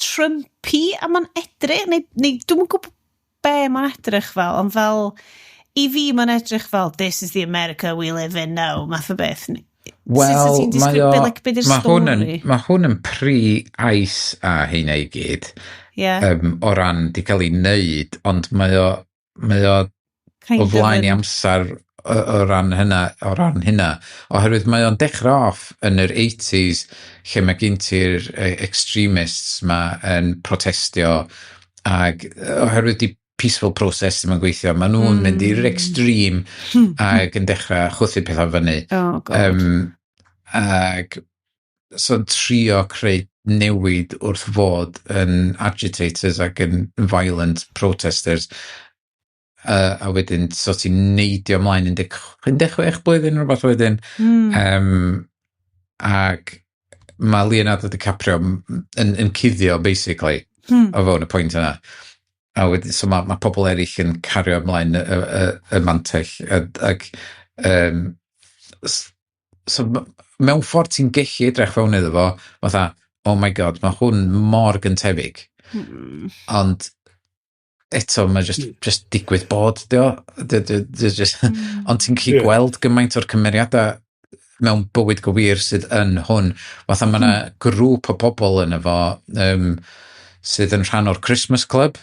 Trumpy a mae'n edrych, neu dwi'm yn gwybod be mae'n edrych fel, ond fel, i fi mae'n edrych fel, "This is the America we live in now," math o beth. Wel, Sut ti'n mae disgrifio, o, like, be di'r mae hwn yn, stori? mae hwn yn pre-ICE a heina i gyd, o ran di cael ei wneud, ond mae o Kind o of flaen i amser o ran hynna. Oherwydd mae o'n dechrau off yn yr 80s lle mae gen ti'r extremists ma yn protestio ac oherwydd di peaceful process ddim yn gweithio, maen nhw'n mynd i'r extreme ac yn dechrau chwythu pethau fyny. Oh, God. Ac so'n trio creu newid wrth fod yn agitators ac yn violent protesters. A wedyn, so ti'n neidio ymlaen 16 blwyddyn rhywbeth wedyn. Ac mae Leonardo DiCaprio yn cuddio, basically, o fewn y pwynt yna. A wedyn, so mae pobl eraill yn cario ymlaen y mantell. Ac, so mewn ffordd ti'n gallu edrych fewn iddo fo, fatha, "Oh my God, mae hwn mor gyntefig." Ond eto, mae just digwydd bod, dio. Just, ond ti'n gallu gweld gymaint o'r cymeriadau mewn bywyd gwir sydd yn hwn. Fatha mae yna grŵp o bobl yn efo sydd yn rhan o'r Christmas Club.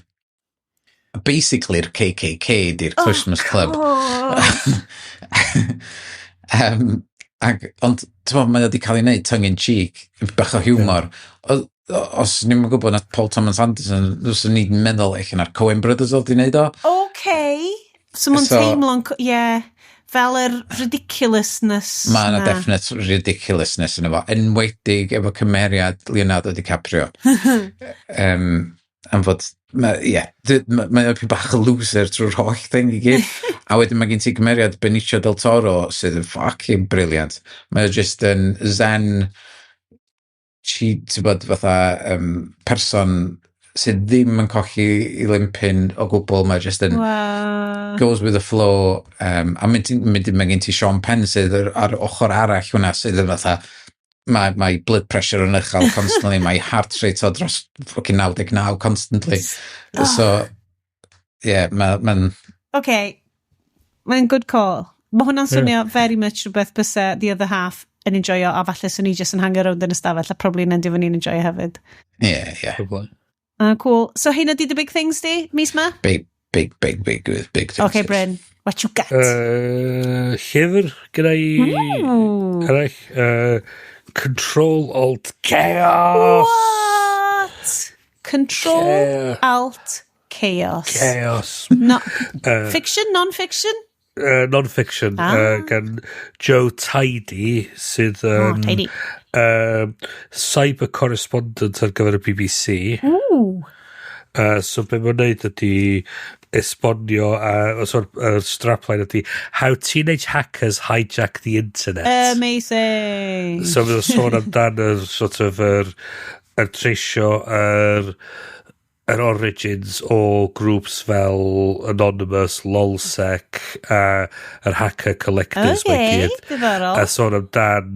Basically'r KKK di'r Christmas Club. God. Ac, ond, ti'n mae o wedi cael ei wneud tongue in cheek, bach o hiwmor. Os ni'n gwybod na Paul Thomas Anderson, os ni'n meddwl eich na'r Coen Brothers oedd wedi wneud o. Okay. So mae'n teimlo'n, ie, fel yr ridiculousness Mae yna na. definite ridiculousness yn efo, enwedig efo cymeriad Leonardo DiCaprio. Am fod, ie, yeah, mae o'n bach o loser trwy'r holl thing i gyd. A wedyn mae gen ti cymeriad Benicio del Toro sydd yn fucking brilliant. Mae o just yn zen, chi, ti'n bod, fatha person sydd ddim yn colli i limpyn o gwbl, mae just yn goes with the flow. A mynd, mae gen ti Sean Penn sydd ar ochr arall hwnna sydd yn fatha, mae blood pressure yn uchel constantly, mae heart rate o dros fucking 99 constantly. Oh. So, yeah, mae'n Okay, mae'n good call. Mae hwnna'n swnio very much rhywbeth bysa the other half yn enjoyo, a falle swn i just yn hangio rownd yn ystafell a probably yn endio fyny'n enjoyo hefyd. Yeah. Probably. Cool. So hynna di the big things di, mis ma? Big, big, big, big, big things. Okay, Bryn, what you got? Llyfr gyda i Ooh. arall. Control Alt Chaos. What? Control Alt Chaos. Chaos. No, fiction, non-fiction? Non-fiction gan Joe Tidy sydd Oh, yn tidy. Cyber correspondent ar gyfer y BBC. Ooh. So be mae'n neud ydy esbonio, so, strapline ydy "How Teenage Hackers Hijack the Internet". Amazing. So fydd o'n sôn amdan yr sort of yr treisio yr origins o grŵps fel Anonymous, LulzSec, a yr Hacker Collectives mae gyd. Diddorol. A sôn amdan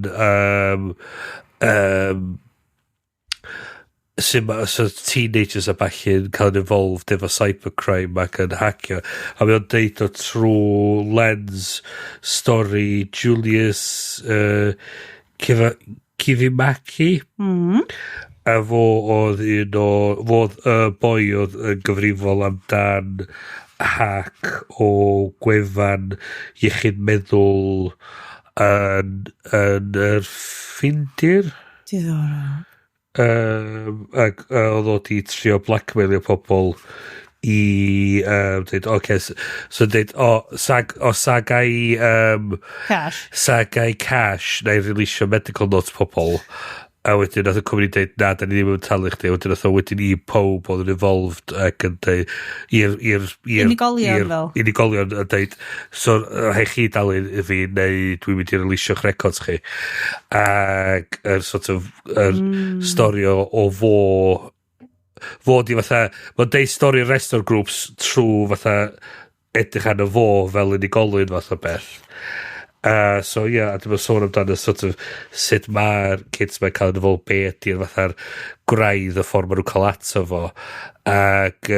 sut ma, so teenagers a ballu'n cael yn involved efo cybercrime ac yn hacio. A mae o'n deud o trwy lens stori Julius Kivimaki. A fo oedd un o... Fo oedd y boi oedd yn gyfrifol amdan hack o gwefan iechyd meddwl yn yr Ffindir. Diddorol. Ac oedd o di trio blackmailio pobl i dweud, oce, so dweud, o, sag, o sagai, Cash. Sagai cash, na i releasio medical notes pobl. A wedyn nath y cwmni dweud, "Na, da ni ddim yn talu chdi." A wedyn nath o wedyn i pob oedd yn involved ac yn dweud, i'r Unigolion fel? Unigolion yn dweud, "So, rhaid chi dalu i fi, neu dwi'n mynd i releasio'ch records chi." Ac yr sort of, yr stori o fo di fatha, mae'n deud stori'r rest o'r grŵps trwy fatha edrych arno fo fel unigolyn fath o beth. So ie, yeah, a dwi'n sôn amdano sort of sut mae'r kids mae'n cael yn be ydy'r fatha'r gwraidd y ffordd maen nhw'n cael ato fo. Ac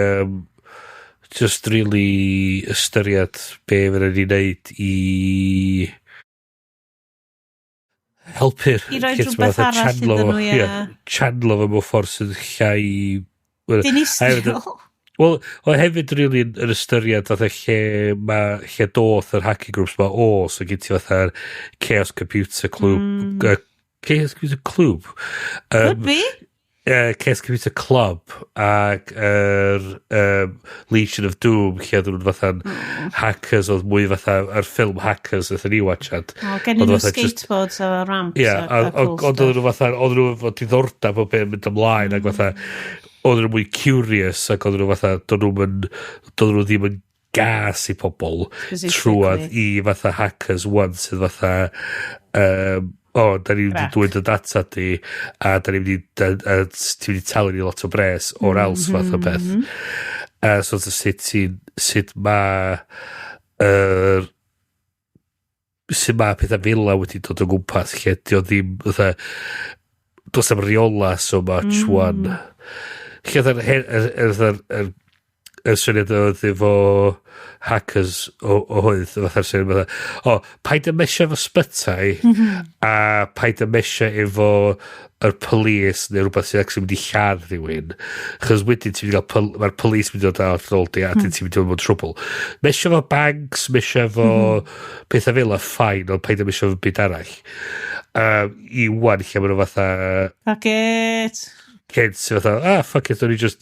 just really ystyried be fydden ni'n neud i helpu'r I roi kids ma rhywbeth fatha arall channelo iddyn fo, nhw, ie. Ie, channelo fo mewn ffordd sydd llai Dinistriol. Wel, o hefyd really yn ystyried fatha lle ma, lle doth yr hacking groups ma o, so gen ti fatha'r Chaos Computer Club, Chaos Computer Club, Could be. Chaos Computer Club ac yr Legion of Doom lle oedden nhw'n fatha'n hackers oedd mwy fatha yr ffilm Hackers nathon ni watchad. O, gen Oedd nhw fatha just skateboards a ramps Ie, a cool ond oedden nhw fatha, oedden nhw efo diddordeb o beth yn mynd ymlaen ac fatha, oedden nhw mwy curious ac oedden nhw fatha, doedden nhw ddim yn gas i pobl trwad i fatha hackers one sydd fatha, "O, da ni'n mynd i dwyn dy data di a da ni'n mynd i, a ti'n mynd i talu ni lot o bres or else" fath o beth. A so sut ma yr sut ma pethau fel 'na wedi dod o gwmpas lle di o ddim fatha does am reola so much one lle oedd yr syniad oedd efo hackers o oedd fatha'r syniad fatha, "O, paid y mesio efo sbytai a paid y mesio efo yr police neu rhywbeth sy'n actually mynd i lladd rhywun, chos wedyn ti'n mynd i gael mae'r police mynd i dod ar ôl di a ti'n mynd i fod mewn trouble. Mesio efo banks, mesio efo pethau fel 'na, fine, ond paid y mesio efo byd arall," i wan lle maen nhw fatha Fuck it. Kids sydd fatha, "Ah, fuck it, nawn ni just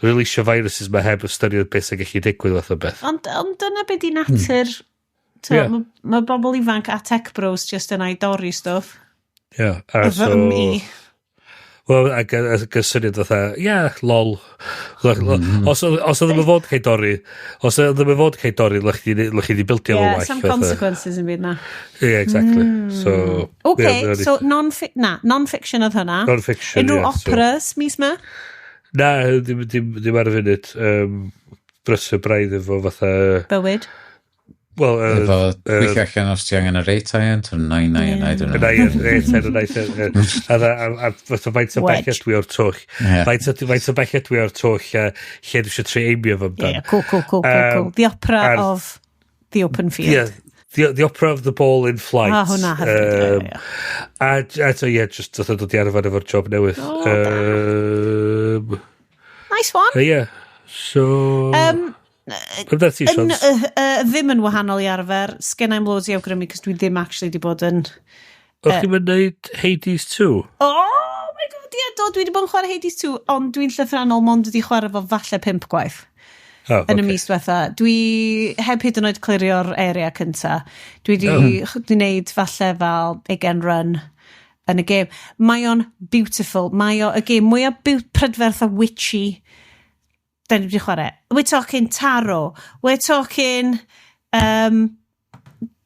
releasio viruses ma heb ystyried beth sy'n gallu digwydd" fath o beth. Ond dyna be di natur. Mae ma bobl ifanc a tech bros just yna i dorri stwff. Yeah, a Efo so mi. Wel, ac y syniad fatha, yeah, lol. Os oedd ddim yn fod cael dorri, os oedd ddim yn fod cael dorri, lech chi di bildio fo Yeah, well. Some consequences yn byd na. Yeah, exactly. So, Okay, so non-fiction oedd hwnna. Non-fiction, Unrhyw operas mis ma? Na, ddim ar y funud. Brysur braidd efo fatha... Bywyd. Wel, efo gweithio allan os ti angen yr 8 iron or 9 iron, I don't know. 9 iron, 8 iron, A fatha faint o bell dwi o'r twll. Faint o bell dwi o'r twll lle dwi eisiau trio aimio fo amdan. Yeah, cool, cool, cool, cool. The opera of the open field. Yeah, the opera of the ball in flight. Ah, hwnna hefyd, ie. A so, yeah, just fatha dod i arfer efo'r job newydd. Nice one. Yeah, so... Ddim yn wahanol i arfer. Sgen i'm loads i awgrymu, cos dwi ddim actually di bod yn... O'ch chi'n mynd neud Hades 2? Oh my god, ie, do, dwi wedi bod yn chwarae Hades 2, ond dwi'n llythrennol mond wedi chwarae fo falle 5 gwaith. Oh, yn y mis diwetha. Dwi heb hyd yn oed clirio'r area cynta. Dwi wedi wneud falle fel 20 run yn y game. Mae o'n beautiful. Mae o y game mwyaf prydferth a witchy da ni wedi chwarae. We're talking tarot. We're talking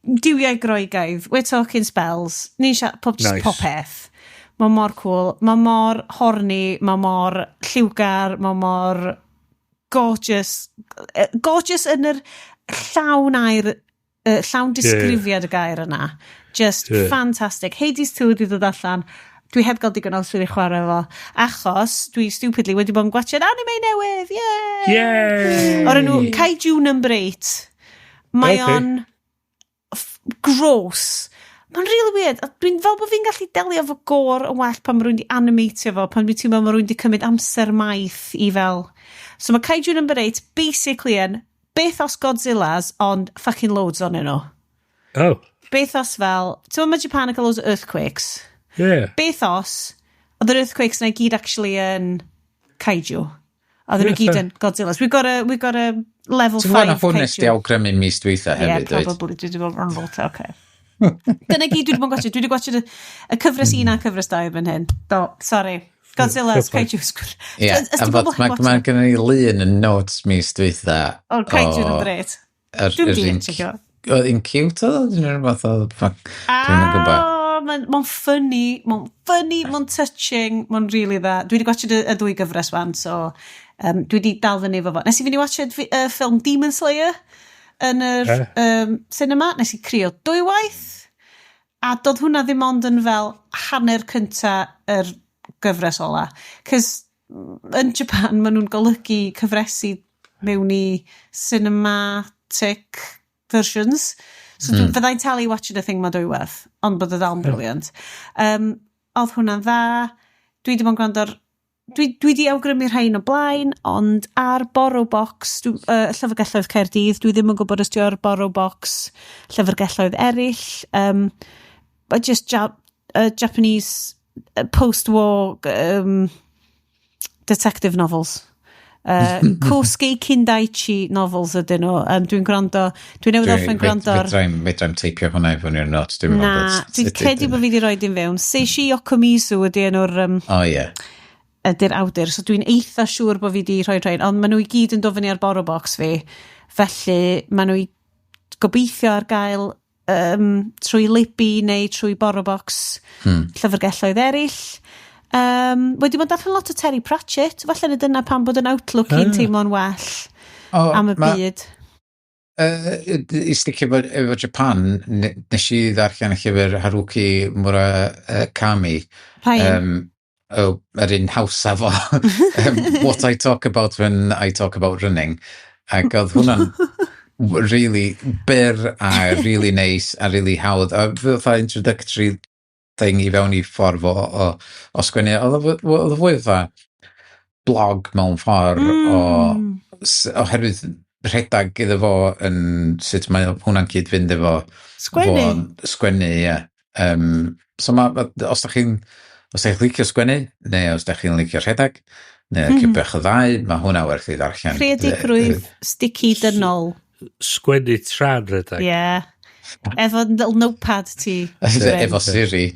duwiau Groegaidd. We're talking spells. Ni'n siarad pop, Nice. popeth. Mae mor cool. Mae mor horny. Mae mor lliwgar. Mae mor gorgeous. Gorgeous yn yr llawn air, llawn disgrifiad y gair yna. Just fantastic. Hades 2 wedi dod allan. Dwi heb gael digon o amser i chwarae fo. Achos dwi stupidly wedi bod yn gwatchiad anime newydd. Yay! Yay! O'r enw Kaiju Number 8. Mae o'n gross. Mae'n really weird. A dwi'n fel bod fi'n gallu delio efo gore yn well pan mae rhywun di animatio fo, pan dwi'n teimlo mae rhywun di cymryd amser maith i fel... So mae Kaiju Number 8 basically yn beth os Godzillas, ond fucking loads on nhw. Oh. Beth os fel... Ti'n meddwl mae Japan yn cael loads o earthquakes? Yeah. Beth os oedd yr earthquakes na i gyd actually yn kaiju? Oedd nhw gyd yn Godzillas. We've got a level 5 Ti'n gwybod na hwn nes kaiju. di awgrymu mis dwytha Yeah, hefyd, dweud? probably. Dwi wedi bod yn lot, okay. Dyna gyd dwi wedi bod yn gwatchio. Dwi wedi gwatchio y cyfres 1 a cyfres 2 fan hyn. Do, sorry. Godzillas, kaiju. Ie, Ys a di fod bobl mae heb ma watchio? gen i lun yn notes mis dwytha. O, kaiju number 8. Dwi'n di checio. Oedd un cute oedd? Dwi'n rhywbeth oedd... Fuck, Dwi'm yn gwybod. Mae'n ma funny, mae'n funny, mae'n touching, mae'n really dda. Dwi wedi gwatchio y ddwy gyfres wan, so dwi wedi dal fyny efo fo. Nes i fynd i watchio y ffilm Demon Slayer yn yr cinema. Nes i crio dwywaith, a doedd hwnna ddim ond yn fel hanner cynta yr gyfres ola. Cos yn Japan, maen nhw'n golygu cyfresi mewn i cinematic versions. So fyddai'n talu watching the thing ma dwywaith, ond bod y dal yn brilliant. Oedd hwnna'n dda. Dwi wedi bod yn gwrando ar... Dwi wedi awgrymu rhain o blaen, ond ar BorrowBox, Llyfrgelloedd Caerdydd, dwi ddim yn gwybod os dwi ar BorrowBox llyfrgelloedd eraill. But just Japanese post-war detective novels. Kosuke Kindaichi novels ydyn nhw. Dwi'n gwrando, dwi'n newydd orffen gwrando ar... Fedrai'm teipio hwnna i fyny i'r notes. Dwi'n Na, meddwl dwi'n credu bod fi wedi rhoi dim fewn. Seishi Yokomizu ydy enw'r O, ie. ydy'r awdur, so dwi'n eitha siŵr bod fi wedi rhoi rhain, ond maen nhw i gyd yn dod fyny ar BorrowBox fi, felly maen nhw i gobeithio ar gael trwy Libby neu trwy BorrowBox llyfrgelloedd eraill. Wedi bod yn darllen lot o Terry Pratchett, falle na dyna pam bod yn Outlook i'n teimlo'n well O, am y byd. I sticio efo Japan, nes i ddarllen y llyfr Haruki Murakami. Rhain. Yr un hawsa fo. What I Talk About When I Talk About Running. Ac oedd hwnna'n really byr a really nice a really hawdd. A fatha introductory thing i fewn i ffordd o sgwennu. Oedd o fwy fatha blog mewn ffordd oherwydd rhedag iddo fo yn sut mae hwnna'n cyd-fynd efo Sgwennu? Fo, sgwennu, ie. So ma, os da chi'n licio sgwennu, neu os da chi'n licio rhedag, neu licio bach o ddau, mae hwnna werth i ddarllen. Creadigrwydd sticky dynol. Sgwennu tra'n rhedeg. Ie. Yeah. Efo little notepad ti. Efo Siri.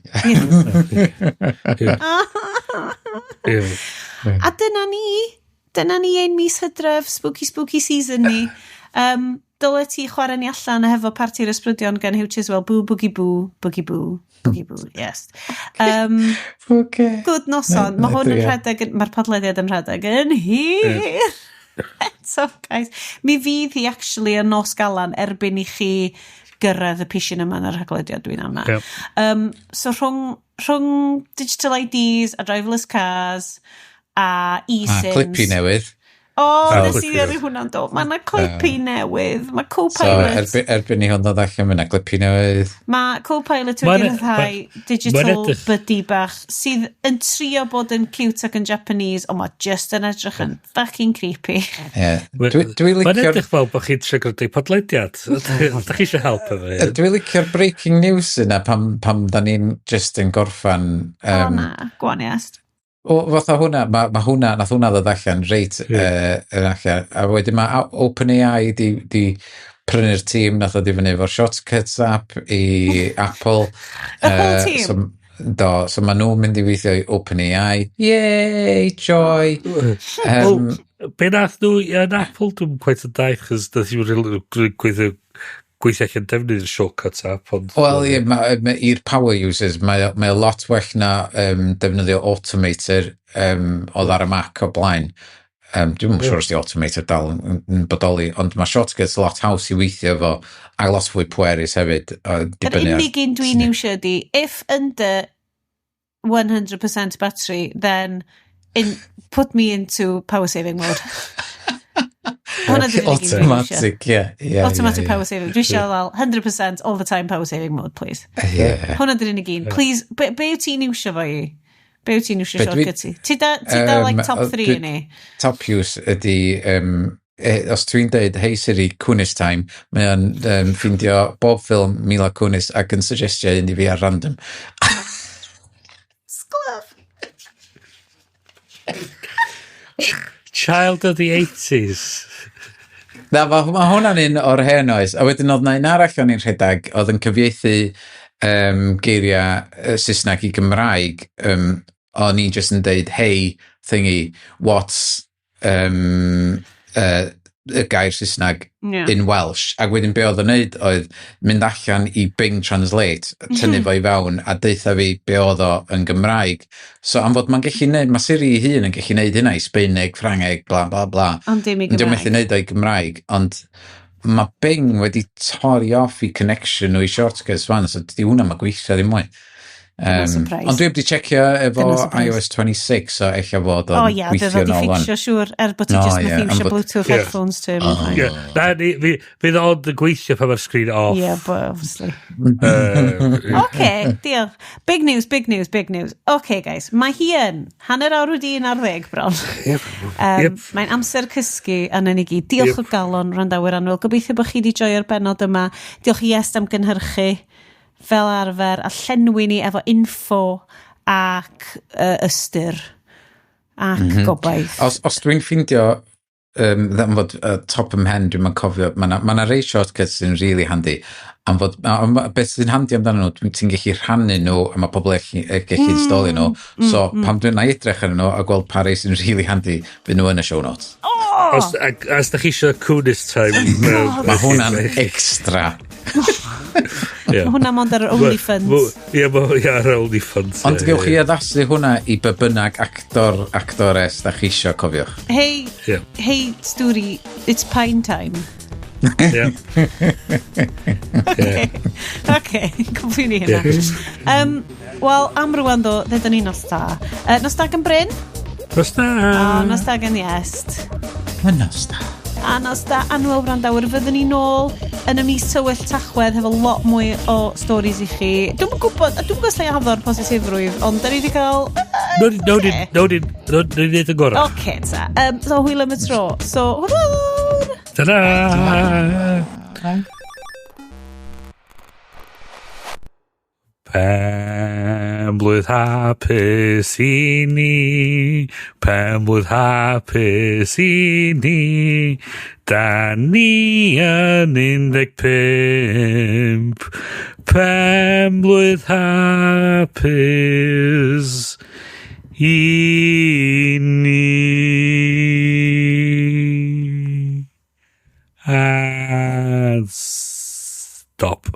Yeah. A dyna ni. Dyna ni ein mis Hydref, spooky spooky season ni. Dyle ti chwarae ni allan hefo Parti'r Ysbrydion gan Huw Chiswell. Boo, boogie boo, boogie boo, boogie boo, yes. Okay. Good noson. Mae hwn yn rhedeg, mae'r podlediad yn rhedeg yn hir. So, guys, mi fydd hi actually yn nos galan erbyn i chi gyrraedd y pishin yma yn yr Haclediad, dwi'n ama. Yep. So rhwng digital IDs a driverless cars a e-sims. A Clippy newydd. O, Oh, nes i Clippy yrru newydd. hwnna'n do. Mae yna Clippy newydd. Mae So, Copilot. erbyn i hwn ddod allan, mae yna Clippy newydd. Mae Copilot wedi rhyddhau digital buddy bach sydd yn trio bod yn cute ac yn Japanese, ond mae just yn edrych yn fucking creepy. Yeah. Dwi Mae'n licio'r edrych fel bod chi'n trio gwneud podlediad. Da chi eisiau help efo hyn? Dwi licio'r breaking news yna pam da ni'n just yn gorffan. O na, go on, yes. O, fatha hwnna, ma hwnna, nath hwnna ddod allan reit yn allan. A wedyn mae OpenAI di prynu'r tîm nath ddod i fyny efo'r Shortcuts app i Apple. Y whole team? So, do, so ma nhw'n mynd i weithio i OpenAI. Yay, joy! Be nath nhw yn Apple, dwi'n quite yn daith, chos nath i'n really gweithio allan defnydd y Shortcuts app. Ond, Wel, ie, i'r power users, mae o lot well na defnyddio Automator oedd ar y Mac o blaen. Dwi'm yn siŵr os di Automator dal yn bodoli, ond mae Shortcuts lot haws i weithio efo, a lot fwy pwerus hefyd. Yr dibynnu ar- unig un dwi'n iwsio ydi, if under 100% battery, then put me into power saving mode. Hwnna di'r unig un dwi'n iwsio. Automatic, ie. Automatic ie. power saving. Dwi eisiau fel 100% all the time power saving mode, please. Ie. Hwnna di'r unig un. Please, be wyt ti'n iwsio fo i? Be wyt ti'n iwsio Be shortcut i? Ti da like top 3 i ni? Top use ydy, os dwi'n deud, "Hey Siri, Kunis time," mae o'n ffeindio bob ffilm Mila Kunis ac yn suggestio un i fi ar random. Sglaf. Child of the 80s. Na, ma hwnna'n un o'r hen oes. A wedyn oedd na un arall o'n i'n rhedeg, oedd yn cyfieithu geiriau Saesneg i Gymraeg. O'n i just yn deud, "Hey, thingy, what's y gair Saesneg in Welsh?" Ac wedyn be oedd o'n neud oedd mynd allan i Bing Translate, tynnu fo i fewn a deutha fi be oedd o yn Gymraeg. So am fod mae'n gallu neud, mae Siri ei hun yn gallu neud hynna i Sbaeneg, Ffrangeg, bla bla bla. Ond dim i Ond dio'm methu Gymraeg. neud o i Gymraeg, ond mae Bing wedi torri off i connection nhw i Shortcuts fan, so dydy hwnna ma gweithio ddim mwy. Surprise. Ond dwi wedi checio efo Dyna surprise. iOS 26, so ella fod O o'n ia, gweithio dydd o di nôl wan. fixio siŵr, er bod ti No, just ie, methu am iwsio Bluetooth headphones ti. Yeah. Na, fydd ond yn gweithio pan mae'r screen off. Yeah, but obviously. OK, diolch. Big news, big news, big news. OK, guys, mae hi yn 11:30 bron. Yep. Yep. Mae'n amser cysgu yn ni gyd. Diolch o galon, wrandawyr annwyl. Gobeithio bod chi wedi joio'r benod yma. Diolch i Iest am gynhyrchu fel arfer a llenwi ni efo info ac ystyr ac gobaith. Os dwi'n ffindio, ddim fod top ym mhen, dwi'n ma'n cofio, mae yna ma rei shortcuts sy'n really handy. Am fod, a beth sy'n handy amdano nhw, ti'n gallu rhannu nhw, a mae pobl gallu instalio nhw. So, pam dwi'n na edrych arnyn nhw a gweld pa rei sy'n really handy, fydd nhw yn y show notes. Oh! Os da chi eisiau Kunis time. Mae hwnna'n extra. Yeah. Mae hwnna mond ar yr OnlyFans. Ie, ie, ar OnlyFans. Ond gewch chi addasu hwnna i be bynnag actor, actores da chi isio, cofiwch. Hey, hey, Stwri, it's pine time. Ie. Okay, okay, cyflwyni hynna. Wel, am rwan ddo, ddedon ni nos da. Nos da gan Bryn? Nos da. O, nos da gan Iest. Nos da. A nos da annwyl wrandawyr, fyddwn ni nôl yn y mis tywyll Tachwedd hefo lot mwy o stories i chi. Dwi'm yn gwybod, a dwi'm yn gwybod os lle addo'r positifrwydd, ond da ni wedi cael No, ni, no, ni, no, ni wneud y gorau. Oce, ta. So, hwyl am y tro. So, hwyl fawr! Ta-da! Pen blwydd hapus i ni, pen blwydd hapus i ni, da ni yn 15, pen blwydd hapus. I ni. And stop.